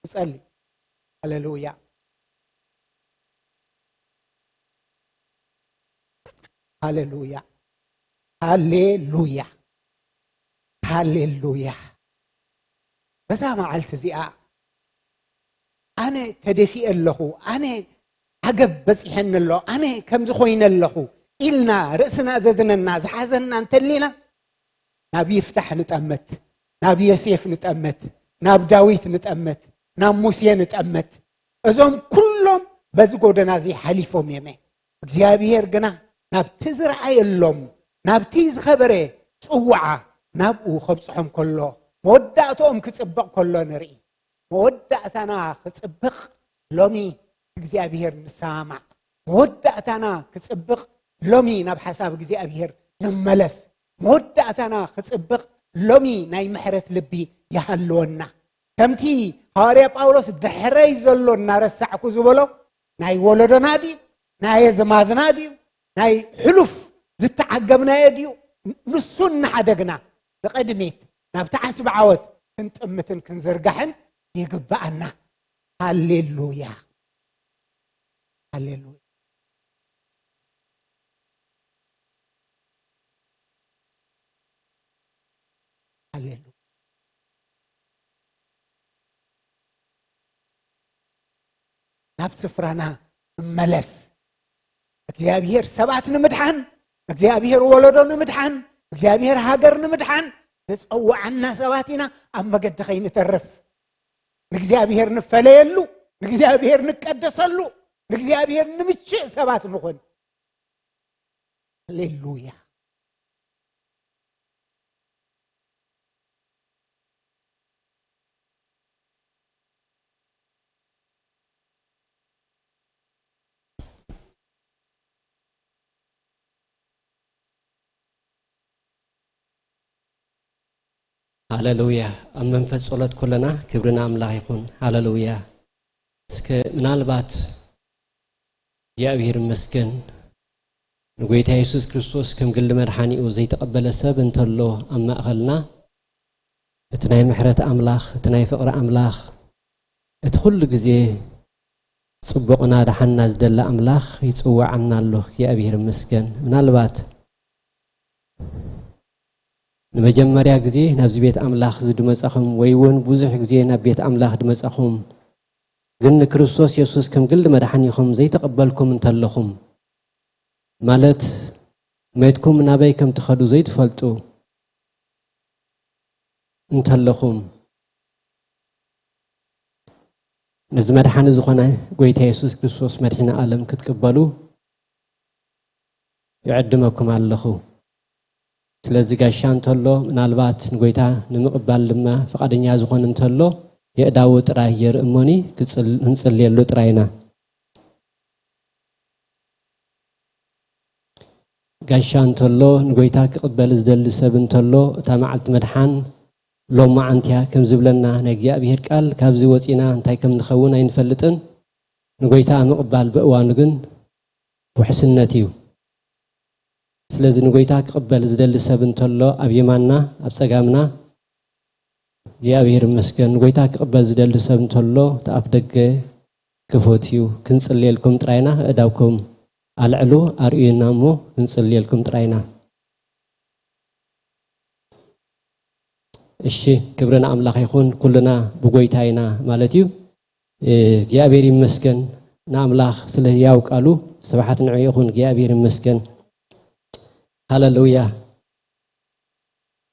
ንጸሊ። ሃሌሉያ። ሃሌሉያ። ሃሌሉያ። ሃሌሉያ። በዛ መዓልቲ እዚኣ ኣነ ተደፊኤ ኣለኹ፣ ኣነ ዓገብ በጺሐኒ ኣሎ፣ ኣነ ከምዚ ኮይነ ኣለኹ ኢልና ርእስና ዘድነና፣ ዝሓዘና እንተሊና፣ ናብ ይፍታሕ ንጠምት፣ ናብ ዮሴፍ ንጠምት፣ ናብ ዳዊት ንጠምት፣ ናብ ሙሴ ንጠምት። እዞም ኩሎም በዚ ጎደና እዚ ሓሊፎም እዮም። እግዚኣብሔር ግና ናብቲ ዝረኣየሎም፣ ናብቲ ዝኸበረ ጽዋዓ ናብኡ ከብጽሖም ከሎ፣ መወዳእትኦም ክጽብቕ ከሎ ንርኢ። መወዳእታና ክጽብቕ ሎሚ እግዚኣብሔር ንሰማማዕ። መወዳእታና ክጽብቕ ሎሚ ናብ ሓሳብ እግዚኣብሔር ንመለስ። መወዳእታና ክጽብቕ ሎሚ ናይ ምሕረት ልቢ ይሃልወና። ከምቲ ሃዋርያ ጳውሎስ ድሕረይ ዘሎ እናረሳዕኩ ዝበሎ ናይ ወለዶና ድዩ? ናይ ኣዝማድና ድዩ? ናይ ሕሉፍ ዝተዓገብናዮ ድዩ? ንሱ እናሓደግና ንቐድሚት ናብቲ ዓስቢ ዓወት ክንጥምትን ክንዝርጋሕን ይግብኣና። ሃሌሉያ። ሃሌሉያ። ሃሌሉያ። ናብ ስፍራና ንመለስ። እግዚኣብሔር ሰባት ንምድሓን፣ እግዚኣብሔር ወለዶ ንምድሓን፣ እግዚኣብሔር ሃገር ንምድሓን ዝጸውዓና ሰባት ኢና። ኣብ መገዲ ከይንተርፍ ንእግዚኣብሔር ንፈለየሉ፣ ንእግዚኣብሔር ንቀደሰሉ፣ ንእግዚኣብሔር ንምችእ ሰባት ንኹን። ሃሌሉያ። ሃሌሉያ። ኣብ መንፈስ ጸሎት ኩለና ክብሪ ንኣምላኽ ይኹን። ሃሌሉያ። እስከ ምናልባት እግዚኣብሔር ይመስገን፣ ንጎይታ የሱስ ክርስቶስ ከም ግሊ መድሓኒኡ ዘይተቐበለ ሰብ እንተሎ ኣብ ማእኸልና፣ እቲ ናይ ምሕረት ኣምላኽ፣ እቲ ናይ ፍቕሪ ኣምላኽ፣ እቲ ኩሉ ግዜ ጽቡቕና ደሓንና ዝደሊ ኣምላኽ ይጽውዓና ኣሎ። እግዚኣብሔር ይመስገን። ምናልባት ንመጀመርያ ግዜ ናብዚ ቤት ኣምላኽ እዚ ድመጻኹም ወይ እውን ብዙሕ ግዜ ናብ ቤት ኣምላኽ ድመጻኹም ግን ንክርስቶስ የሱስ ከም ግሊ መድሓኒኹም ዘይተቐበልኩም እንተለኹም፣ ማለት መይትኩም ናበይ ከም ትኸዱ ዘይትፈልጡ እንተለኹም፣ ነዚ መድሓኒ ዝኾነ ጎይታ የሱስ ክርስቶስ መድሒኒ ዓለም ክትቅበሉ ይዕድመኩም ኣለኹ። ስለዚ ጋሻ እንተሎ፣ ምናልባት ንጎይታ ንምቕባል ድማ ፍቓደኛ ዝኾነ እንተሎ፣ የእዳዉ ጥራይ የርኢ እሞኒ፣ ክጽል-፣ ክንጽልየሉ ጥራይ ኢና። ጋሻ እንተሎ፣ ንጎይታ ክቕበል ዝደሊ ሰብ እንተሎ፣ እታ መዓልቲ መድሓን ሎማዓንቲ እያ፣ ከም ዝብለና ናይ እግዚኣብሔር ቃል፣ ካብዚ ወጺና እንታይ ከም ንኸውን ኣይንፈልጥን። ንጎይታ ምቕባል ብእዋኑ ግን ውሕስነት እዩ። ስለዚ ንጎይታ ክቕበል ዝደሊ ሰብ እንተሎ፣ ኣብ የማንና፣ ኣብ ጸጋምና፣ እግዚኣብሔር ይመስገን። ንጎይታ ክቕበል ዝደሊ ሰብ እንተሎ፣ እቲ ኣፍ ደገ ክፉት እዩ። ክንጽልየልኩም ጥራይና፣ ኣእዳውኩም ኣልዕሉ፣ ኣርእዩና እሞ ክንጽልየልኩም ጥራይና። እሺ፣ ክብሪ ንኣምላኽ ይኹን። ኩልና ብጎይታ ኢና ማለት እዩ። እ፣ እግዚኣብሔር ይመስገን ንኣምላኽ ስለ ህያው ቃሉ፣ ስብሓት ንዑ ይኹን። እግዚኣብሔር ይመስገን። ሃሌሉያ።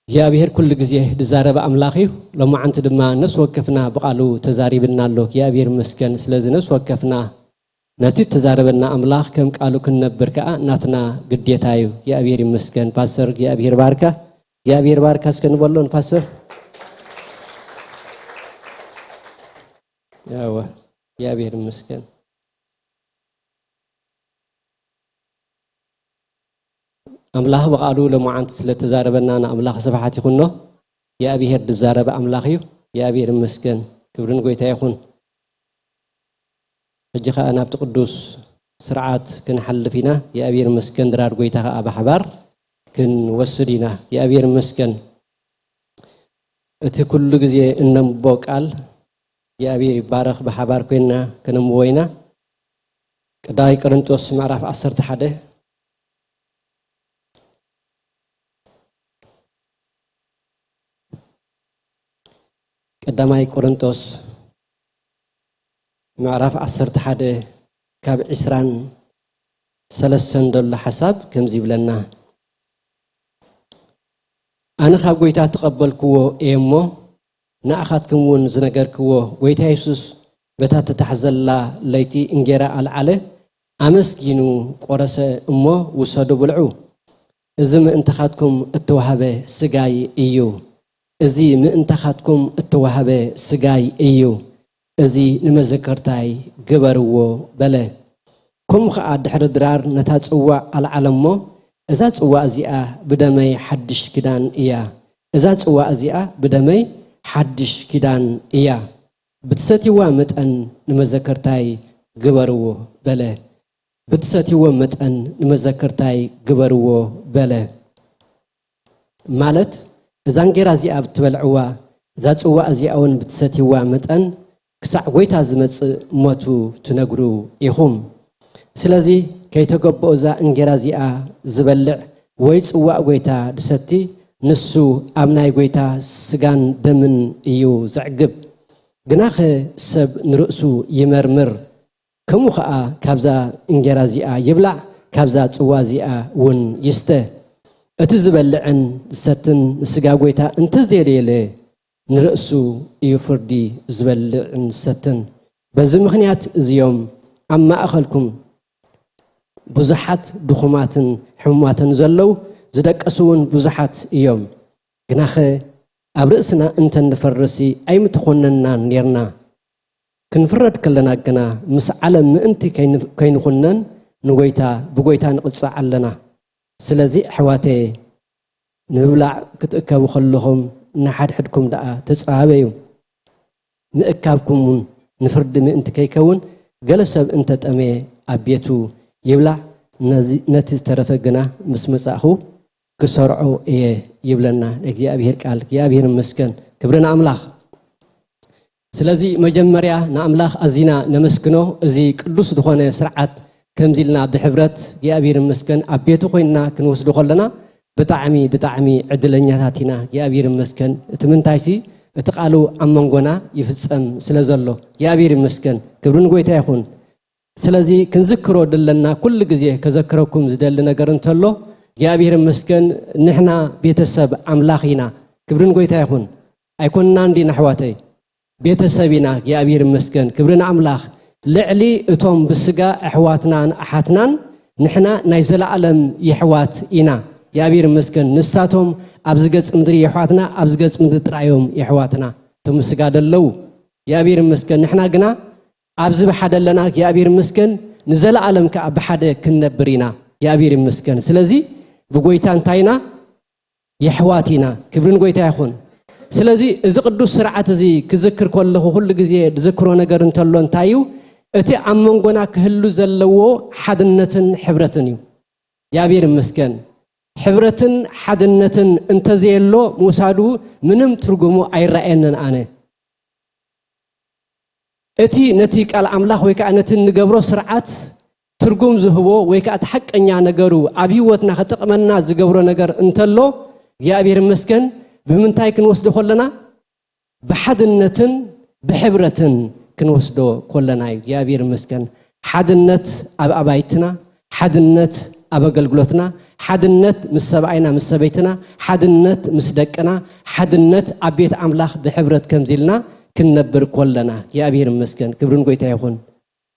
እግዚኣብሔር ኩሉ ግዜ ዝዛረብ ኣምላኽ እዩ። ሎማዓንቲ ድማ ነፍሲ ወከፍና ብቓሉ ተዛሪብና ኣሎ። እግዚኣብሔር ይመስገን። ስለዚ ነፍሲ ወከፍና ነቲ እተዛረበና ኣምላኽ ከም ቃሉ ክንነብር ከኣ ናትና ግዴታ እዩ። እግዚኣብሔር ይመስገን። ፓስተር እግዚኣብሔር ባርካ። እግዚኣብሔር ባርካ እስከ ንበሎ ንፓስተር። ያወ፣ እግዚኣብሔር ይመስገን። ኣምላኽ ብቓሉ ሎማዓንቲ ስለ እተዛረበና ንኣምላኽ ስብሓት ይኹኖ። እግዚኣብሔር ዝዛረብ ኣምላኽ እዩ። እግዚኣብሔር ይመስገን። ክብሪ ንጎይታ ይኹን። ሕጂ ኸኣ ናብቲ ቅዱስ ስርዓት ክንሓልፍ ኢና። እግዚኣብሔር ይመስገን። ድራር ጎይታ ኸኣ ብሓባር ክንወስድ ኢና። እግዚኣብሔር ይመስገን። እቲ ኩሉ ግዜ እነንብቦ ቃል እግዚኣብሔር ይባረኽ። ብሓባር ኮይንና ከነንብቦ ኢና። ቀዳማይ ቆሮንቶስ ምዕራፍ ዓሰርተ ሓደ። ቀዳማይ ቆሮንቶስ ምዕራፍ ዓሰርተ ሓደ ካብ ዕስራን ሰለስተን ዘሎ ሓሳብ ከምዚ ይብለና። ኣነ ካብ ጎይታ እተቐበልክዎ እየ እሞ፣ ንኣኻትኩም እውን ዝነገርክዎ፣ ጎይታ የሱስ በታ ትታሕ ዘላ ለይቲ እንጌራ ኣልዓለ፣ ኣመስጊኑ ቆረሰ እሞ፣ ውሰዱ ብልዑ። እዚ ምእንታኻትኩም እተዋህበ ስጋይ እዩ። እዚ ምእንታኻትኩም እተዋህበ ስጋይ እዩ። እዚ ንመዘከርታይ ግበርዎ በለ። ከምኡ ኸኣ ድሕሪ ድራር ነታ ጽዋእ ኣልዓለ እሞ፣ እዛ ጽዋእ እዚኣ ብደመይ ሓድሽ ኪዳን እያ። እዛ ጽዋእ እዚኣ ብደመይ ሓድሽ ኪዳን እያ። ብትሰትይዋ መጠን ንመዘከርታይ ግበርዎ በለ። ብትሰትይዎ መጠን ንመዘከርታይ ግበርዎ በለ። ማለት፣ እዛ እንጌራ እዚኣ ብትበልዕዋ፣ እዛ ጽዋእ እዚኣ እውን ብትሰትይዋ መጠን፣ ክሳዕ ጐይታ ዝመጽእ ሞቱ ትነግሩ ኢኹም። ስለዚ፣ ከይተገብኦ እዛ እንጌራ እዚኣ ዝበልዕ ወይ ጽዋእ ጐይታ ድሰቲ፣ ንሱ ኣብ ናይ ጐይታ ስጋን ደምን እዩ ዘዕግብ። ግናኸ ሰብ ንርእሱ ይመርምር፣ ከምኡ ኸኣ ካብዛ እንጌራ እዚኣ ይብላዕ፣ ካብዛ ጽዋ እዚኣ እውን ይስተ። እቲ ዝበልዕን ዝሰትን ንስጋ ጐይታ እንተዘየልየለ፣ ንርእሱ እዩ ፍርዲ ዝበልዕን ዝሰትን። በዚ ምኽንያት እዚኦም ኣብ ማእኸልኩም ብዙሓት ድኹማትን ሕሙማትን ዘለዉ፣ ዝደቀሱ እውን ብዙሓት እዮም። ግናኸ ኣብ ርእስና እንተ ንፈርሲ ኣይምተኾነንናን ኔርና። ክንፍረድ ከለና ግና ምስ ዓለም ምእንቲ ከይን-፣ ከይንኹነን ንጐይታ፣ ብጐይታ ንቕጻዕ ኣለና። ስለዚ ኣሕዋተየ፣ ንምብላዕ ክትእከቡ ከለኹም ንሓድሕድኩም ደኣ ተጸባበዩ። ምእካብኩም እውን ንፍርዲ ምእንቲ ከይከውን፣ ገለ ሰብ እንተ ጠመየ ኣብ ቤቱ ይብላዕ፣ ነዚ፣ ነቲ ዝተረፈ ግና ምስ መጻእኹ ክሰርዖ እየ ይብለና እግዚኣብሔር ቃል። እግዚኣብሔር ይመስገን፣ ክብሪ ንኣምላኽ። ስለዚ መጀመርያ ንኣምላኽ ኣዚና ነመስግኖ። እዚ ቅዱስ ዝኾነ ስርዓት ከምዚ ኢልና ብሕብረት እግዚኣብሔር ይመስገን ኣብ ቤቱ ኮይንና ክንወስዶ ከለና ብጣዕሚ፣ ብጣዕሚ ዕድለኛታት ኢና። እግዚኣብሔር ይመስገን። እቲ ምንታይሲ፣ እቲ ቃሉ ኣብ መንጎና ይፍጸም ስለ ዘሎ። እግዚኣብሔር ይመስገን። ክብሪ ንጎይታ ይኹን። ስለዚ ክንዝክሮ ደለና፣ ኩሉ ግዜ ከዘክረኩም ዝደሊ ነገር እንተሎ፣ እግዚኣብሔር ይመስገን፣ ንሕና ቤተሰብ ኣምላኽ ኢና። ክብሪ ንጎይታ ይኹን። ኣይኮንናን ዲና ኣሕዋተይ? ቤተሰብ ኢና። እግዚኣብሔር ይመስገን። ክብሪ ንኣምላኽ። ልዕሊ እቶም ብስጋ ኣሕዋትናን ኣሓትናን፣ ንሕና ናይ ዘለኣለም የሕዋት ኢና። እግዚኣብሔር ይመስገን። ንሳቶም ኣብዚ ገጽ ምድሪ የሕዋትና፣ ኣብዚ ገጽ ምድሪ ጥራዮም የሕዋትና። እቶም ብስጋ ደለዉ። እግዚኣብሔር ይመስገን። ንሕና ግና ኣብዚ ብሓደ ኣለና። እግዚኣብሔር ይመስገን። ንዘለኣለም ከኣ ብሓደ ክንነብር ኢና። እግዚኣብሔር ይመስገን። ስለዚ ብጎይታ እንታይ ኢና? የሕዋት ኢና። ክብሪ ንጎይታ ይኹን። ስለዚ እዚ ቅዱስ ስርዓት እዚ ክዝክር ከለኹ፣ ኩሉ ግዜ ዝዝክሮ ነገር እንተሎ እንታይ እዩ? እቲ ኣብ መንጎና ክህሉ ዘለዎ ሓድነትን ሕብረትን እዩ። እግዚኣብሔር ይመስገን። ሕብረትን ሓድነትን እንተዘየሎ ምውሳዱ ምንም ትርጉሙ ኣይረኣየንን ኣነ። እቲ ነቲ ቃል ኣምላኽ ወይ ከኣ ነቲ እንገብሮ ስርዓት ትርጉም ዝህቦ ወይ ከኣ እቲ ሓቀኛ ነገሩ ኣብ ህይወትና ክጠቕመና ዝገብሮ ነገር እንተሎ፣ እግዚኣብሔር ይመስገን፣ ብምንታይ ክንወስዶ ከለና? ብሓድነትን ብሕብረትን ክንወስዶ ከለና እዩ። እግዚኣብሔር ይመስገን። ሓድነት ኣብ ኣባይትና፣ ሓድነት ኣብ ኣገልግሎትና፣ ሓድነት ምስ ሰብኣይና ምስ ሰበይትና፣ ሓድነት ምስ ደቅና፣ ሓድነት ኣብ ቤት ኣምላኽ ብሕብረት ከምዚ ኢልና ክንነብር ከለና፣ እግዚኣብሔር ይመስገን፣ ክብሪ ንጎይታ ይኹን።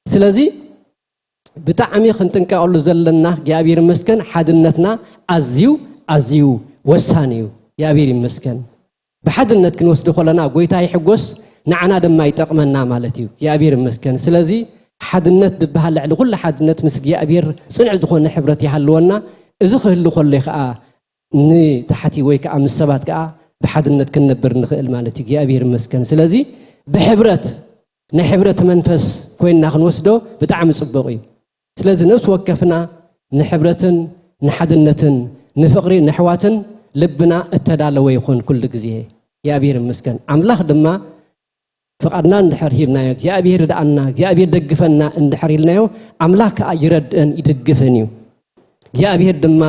ስለዚ ብጣዕሚ ክንጥንቀቐሉ ዘለና፣ እግዚኣብሔር ይመስገን፣ ሓድነትና ኣዝዩ፣ ኣዝዩ ወሳኒ እዩ። እግዚኣብሔር ይመስገን። ብሓድነት ክንወስዶ ከለና፣ ጎይታ ይሕጎስ፣ ንዓና ድማ ይጠቕመና ማለት እዩ። እግዚኣብሔር ይመስገን። ስለዚ ሓድነት ዝበሃል ልዕሊ ኩሉ ሓድነት ምስ እግዚኣብሔር ጽኑዕ ዝኾነ ሕብረት ይሃልወና። እዚ ክህሉ ከሎ እዩ ከኣ ንታሕቲ ወይ ከኣ ምስ ሰባት ከኣ ብሓድነት ክንነብር ንኽእል ማለት እዩ። እግዚኣብሔር ይመስገን። ስለዚ ብሕብረት፣ ናይ ሕብረት መንፈስ ኮይንና ክንወስዶ ብጣዕሚ ጽቡቕ እዩ። ስለዚ ነፍሲ ወከፍና ንሕብረትን ንሓድነትን ንፍቕሪ ንኣሕዋትን ልብና እተዳለወ ይኹን ኩሉ ግዜ። እግዚኣብሔር ይመስገን። ኣምላኽ ድማ ፍቓድና እንድሕር ሂብናዮ፣ እግዚኣብሔር ርድኣና፣ እግዚኣብሔር ደግፈና እንድሕር ኢልናዮ፣ ኣምላኽ ከኣ ይረድእን ይድግፍን እዩ። እግዚኣብሔር ድማ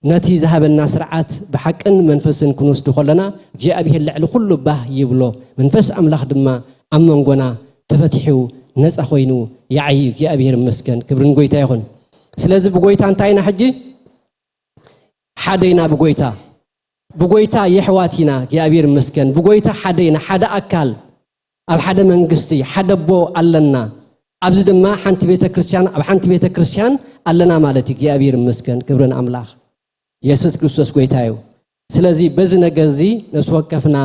ነቲ ዝሃበና ስርዓት ብሓቅን መንፈስን ክንወስዱ ከለና፣ እግዚኣብሔር ልዕሊ ኩሉ ባህ ይብሎ። መንፈስ ኣምላኽ ድማ ኣብ መንጎና ተፈቲሑ ነጻ ኮይኑ ይዓዪ። እግዚኣብሔር ይመስገን። ክብሪ ንጎይታ ይኹን። ስለዚ ብጎይታ እንታይ ኢና ሕጂ? ሓደ ኢና ብጎይታ። ብጎይታ የሕዋት ኢና። እግዚኣብሔር ይመስገን። ብጎይታ ሓደ ኢና፣ ሓደ ኣካል። ኣብ ሓደ መንግስቲ፣ ሓደ ኣቦ ኣለና። ኣብዚ ድማ ሓንቲ ቤተ ክርስቲያን፣ ኣብ ሓንቲ ቤተ ክርስቲያን ኣለና ማለት እዩ። እግዚኣብሔር ይመስገን። ክብሪ ንኣምላኽ። የሱስ ክርስቶስ ጎይታ እዩ። ስለዚ በዚ ነገር እዚ ነፍሲ ወከፍና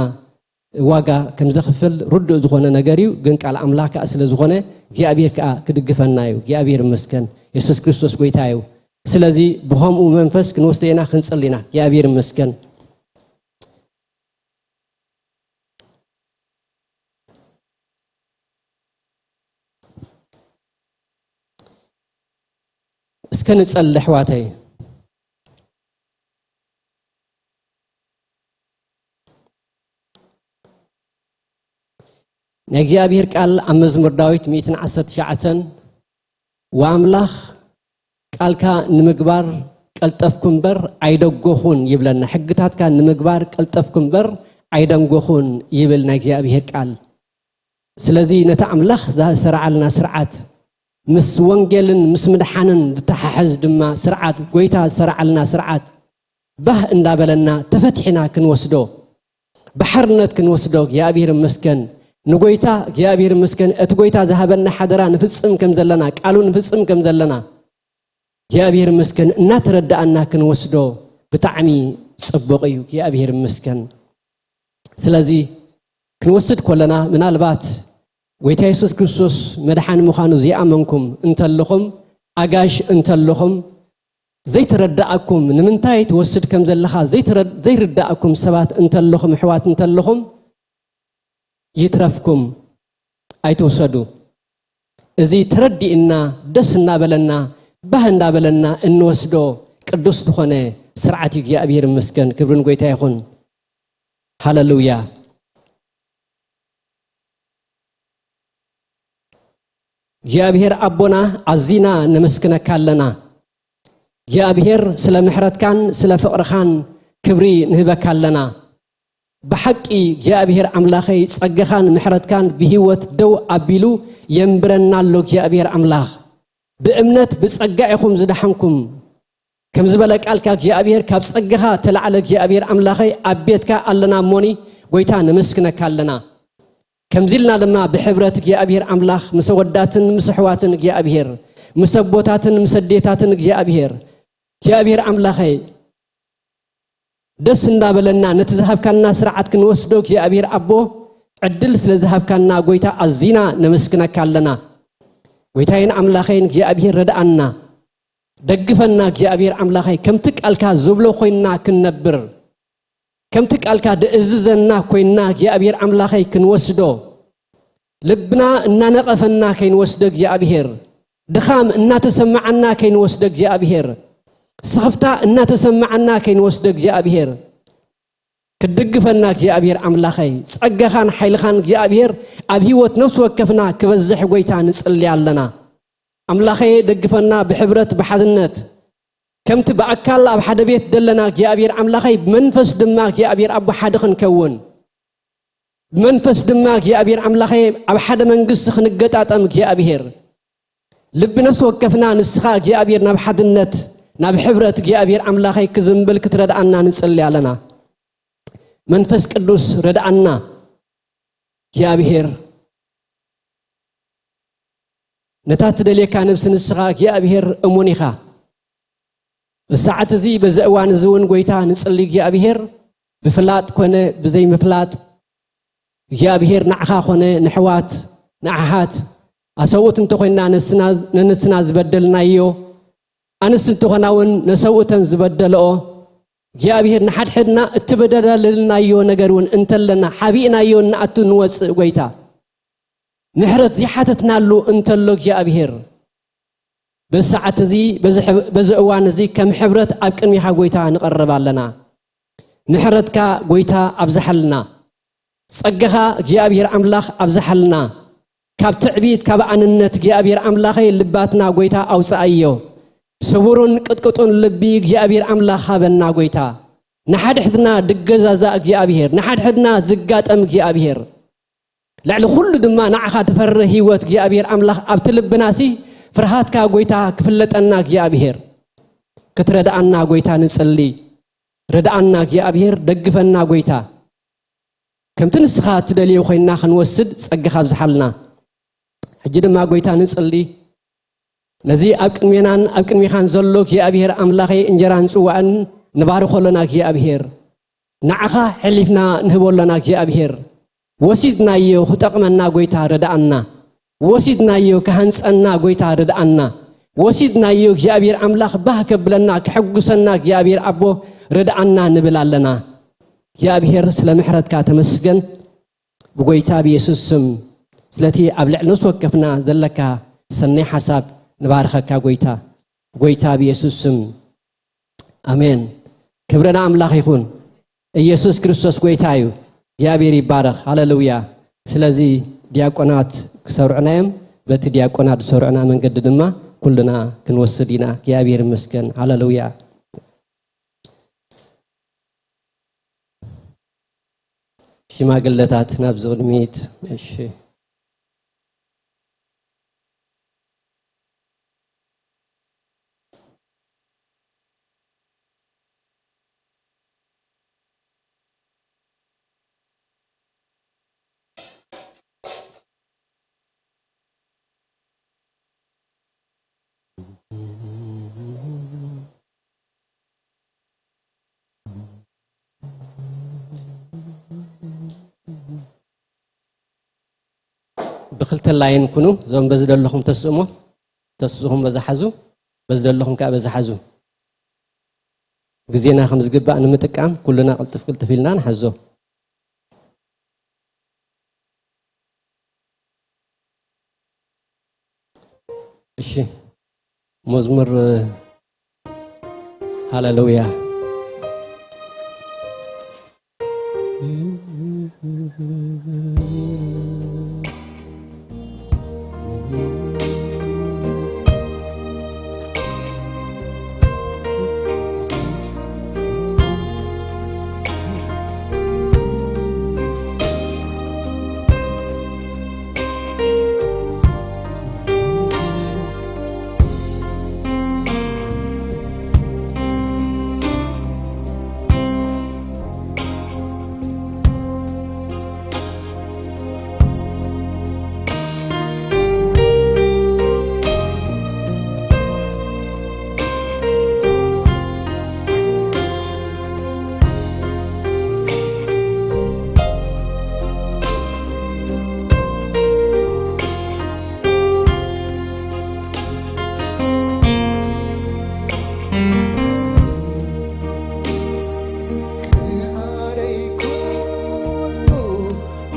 ዋጋ ከም ዘኽፍል ርዱእ ዝኾነ ነገር እዩ። ግን ቃል ኣምላኽ ከኣ ስለ ዝኾነ እግዚኣብሔር ከኣ ክድግፈና እዩ። እግዚኣብሔር ይመስገን። የሱስ ክርስቶስ ጎይታ እዩ። ስለዚ ብኸምኡ መንፈስ ክንወስዶ ኢና፣ ክንጽሊ ኢና። እግዚኣብሔር ይመስገን። እስከ ንጸሊ ኣሕዋተይ። ናይ እግዚኣብሔር ቃል ኣብ መዝሙር ዳዊት ሚእትን ዓሰርተ ትሽዓተን፣ "ወኣምላኽ ቃልካ ንምግባር ቀልጠፍኩ እምበር ኣይደጎኹን" ይብለና። ሕግታትካ ንምግባር ቀልጠፍኩ እምበር ኣይደንጎኹን ይብል ናይ እግዚኣብሔር ቃል። ስለዚ ነቲ ኣምላኽ ዘሰርዓልና ስርዓት፣ ምስ ወንጌልን ምስ ምድሓንን ዝተሓሕዝ ድማ ስርዓት፣ ጎይታ ዝሰርዓልና ስርዓት፣ ባህ እንዳበለና ተፈቲሕና ክንወስዶ፣ ብሓርነት ክንወስዶ፣ እግዚኣብሔር ይመስገን። ንጎይታ እግዚኣብሔር ይመስገን፣ እቲ ጎይታ ዝሃበና ሓደራ ንፍጽም ከም ዘለና፣ ቃሉ ንፍጽም ከም ዘለና፣ እግዚኣብሔር ይመስገን፣ እናተረዳእና ክንወስዶ ብጣዕሚ ጽቡቕ እዩ። እግዚኣብሔር ይመስገን። ስለዚ ክንወስድ ከለና፣ ምናልባት ጎይታ የሱስ ክርስቶስ መድሓኒ ምዃኑ ዘይኣመንኩም እንተለኹም፣ ኣጋይሽ እንተለኹም፣ ዘይተረዳእኩም፣ ንምንታይ ትወስድ ከም ዘለኻ ዘይተረ-፣ ዘይርዳእኩም ሰባት እንተለኹም፣ ኣሕዋት እንተለኹም፣ ይትረፍኩም፣ ኣይትውሰዱ። እዚ ተረዲእና፣ ደስ እናበለና፣ ባህ እናበለና እንወስዶ ቅዱስ ዝኾነ ስርዓት እዩ። እግዚኣብሔር ይመስገን፣ ክብሪ ንጎይታ ይኹን። ሃሌሉያ። እግዚኣብሔር ኣቦና፣ ኣዚና ነመስግነካ ኣለና። እግዚኣብሔር፣ ስለ ምሕረትካን ስለ ፍቕርኻን ክብሪ ንህበካ ኣለና። ብሓቂ እግዚኣብሔር ኣምላኸይ፣ ጸጋኻን ምሕረትካን ብህይወት ደው ኣቢሉ የንብረና ኣሎ። እግዚኣብሔር ኣምላኽ፣ ብእምነት ብጸጋ ኢኹም ዝደሓንኩም። ከም ዝበለ ቃልካ እግዚኣብሔር፣ ካብ ጸጋኻ ተላዕለ እግዚኣብሔር ኣምላኸይ፣ ኣብ ቤትካ ኣለና እሞኒ፣ ጎይታ ነመስግነካ ኣለና። ከምዚ ኢልና ድማ ብሕብረት እግዚኣብሔር ኣምላኽ፣ ምስ ኣወዳትን ምስ ኣሕዋትን እግዚኣብሔር፣ ምስ ኣቦታትን ምስ ኣዴታትን እግዚኣብሔር፣ እግዚኣብሔር ኣምላኸይ፣ ደስ እንዳበለና ነቲ ዝሃብካና ስርዓት ክንወስዶ እግዚኣብሔር ኣቦ፣ ዕድል ስለ ዝሃብካና ጎይታ ኣዚና ነመስግነካ ኣለና። ጎይታዬን ኣምላኸይን እግዚኣብሔር፣ ረድኣና፣ ደግፈና እግዚኣብሔር ኣምላኸይ፣ ከምቲ ቃልካ ዝብሎ ኮይንና ክንነብር፣ ከምቲ ቃልካ ድእዝዘና ኮይንና እግዚኣብሔር ኣምላኸይ ክንወስዶ፣ ልብና እናነቐፈና ከይንወስዶ እግዚኣብሔር፣ ድኻም እናተሰማዓና ከይንወስዶ እግዚኣብሔር፣ ስኽፍታ እናተሰማዓና ከይንወስዶ እግዚኣብሔር፣ ክትድግፈና እግዚኣብሔር ኣምላኸይ፣ ጸጋኻን ሓይልኻን እግዚኣብሔር ኣብ ህይወት ነፍሲ ወከፍና ክበዝሕ ጎይታ ንጽሊ ኣለና። ኣምላኸይ፣ ደግፈና ብሕብረት ብሓድነት፣ ከምቲ ብኣካል ኣብ ሓደ ቤት ደለና እግዚኣብሔር ኣምላኸይ፣ ብመንፈስ ድማ እግዚኣብሔር ኣቦ ሓደ ክንከውን፣ ብመንፈስ ድማ እግዚኣብሔር ኣምላኸይ ኣብ ሓደ መንግስቲ ክንገጣጠም እግዚኣብሔር፣ ልቢ ነፍሲ ወከፍና ንስኻ እግዚኣብሔር ናብ ሓድነት፣ ናብ ሕብረት እግዚኣብሔር ኣምላኸይ ክዝንብል ክትረድኣና ንጽሊ ኣለና። መንፈስ ቅዱስ ረድኣና እግዚኣብሔር። ነታ ትደልየካ ነብሲ ንስኻ እግዚኣብሔር እሙን ኢኻ። ብሰዓት እዚ በዚ እዋን እዚ እውን ጎይታ ንጽሊ እግዚኣብሔር፣ ብፍላጥ ኮነ ብዘይምፍላጥ እግዚኣብሔር ንዓኻ ኮነ ንሕዋት ንኣሓት ኣሰብኡት እንተኾይንና ነስና፣ ነንስና ዝበደልናዮ፣ ኣንስቲ እንተኾና እውን ነሰብኡተን ዝበደልኦ፣ እግዚኣብሔር ንሓድሕድና እተበዳደልናዮ ነገር እውን እንተለና ሓቢእናዮ ንኣቱ ንወጽእ ጎይታ። ምሕረት ዘይሓተትናሉ እንተሎ እግዚኣብሔር፣ በዚ ሰዓት እዚ፣ በዚ ሕብ-፣ በዚ እዋን እዚ ከም ሕብረት ኣብ ቅድሚኻ ጎይታ ንቐርብ ኣለና። ምሕረትካ ጎይታ ኣብዝሓልና። ጸጋኻ እግዚኣብሔር ኣምላኽ ኣብዝሓልና። ካብ ትዕቢት፣ ካብ ኣንነት እግዚኣብሔር ኣምላኸይ ልባትና ጎይታ ኣውጽኣዮ። ስቡሩን ቅጥቅጡን ልቢ እግዚኣብሔር ኣምላኽ ሃበና ጎይታ። ንሓድሕድና ድገዛዛእ እግዚኣብሔር፣ ንሓድሕድና ዝጋጠም እግዚኣብሔር። ልዕሊ ኩሉ ድማ ንዓኻ ትፈርህ ህይወት እግዚኣብሔር ኣምላኽ ኣብቲ ልብናሲ ፍርሃትካ ጎይታ ክፍለጠና እግዚኣብሔር። ክትረድኣና ጎይታ ንጽሊ። ረድኣና እግዚኣብሔር፣ ደግፈና ጎይታ። ከምቲ ንስኻ እትደልዮ ኮይንና ክንወስድ ጸጋኻ ኣብዝሓልና። ሕጂ ድማ ጎይታ ንጽሊ። ነዚ ኣብ ቅድሜናን ኣብ ቅድሜኻን ዘሎ እግዚኣብሔር ኣምላኸይ እንጀራን ጽዋእን ንባርኾ ኣሎና እግዚኣብሔር። ንዓኻ ሕሊፍና ንህቦ ኣሎና እግዚኣብሔር። ወሲድናዮ ክጠቕመና ጎይታ ረድኣና። ወሲድናዮ ክሃንጸና ጎይታ ረድኣና። ወሲድናዮ እግዚኣብሔር ኣምላኽ ባህ ከብለና ክሕጉሰና እግዚኣብሔር ኣቦ ረድኣና ንብል ኣለና። እግዚኣብሔር ስለ ምሕረትካ ተመስገን። ብጎይታ ብየሱስ ስም ስለቲ ኣብ ልዕሊ ነፍሲ ወከፍና ዘለካ ሰናይ ሓሳብ ንባርኸካ ጎይታ። ጎይታ ብየሱስ ስም ኣሜን። ክብሪ ንኣምላኽ ይኹን። ኢየሱስ ክርስቶስ ጎይታ እዩ። እግዚኣብሔር ይባረኽ። ሃሌሉያ። ስለዚ ዲያቆናት ክሰርዑና እዮም። በቲ ዲያቆናት ዝሰርዑና መንገዲ ድማ ኩልና ክንወስድ ኢና። እግዚኣብሔር ይመስገን። ሃሌሉያ። ሽማግለታት ናብዚ ቅድሚት። እሺ። ብክልተ ላይን ኩኑ። እዞም በዚ ዘለኹም ተስእሞ፣ ተስእኹም በዛ ሓዙ፣ በዚ ዘለኹም ከዓ በዛ ሓዙ። ግዜና ከም ዝግባእ ንምጥቃም ኩልና ቅልጥፍ ቅልጥፍ ኢልና ንሓዞ። እሺ፣ መዝሙር ሃሌሉያ።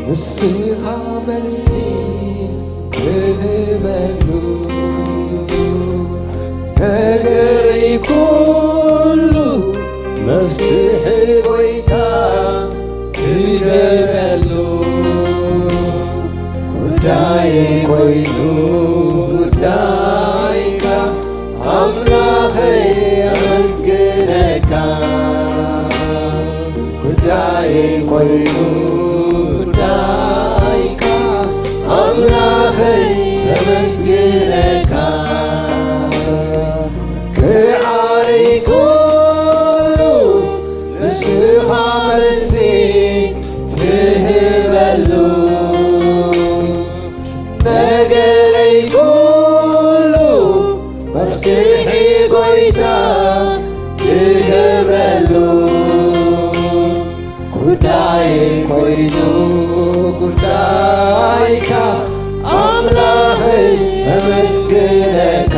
ንስኻ መልሲ ትህበሉ፣ ነገረይ ኩሉ መፍትሒ ጎይታ ትገብረሉ። ጉዳይ ኮይኑ ጉዳይካ ኣምላኸይ ኣመስግነካ። ጉዳይ ኮይኑ ጉዳይካ ኣምላኸይ ኣመስግነካ። ክዓረይ ኩሉ ንስኻ መልሲ ትህበሉ። ነገረይ ኩሉ መፍትሒ ጎይታ ትገብረሉ። ጉዳይ ኮይኑ ጉዳይካ ኣምላኸይ ኣመስግነካ።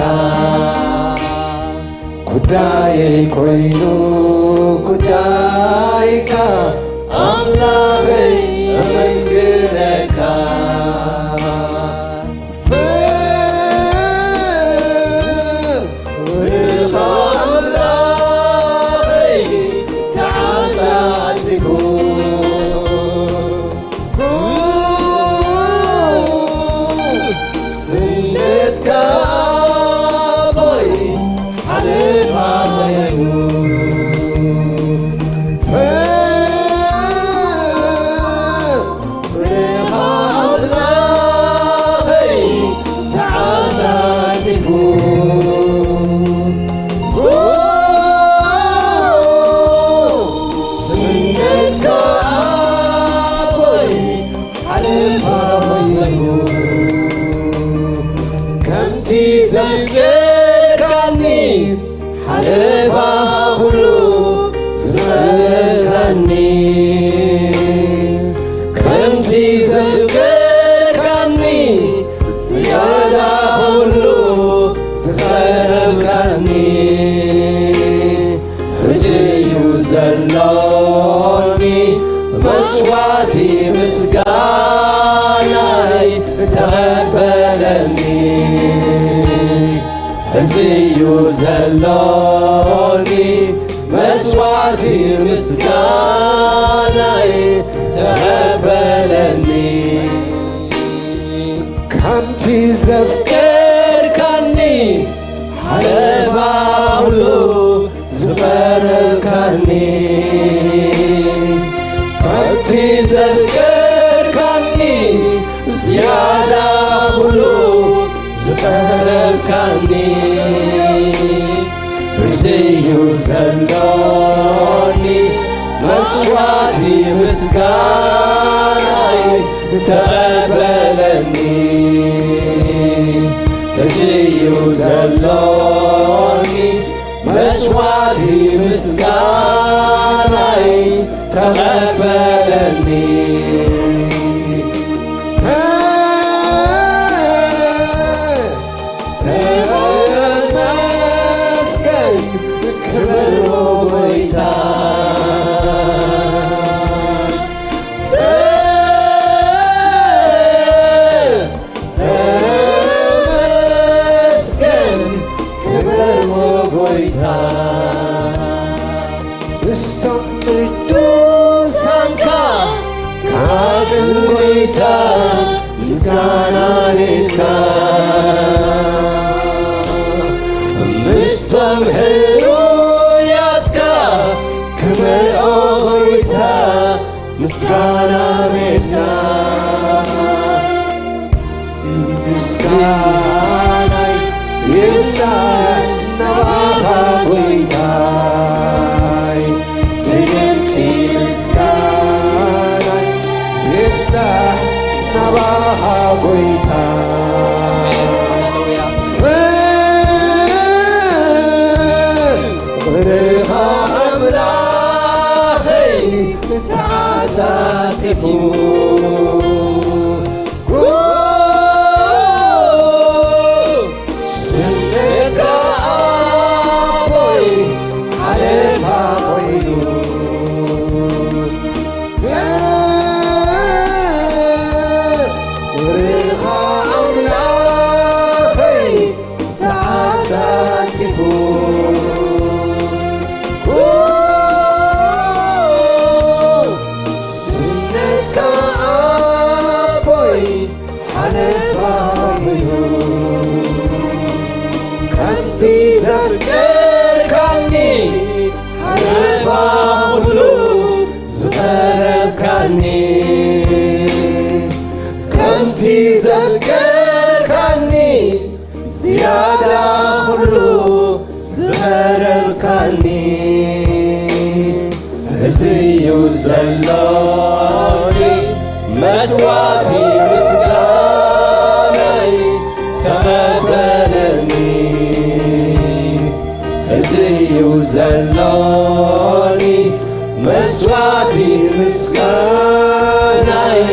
ጉዳይ ኮይኑ ጉዳይካ ኣምላኸይ ኣመስግነካ። ፍቕርኻ ኣምላኸይ ተዓታቲፉ፣ ስነትካ ኣቦይ ሓለፋ ኮይኑ፣ ፍቕርኻ ኣምላኸይ ተዓታቲፉ፣ ስነትካ ኣቦይ ሓለፋ ኮይኑ፣ ከምቲ ዘፍቀርካኒ ሓለፋ ኩሉ ዝመለካኒ፣ ከምቲ ዘፍቀርካኒ ዝያዳ ኩሉ ዝቐረብካኒ፣ ሕጂ እዩ ዘሎኒ መስዋዕቲ ምስጋናይ ተቐበለኒ። እዚ እዩ ዘሎኒ መስዋዕቲ ምስጋናይ ተቐበለኒ። ከምቲ ዘፍቀርካኒ ሓለፋ ኩሉ ዝቐረብካኒ። ከምቲ ዘፍቀርካኒ ዝያዳ ኩሉ ዝቐረብካኒ። እዚ እዩ ዘሎኒ መስዋዕቲ ምስጋናይ ተቐበለኒ። እዚ እዩ ዘሎኒ መስዋዕቲ ምስጋናይ ተቐበለኒ። ተመስገን ክብር ጎይታ። ተመስገን ክብር ጎይታ። ምስቶም ቅዱሳንካ ካህን ጎይታ ምስጋና ቤትካ። ምስቶም ሕሩያትካ ክመልኦ ጎይታ ምስጋና ቤትካ። ምስጋናይ ይብዛሕ ናባኻ ጎይታይ። ትግምቲ ምስጋናይ ይብዛሕ ናባኻ ጎይታይ። ፍቕርኻ ኣምላኸይ ተዓጻጺፉ ስነትካ ኣቦይ ሓለፋ ኮይኑ። ክብርኻ ኣምላኸይ ተዓጻጺፉ። ስነትካ ኣቦይ ሓለፋ ኮይኑ። ከምቲ ዘፍቀርካኒ ሓለፋ ኩሉ ዝቐረብካኒ። ከምቲ ዘፍቀርካኒ ዝያዳ ኩሉ ዝቐረብካኒ። እዚ እዩ ዘሎኒ መስዋዕቲ ምስጋናይ ተቐበለኒ። እዚ እዩ ዘሎኒ መስዋዕቲ ምስጋናይ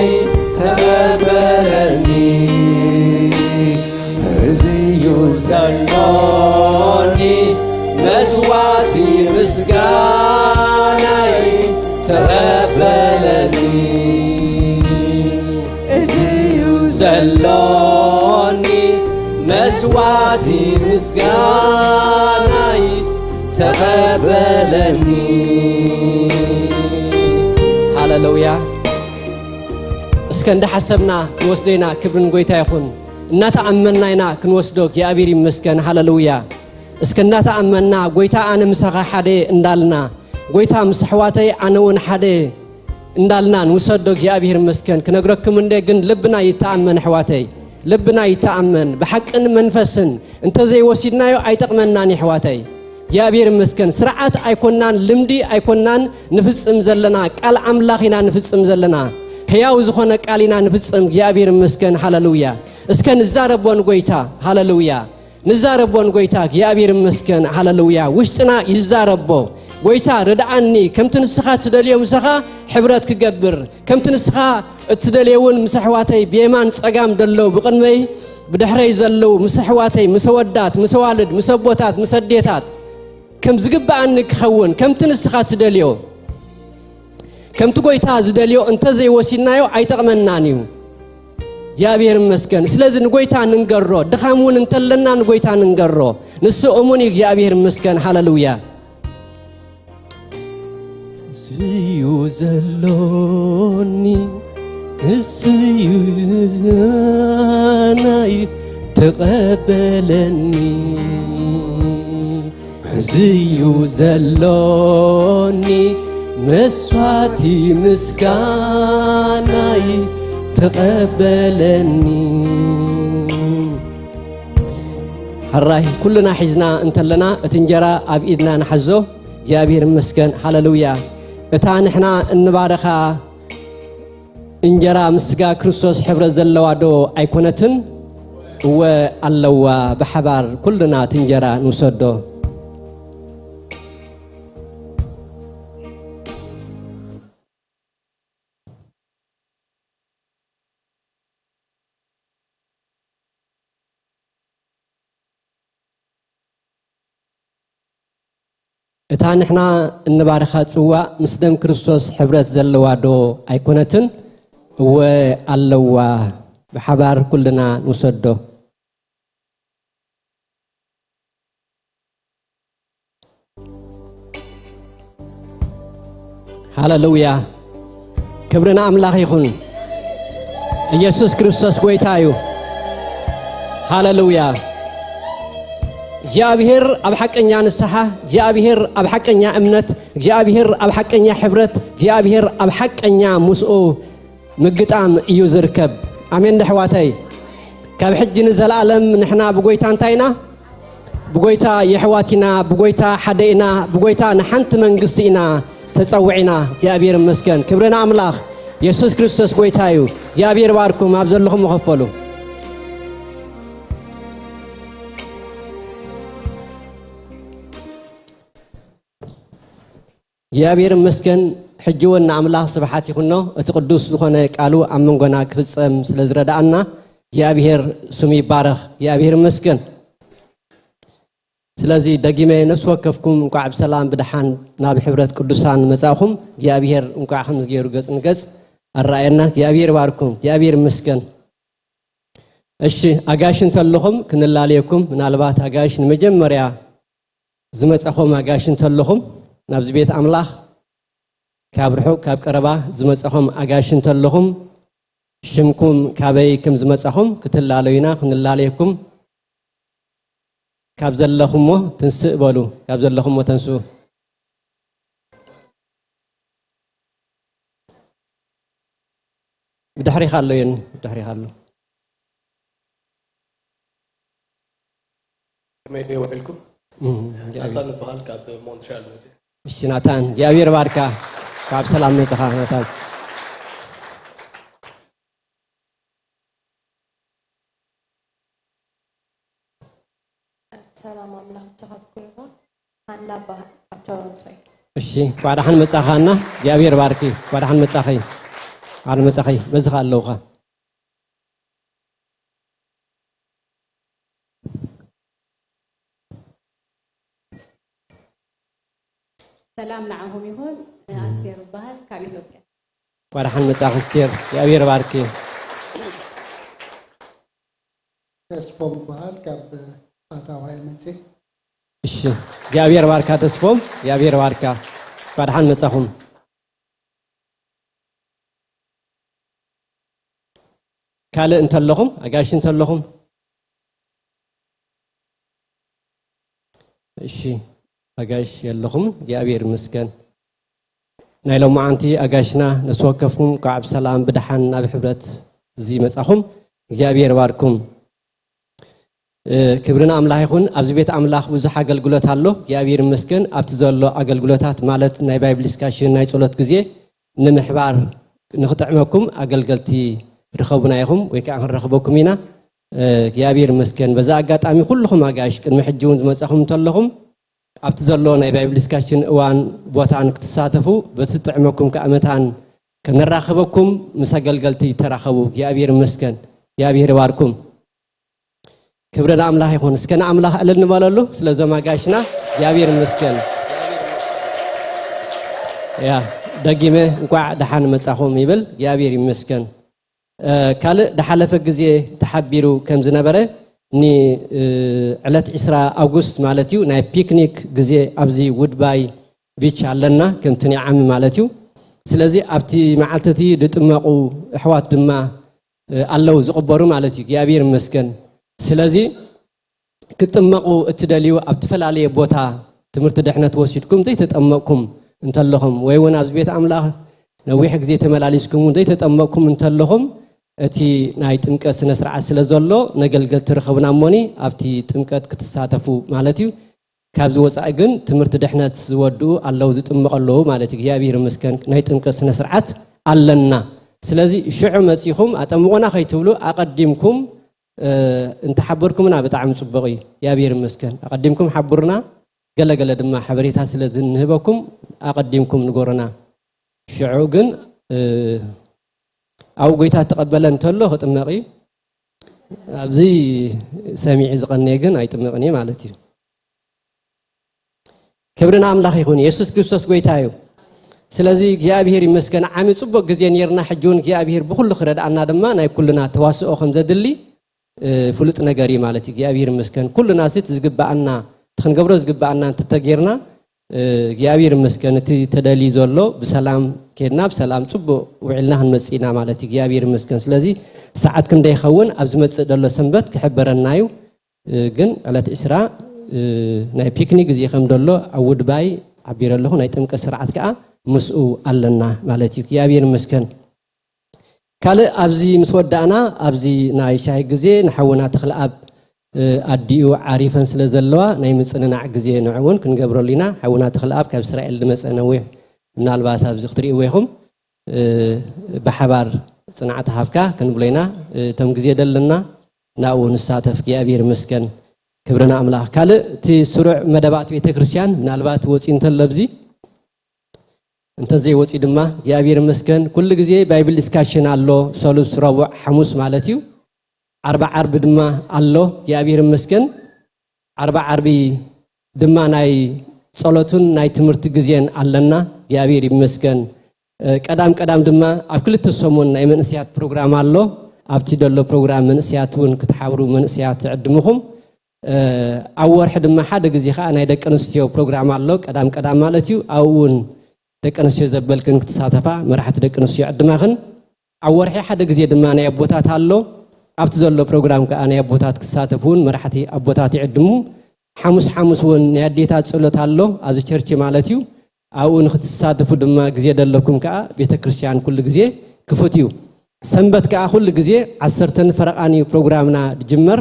ተቐበለኒ። እዚ እዩ ዘሎኒ መስዋዕቲ ምስጋናይ ተቐበለኒ። እዚ እዩ ዘሎኒ መስዋዕቲ ምስጋናይ ተቐበለኒ። ሃለሉያ። እስከ እንዳሓሰብና ክንወስዶ ኢና። ክብርን ጎይታ ይኹን። እናተኣመንና ኢና ክንወስዶ። እግዚኣብሔር ይመስገን። ሃለሉያ። እስከ እናተኣመንና፣ ጎይታ ኣነ ምሳኻ ሓደ እንዳልና፣ ጎይታ ምስ ኣሕዋተይ ኣነ እውን ሓደ እንዳልና ንውሰዶ። እግዚኣብሔር ይመስገን። ክነግረኩም እንደ ግን ልብና ይተኣመን ኣሕዋተይ፣ ልብና ይተኣመን። ብሓቅን መንፈስን እንተዘይወሲድናዮ ኣይጠቕመናን ኣሕዋተይ። እግዚኣብሔር ይመስገን። ስርዓት ኣይኮናን፣ ልምዲ ኣይኮናን ንፍጽም ዘለና፣ ቃል ኣምላኽ ኢና ንፍጽም ዘለና። ሕያው ዝኾነ ቃል ኢና ንፍጽም። እግዚኣብሔር ይመስገን። ሃለሉያ። እስከ ንዛረቦ ንጎይታ። ሃለሉያ። ንዛረቦ ንጎይታ። እግዚኣብሔር ይመስገን። ሃለሉያ። ውሽጥና ይዛረቦ። ጎይታ ርድኣኒ፣ ከምቲ ንስኻ ትደልዮ ምሳኻ ሕብረት ክገብር፣ ከምቲ ንስኻ እትደልዮ እውን ምስ ኣሕዋተይ ብየማን ጸጋም ደለዉ ብቕድመይ ብድሕረይ ዘለዉ ምስ ኣሕዋተይ፣ ምስ ኣወዳት፣ ምስ ኣዋልድ፣ ምስ ኣቦታት፣ ምስ ኣዴታት ከም ዝግብኣኒ ክኸውን፣ ከምቲ ንስኻ ትደልዮ፣ ከምቲ ጎይታ ዝደልዮ እንተዘይወሲድናዮ ኣይጠቕመናን እዩ። እግዚኣብሔር ይመስገን። ስለዚ ንጎይታ ንንገሮ፣ ድኻም እውን እንተለና ንጎይታ ንንገሮ። ንሱ እሙን እዩ። እግዚኣብሔር ይመስገን። ሃሌሉያ። ዝዩ ዘሎኒ ንስዩ ናይ ተቐበለኒ። ዝዩ ዘሎኒ መስዋቲ ምስጋናይ ተቐበለኒ። ሕራይ ኩልና ሒዝና እንተለና እቲ እንጀራ ኣብ ኢድና ንሓዞ። እግዚኣብሔር ይመስገን። ሃሌሉያ። እታ ንሕና እንባረኻ እንጀራ ምስ ስጋ ክርስቶስ ሕብረት ዘለዋ ዶ ኣይኮነትን? እወ ኣለዋ። ብሓባር ኩልና እቲ እንጀራ ንውሰዶ። እታ ንሕና እንባርኻ ጽዋእ ምስ ደም ክርስቶስ ሕብረት ዘለዋ ዶ ኣይኮነትን? እወ ኣለዋ። ብሓባር ኩልና ንውሰዶ። ሃሌሉያ። ክብሪ ንኣምላኽ ይኹን። ኢየሱስ ክርስቶስ ጐይታ እዩ። ሃሌሉያ። እግዚኣብሔር ኣብ ሓቀኛ ንስሓ፣ እግዚኣብሔር ኣብ ሓቀኛ እምነት፣ እግዚኣብሔር ኣብ ሓቀኛ ሕብረት፣ እግዚኣብሔር ኣብ ሓቀኛ ምስኡ ምግጣም እዩ ዝርከብ። ኣሜን ዶ ኣሕዋተይ? ካብ ሕጂ ንዘለኣለም ንሕና ብጐይታ እንታይ ኢና? ብጐይታ የሕዋት ኢና፣ ብጐይታ ሓደ ኢና፣ ብጐይታ ንሓንቲ መንግስቲ ኢና ተጸዊዕና። እግዚኣብሔር ይመስገን። ክብሪ ንኣምላኽ። የሱስ ክርስቶስ ጐይታ እዩ። እግዚኣብሔር ይባርኩም። ኣብ ዘለኹም መኸፈሉ። እግዚኣብሔር ይመስገን። ሕጂ እውን ንኣምላኽ ስብሓት ይኹኖ፣ እቲ ቅዱስ ዝኾነ ቃሉ ኣብ መንጎና ክፍጸም ስለ ዝረድኣና እግዚኣብሔር ስሙ ይባረኽ። እግዚኣብሔር ይመስገን። ስለዚ ደጊመ ነፍሲ ወከፍኩም እንኳዕ ብሰላም ብደሓን ናብ ሕብረት ቅዱሳን መጻእኹም። እግዚኣብሔር እንኳዕ ከምዚ ገይሩ ገጽ ንገጽ ኣረኣየና። እግዚኣብሔር ይባርኩም። እግዚኣብሔር ይመስገን። እሺ፣ ኣጋይሽ እንተለኹም ክንላለየኩም፣ ምናልባት ኣጋይሽ ንመጀመርያ ዝመጻኹም ኣጋይሽ እንተለኹም፣ ናብዚ ቤት ኣምላኽ ካብ ርሑቕ ካብ ቀረባ ዝመጻኹም ኣጋይሽ እንተለኹም፣ ሽምኩም ካበይ ከም ዝመጻኹም ክትላለዩና ክንላለየኩም። ካብ ዘለኹሞ ትንስእ በሉ። ካብ ዘለኹሞ ተንስኡ። ብድሕሪኻ ኣሎ የኒ፣ ብድሕሪኻ ኣሎ። ከመይ ውዒልኩም? እም፣ ናታን እበሃል፣ ካብ ሞንትሪያል መፅእ። እሺ ናታን፣ እግዚኣብሔር ባርካ። ካብ ሰላም መፅኻ ናታን። ሰላም ኣምላኽ ምሳኻትኩም ይኹን። ሃና እበሃል፣ ካብ ቶሮንቶ እየ። እሺ፣ እንኳዕ ደሓን መጻኻ ሃና። እግዚኣብሔር ባርኪ። እንኳዕ ደሓን መጻኺ። ደሓን መጻኺ። በዚ ኸኣ ኣለውኻ። ሰላም ንዓኹም ይኹን። ኣስቴር እበሃል፣ ካብ ኢትዮጵያ። እንኳዕ ደሓን መጻኺ ኣስቴር። እግዚኣብሔር ባርኪ። ተስፎም እበሃል፣ ካብ ኣታዋ እየ መጽእ። እሺ፣ እግዚኣብሔር ባርካ ተስፎም፣ እግዚኣብሔር ባርካ። እንኳዕ ደሓን መጻኹም። ካልእ እንተለኹም፣ ኣጋይሽ እንተለኹም። እሺ፣ ኣጋይሽ የለኹምን፣ እግዚኣብሔር ይመስገን። ናይ ሎማዓንቲ ኣጋይሽና ነፍሲ ወከፍኩም እንኳዕ ብሰላም ብደሓን ናብ ሕብረት እዚ መጻኹም፣ እግዚኣብሔር ይባርኩም። እ፣ ክብሪ ንኣምላኽ ይኹን። ኣብዚ ቤት ኣምላኽ ብዙሕ ኣገልግሎት ኣሎ፣ እግዚኣብሔር ይመስገን። ኣብቲ ዘሎ ኣገልግሎታት ማለት ናይ ባይብል ዲስካሽን፣ ናይ ጸሎት ግዜ ንምሕባር ንኽጥዕመኩም ኣገልገልቲ ርኸቡና ኢኹም ወይ ከኣ ክንረኽበኩም ኢና። እ፣ እግዚኣብሔር ይመስገን። በዛ ኣጋጣሚ ኩልኹም ኣጋይሽ ቅድሚ ሕጂ እውን ዝመጻኹም እንተለኹም ኣብቲ ዘሎ ናይ ባይብል ዲስካሽን እዋን ቦታን ክትሳተፉ በቲ ዝጥዕመኩም ከኣ መታን ከነራኽበኩም ምስ ኣገልገልቲ ተራኸቡ። እግዚኣብሔር ይመስገን። እግዚኣብሔር ይባርኩም። ክብሪ ንኣምላኽ ይኹን። እስከ ንኣምላኽ ዕልል ንበለሉ ስለ እዞም ኣጋይሽና። እግዚኣብሔር ይመስገን። ያ፣ ደጊመ እንቋዕ ደሓን መጻኹም ይብል። እግዚኣብሔር ይመስገን። እ፣ ካልእ ዝሓለፈ ግዜ ተሓቢሩ ከም ዝነበረ ንዕለት ዕስራ ኣውጉስት ማለት እዩ ናይ ፒክኒክ ግዜ ኣብዚ ውድባይ ቢች ኣለና፣ ከምቲ ናይ ዓሚ ማለት እዩ። ስለዚ ኣብቲ መዓልቲ እቲ ዝጥመቑ ኣሕዋት ድማ ኣለዉ ዝቕበሩ ማለት እዩ። እግዚኣብሔር ይመስገን። ስለዚ ክትጥመቑ እትደልዩ ኣብ ዝተፈላለየ ቦታ ትምህርቲ ድሕነት ወሲድኩም ዘይተጠመቕኩም እንተለኹም ወይ እውን ኣብዚ ቤት ኣምላኽ ነዊሕ ግዜ ተመላሊስኩም እውን ዘይተጠመቕኩም እንተለኹም እቲ ናይ ጥምቀት ስነ ስርዓት ስለ ዘሎ ነገልገልቲ ርኸብና እሞኒ ኣብቲ ጥምቀት ክትሳተፉ ማለት እዩ። ካብዚ ወፃኢ ግን ትምህርቲ ድሕነት ዝወድኡ ኣለዉ ዝጥመቑ ኣለዉ ማለት እዩ። እግዚኣብሔር ይመስገን ናይ ጥምቀት ስነ ስርዓት ኣለና። ስለዚ ሽዑ መፂኹም ኣጠምቑና ከይትብሉ ኣቐዲምኩም እንተሓበርኩምና ብጣዕሚ ፅቡቕ እዩ። እግዚኣብሔር ይመስገን ኣቐዲምኩም ሓብሩና። ገለገለ ድማ ሓበሬታ ስለ ዝንህበኩም ኣቐዲምኩም ንገሩና። ሽዑ ግን ኣብ ጎይታ ተቐበለ እንተሎ ክጥመቕ እዩ። ኣብዚ ሰሚዑ ዝቐነየ ግን ኣይጥመቕን እየ ማለት እዩ። ክብሪ ንኣምላኽ ይኹን። የሱስ ክርስቶስ ጎይታ እዩ። ስለዚ እግዚኣብሔር ይመስገን ዓሚ ፅቡቅ ግዜ ነርና። ሕጂ እውን እግዚኣብሔር ብኩሉ ክረድኣና ድማ ናይ ኩልና ተዋስኦ ከም ዘድሊ ፍሉጥ ነገር እዩ ማለት እዩ። እግዚኣብሔር ይመስገን ኩልና ስት ዝግብኣና ክንገብሮ ዝግብኣና እንተተጌርና እግዚኣብሔር ይመስገን እቲ ተደልዩ ዘሎ ብሰላም ኬድና ብሰላም ፅቡቅ ውዒልና ክንመፅእ ኢና ማለት እዩ። እግዚኣብሔር ይመስገን። ስለዚ ሰዓት ክንደይ ይኸውን ኣብ ዝመፅእ ዘሎ ሰንበት ክሕበረና እዩ። ግን ዕለት ዕስራ ናይ ፒክኒክ ግዜ ከም ደሎ ኣብ ውድባይ ዓቢረ ኣለኹ። ናይ ጥምቀት ስርዓት ከዓ ምስኡ ኣለና ማለት እዩ። እግዚኣብሔር ይመስገን። ካልእ ኣብዚ ምስ ወዳእና ኣብዚ ናይ ሻሂ ግዜ ንሓውና ተኽለኣብ ኣዲኡ ዓሪፈን ስለ ዘለዋ ናይ ምጽንናዕ ግዜ ንዕውን ክንገብረሉ ኢና። ሓውና ተኽለኣብ ካብ እስራኤል ዝመጸ ነዊሕ ምናልባት ኣብዚ ክትርእይዎ ኢኹም። ብሓባር ጽንዓት ሃብካ ክንብሎ ኢና። እቶም ግዜ ደለና ናብኡ ንሳተፍ እግዚኣብሔር ይመስገን። ክብሪ ንኣምላኽ። ካልእ እቲ ስሩዕ መደባት ቤተ ክርስቲያን ምናልባት ወፂ እንተሎ ኣብዚ እንተዘይወፂ ድማ እግዚኣብሔር ይመስገን ኩሉ ግዜ ባይብል ዲስካሽን ኣሎ። ሰሉስ ረቡዕ ሓሙስ ማለት እዩ። ዓርባ ዓርቢ ድማ ኣሎ። እግዚኣብሔር ይመስገን ዓርባ ዓርቢ ድማ ናይ ጸሎትን ናይ ትምህርቲ ግዜን ኣለና። እግዚኣብሔር ይመስገን። ቀዳም ቀዳም ድማ ኣብ ክልተ ሰሙን ናይ መንእስያት ፕሮግራም ኣሎ። ኣብቲ ደሎ ፕሮግራም መንእስያት እውን ክትሓብሩ መንእስያት ዕድምኹም። ኣብ ወርሒ ድማ ሓደ ግዜ ከዓ ናይ ደቂ ኣንስትዮ ፕሮግራም ኣሎ። ቀዳም ቀዳም ማለት እዩ። ኣብኡ እውን ደቂ ኣንስትዮ ዘበልክን ክትሳተፋ መራሕቲ ደቂ ኣንስትዮ ዕድማኽን። ኣብ ወርሒ ሓደ ግዜ ድማ ናይ ኣቦታት ኣሎ። ኣብቲ ዘሎ ፕሮግራም ከዓ ናይ ኣቦታት ክሳተፉ እውን መራሕቲ ኣቦታት ይዕድሙ። ሓሙስ ሓሙስ እውን ናይ ኣዴታት ጸሎት ኣሎ ኣብዚ ቸርች ማለት እዩ። ኣብኡ ንክትሳተፉ ድማ ግዜ ደለኩም ከዓ ቤተ ክርስቲያን ኩሉ ግዜ ክፉት እዩ። ሰንበት ከዓ ኩሉ ግዜ ዓሰርተን ፈረቓን እዩ ፕሮግራምና ዝጅመር።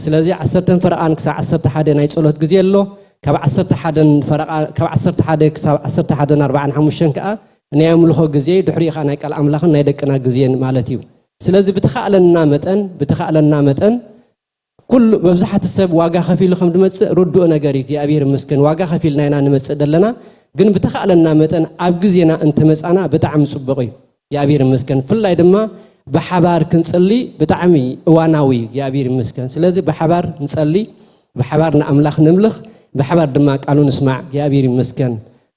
ስለዚ ዓሰርተን ፈረቓን ክሳብ ዓሰርተ ሓደ ናይ ጸሎት ግዜ ኣሎ። ካብ ዓሰርተ ሓደ ፈረቓ ካብ ዓሰርተ ሓደ ክሳብ ዓሰርተ ሓደን ኣርባዓን ሓሙሽተን ከዓ ናይ ኣምልኾ ግዜ ድሕሪኡ ከዓ ናይ ቃል ኣምላኽን ናይ ደቅና ግዜን ማለት እዩ። ስለዚ ብተኻእለና መጠን ብተኻእለና መጠን ኩሉ መብዛሕቲ ሰብ ዋጋ ከፊሉ ከም ዝመፅእ ርዱእ ነገር እዩ። እግዚኣብሔር ይመስገን ዋጋ ከፊልና ኢና ንመፅእ ዘለና፣ ግን ብተኻእለና መጠን ኣብ ግዜና እንተመፃና ብጣዕሚ ፅቡቕ እዩ። እግዚኣብሔር ይመስገን። ብፍላይ ድማ ብሓባር ክንፅሊ ብጣዕሚ እዋናዊ እዩ። እግዚኣብሔር ይመስገን። ስለዚ ብሓባር ንፀሊ፣ ብሓባር ንኣምላኽ ንምልኽ፣ ብሓባር ድማ ቃሉ ንስማዕ። እግዚኣብሔር ይመስገን።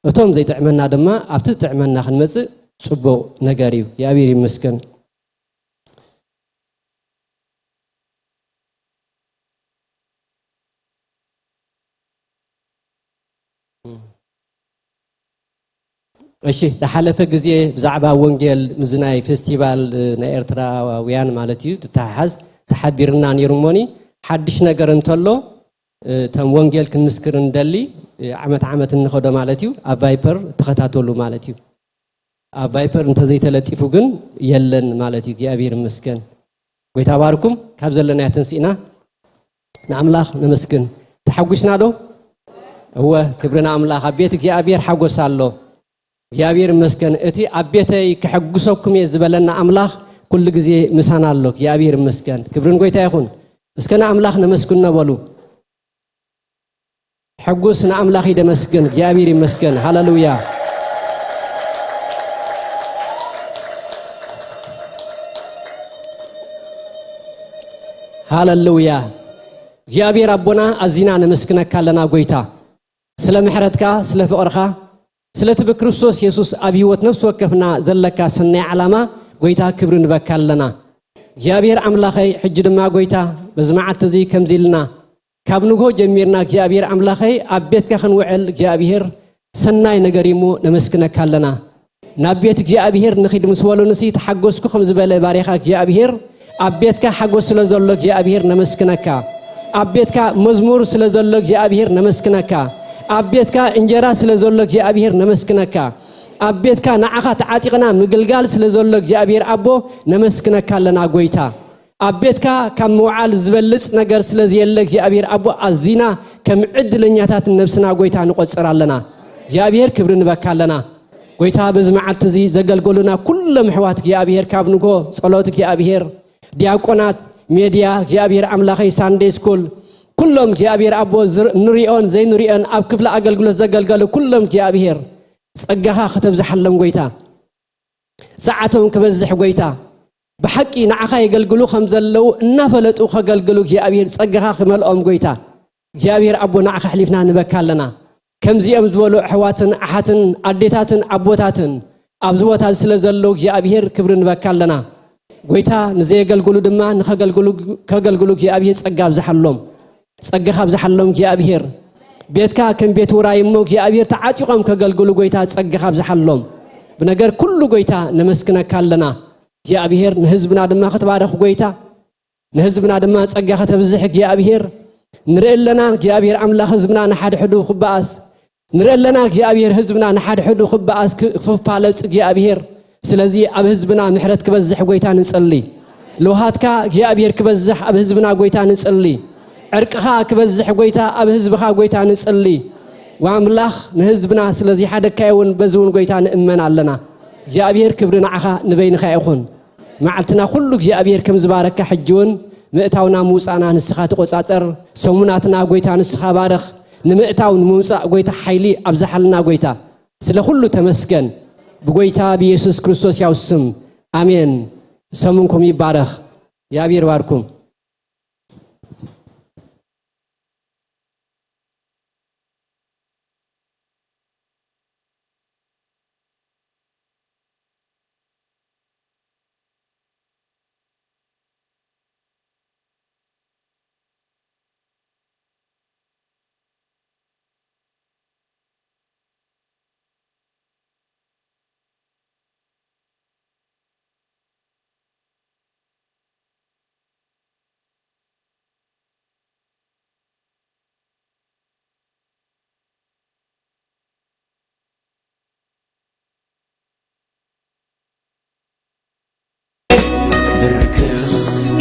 እቶም ዘይጥዕመና ድማ ኣብቲ ዝጥዕመና ክንመፅእ ፅቡቕ ነገር እዩ። እግዚኣብሔር ይመስገን። እሺ ዝሓለፈ ግዜ ብዛዕባ ወንጌል ምስ ናይ ፌስቲቫል ናይ ኤርትራውያን ማለት እዩ ትተሓሓዝ ተሓቢርና ነይሩ እሞኒ ሓድሽ ነገር እንተሎ እቶም ወንጌል ክንምስክር እንደሊ ዓመት ዓመት እንኸዶ ማለት እዩ ኣብ ቫይፐር ተኸታተሉ ማለት እዩ። ኣብ ቫይፐር እንተዘይተለጢፉ ግን የለን ማለት እዩ። እግዚኣብሔር ይመስገን። ጎይታ ባርኩም ካብ ዘለናዮ ተንሲእና ንኣምላኽ ነመስግን። ተሓጒስና ዶ? እወ ክብሪ ንኣምላኽ። ኣብ ቤት እግዚኣብሔር ሓጎስ ኣሎ። እግዚኣብሔር ይመስገን። እቲ ኣብ ቤተይ ከሐጉሰኩም እየ ዝበለና ኣምላኽ ኩሉ ግዜ ምሳና ኣሎ። እግዚኣብሔር ይመስገን። ክብሪ ንጎይታ ይኹን። እስከ ንኣምላኽ ነመስግኖ በሉ። ሕጉስ ንኣምላኽ ይደመስግን እግዚኣብሔር ይመስገን ሃለሉያ። ሃለሉያ። እግዚኣብሔር ኣቦና ኣዚና ነመስግነካ ኣለና ጎይታ፣ ስለ ምሕረትካ፣ ስለ ፍቕርኻ፣ ስለቲ ብክርስቶስ የሱስ ኣብ ህይወት ነፍሲ ወከፍና ዘለካ ሰናይ ዓላማ ጎይታ ክብሪ ንበካ ኣለና። እግዚኣብሔር ኣምላኸይ፣ ሕጂ ድማ ጐይታ፣ በዚ መዓልቲ እዚ ከምዚ ኢልና፣ ካብ ንግሆ ጀሚርና እግዚኣብሔር ኣምላኸይ፣ ኣብ ቤትካ ክንውዕል እግዚኣብሔር ሰናይ ነገር እዩ እሞ ነመስግነካ ኣለና። ናብ ቤት እግዚኣብሔር ንኺድ ምስ በሉንሲ፣ ተሓጎስኩ ከም ዝበለ ባሪኻ እግዚኣብሔር፣ ኣብ ቤትካ ሓጎስ ስለ ዘሎ እግዚኣብሔር ነመስግነካ። ኣብ ቤትካ መዝሙር ስለ ዘሎ እግዚኣብሔር ነመስግነካ። ኣብ ቤትካ እንጀራ ስለ ዘሎ እግዚኣብሔር ነመስግነካ። ኣብ ቤትካ ንዓኻ ተዓጢቕና ምግልጋል ስለ ዘሎ እግዚኣብሔር ኣቦ ነመስግነካ ኣለና ጐይታ። ኣብ ቤትካ ካብ ምውዓል ዝበልጽ ነገር ስለ ዘየለ እግዚኣብሔር ኣቦ ኣዚና ከም ዕድለኛታት ነብስና ጐይታ ንቖጽር ኣለና። እግዚኣብሔር ክብሪ ንበካ ኣለና። ጐይታ በዚ መዓልቲ እዚ ዘገልገሉና ኩሎም ኣሕዋት እግዚኣብሔር ካብ ንጎ ጸሎት እግዚኣብሔር ዲያቆናት ሜድያ እግዚኣብሔር ኣምላኸይ ሳንደይ ስኩል ኩሎም እግዚኣብሔር ኣቦ ዝር- ንሪኦን ዘይንሪኦን ኣብ ክፍሊ ኣገልግሎት ዘገልገሉ ኩሎም እግዚኣብሔር ጸጋኻ ከተብዝሓሎም ጐይታ። ሰዓቶም ክበዝሕ ጐይታ፣ ብሓቂ ንዓኻ የገልግሉ ከም ዘለዉ እናፈለጡ ከገልግሉ እግዚኣብሔር ጸጋኻ ክመልኦም ጐይታ። እግዚኣብሔር ኣቦ ንዓኻ ኣሕሊፍና ንበካ ኣለና። ከምዚኦም ዝበሉ ኣሕዋትን ኣሓትን ኣዴታትን ኣቦታትን ኣብዚ ቦታ ስለ ዘለዉ እግዚኣብሔር ክብሪ ንበካ ኣለና። ጐይታ ንዘየገልግሉ ድማ ንኸገልግሉ ከገልግሉ እግዚኣብሔር ጸጋ ኣብዝሓሎም። ጸጋኻ ኣብዝሓሎም እግዚኣብሔር። ቤትካ ከም ቤት ውራይ እሞ እግዚኣብሔር ተዓጢቖም ከገልግሉ ጐይታ ጸጋኻ ኣብዝሓሎም። ብነገር ኩሉ ጐይታ ነመስግነካ ኣለና። እግዚኣብሔር ንህዝብና ድማ ክትባርኽ ጐይታ፣ ንህዝብና ድማ ጸጋ ከተብዝሕ እግዚኣብሔር። ንርኢ ኣለና እግዚኣብሔር ኣምላኽ ህዝብና ንሓድሕዱ ክበኣስ፣ ንርኢ ኣለና እግዚኣብሔር ህዝብና ንሓድሕዱ ክበኣስ ክ- ክፋለጽ እግዚኣብሔር። ስለዚ ኣብ ህዝብና ምሕረት ክበዝሕ ጐይታ ንጸሊ። ልውሃትካ እግዚኣብሔር ክበዝሕ ኣብ ህዝብና ጐይታ ንጸሊ። ዕርቅኻ ክበዝሕ ጐይታ ኣብ ህዝብኻ ጐይታ ንጸሊ። ወኣምላኽ ንህዝብና ስለዚ ሓደካዮ እውን በዚ እውን ጐይታ ንእመን ኣለና። እግዚኣብሔር ክብሪ ንዓኻ ንበይንኻ ይኹን። መዓልትና ኩሉ እግዚኣብሔር ከም ዝባረካ ሕጂ እውን ምእታውና ምውፃእና ንስኻ ተቆጻጸር። ሰሙናትና ጐይታ ንስኻ ባርኽ። ንምእታው ንምውፃእ ጐይታ ሓይሊ ኣብዝሓልና ጐይታ። ስለ ኩሉ ተመስገን። ብጐይታ ብኢየሱስ ክርስቶስ ያው ስም ኣሜን። ሰሙንኩም ይባረኽ። እግዚኣብሔር ባርኩም። ብርክኽ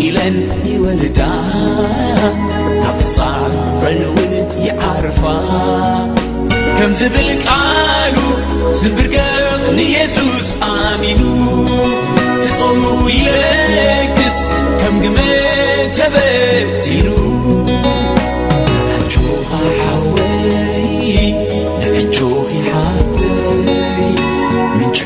ኢለን ይወልዳ፣ ካብ ጻዕረን እውን ይዓርፋ። ከም ዝብል ቃሉ ዝንብርከኽ ንየሱስ ኣሚኑ፣ ትጾሙ ይለግስ ከም ግመ ተበቲኑ። ንዕጆኻ ሓወይ፣ ንዕጆኺ ሓብተይ፣ ምንጭ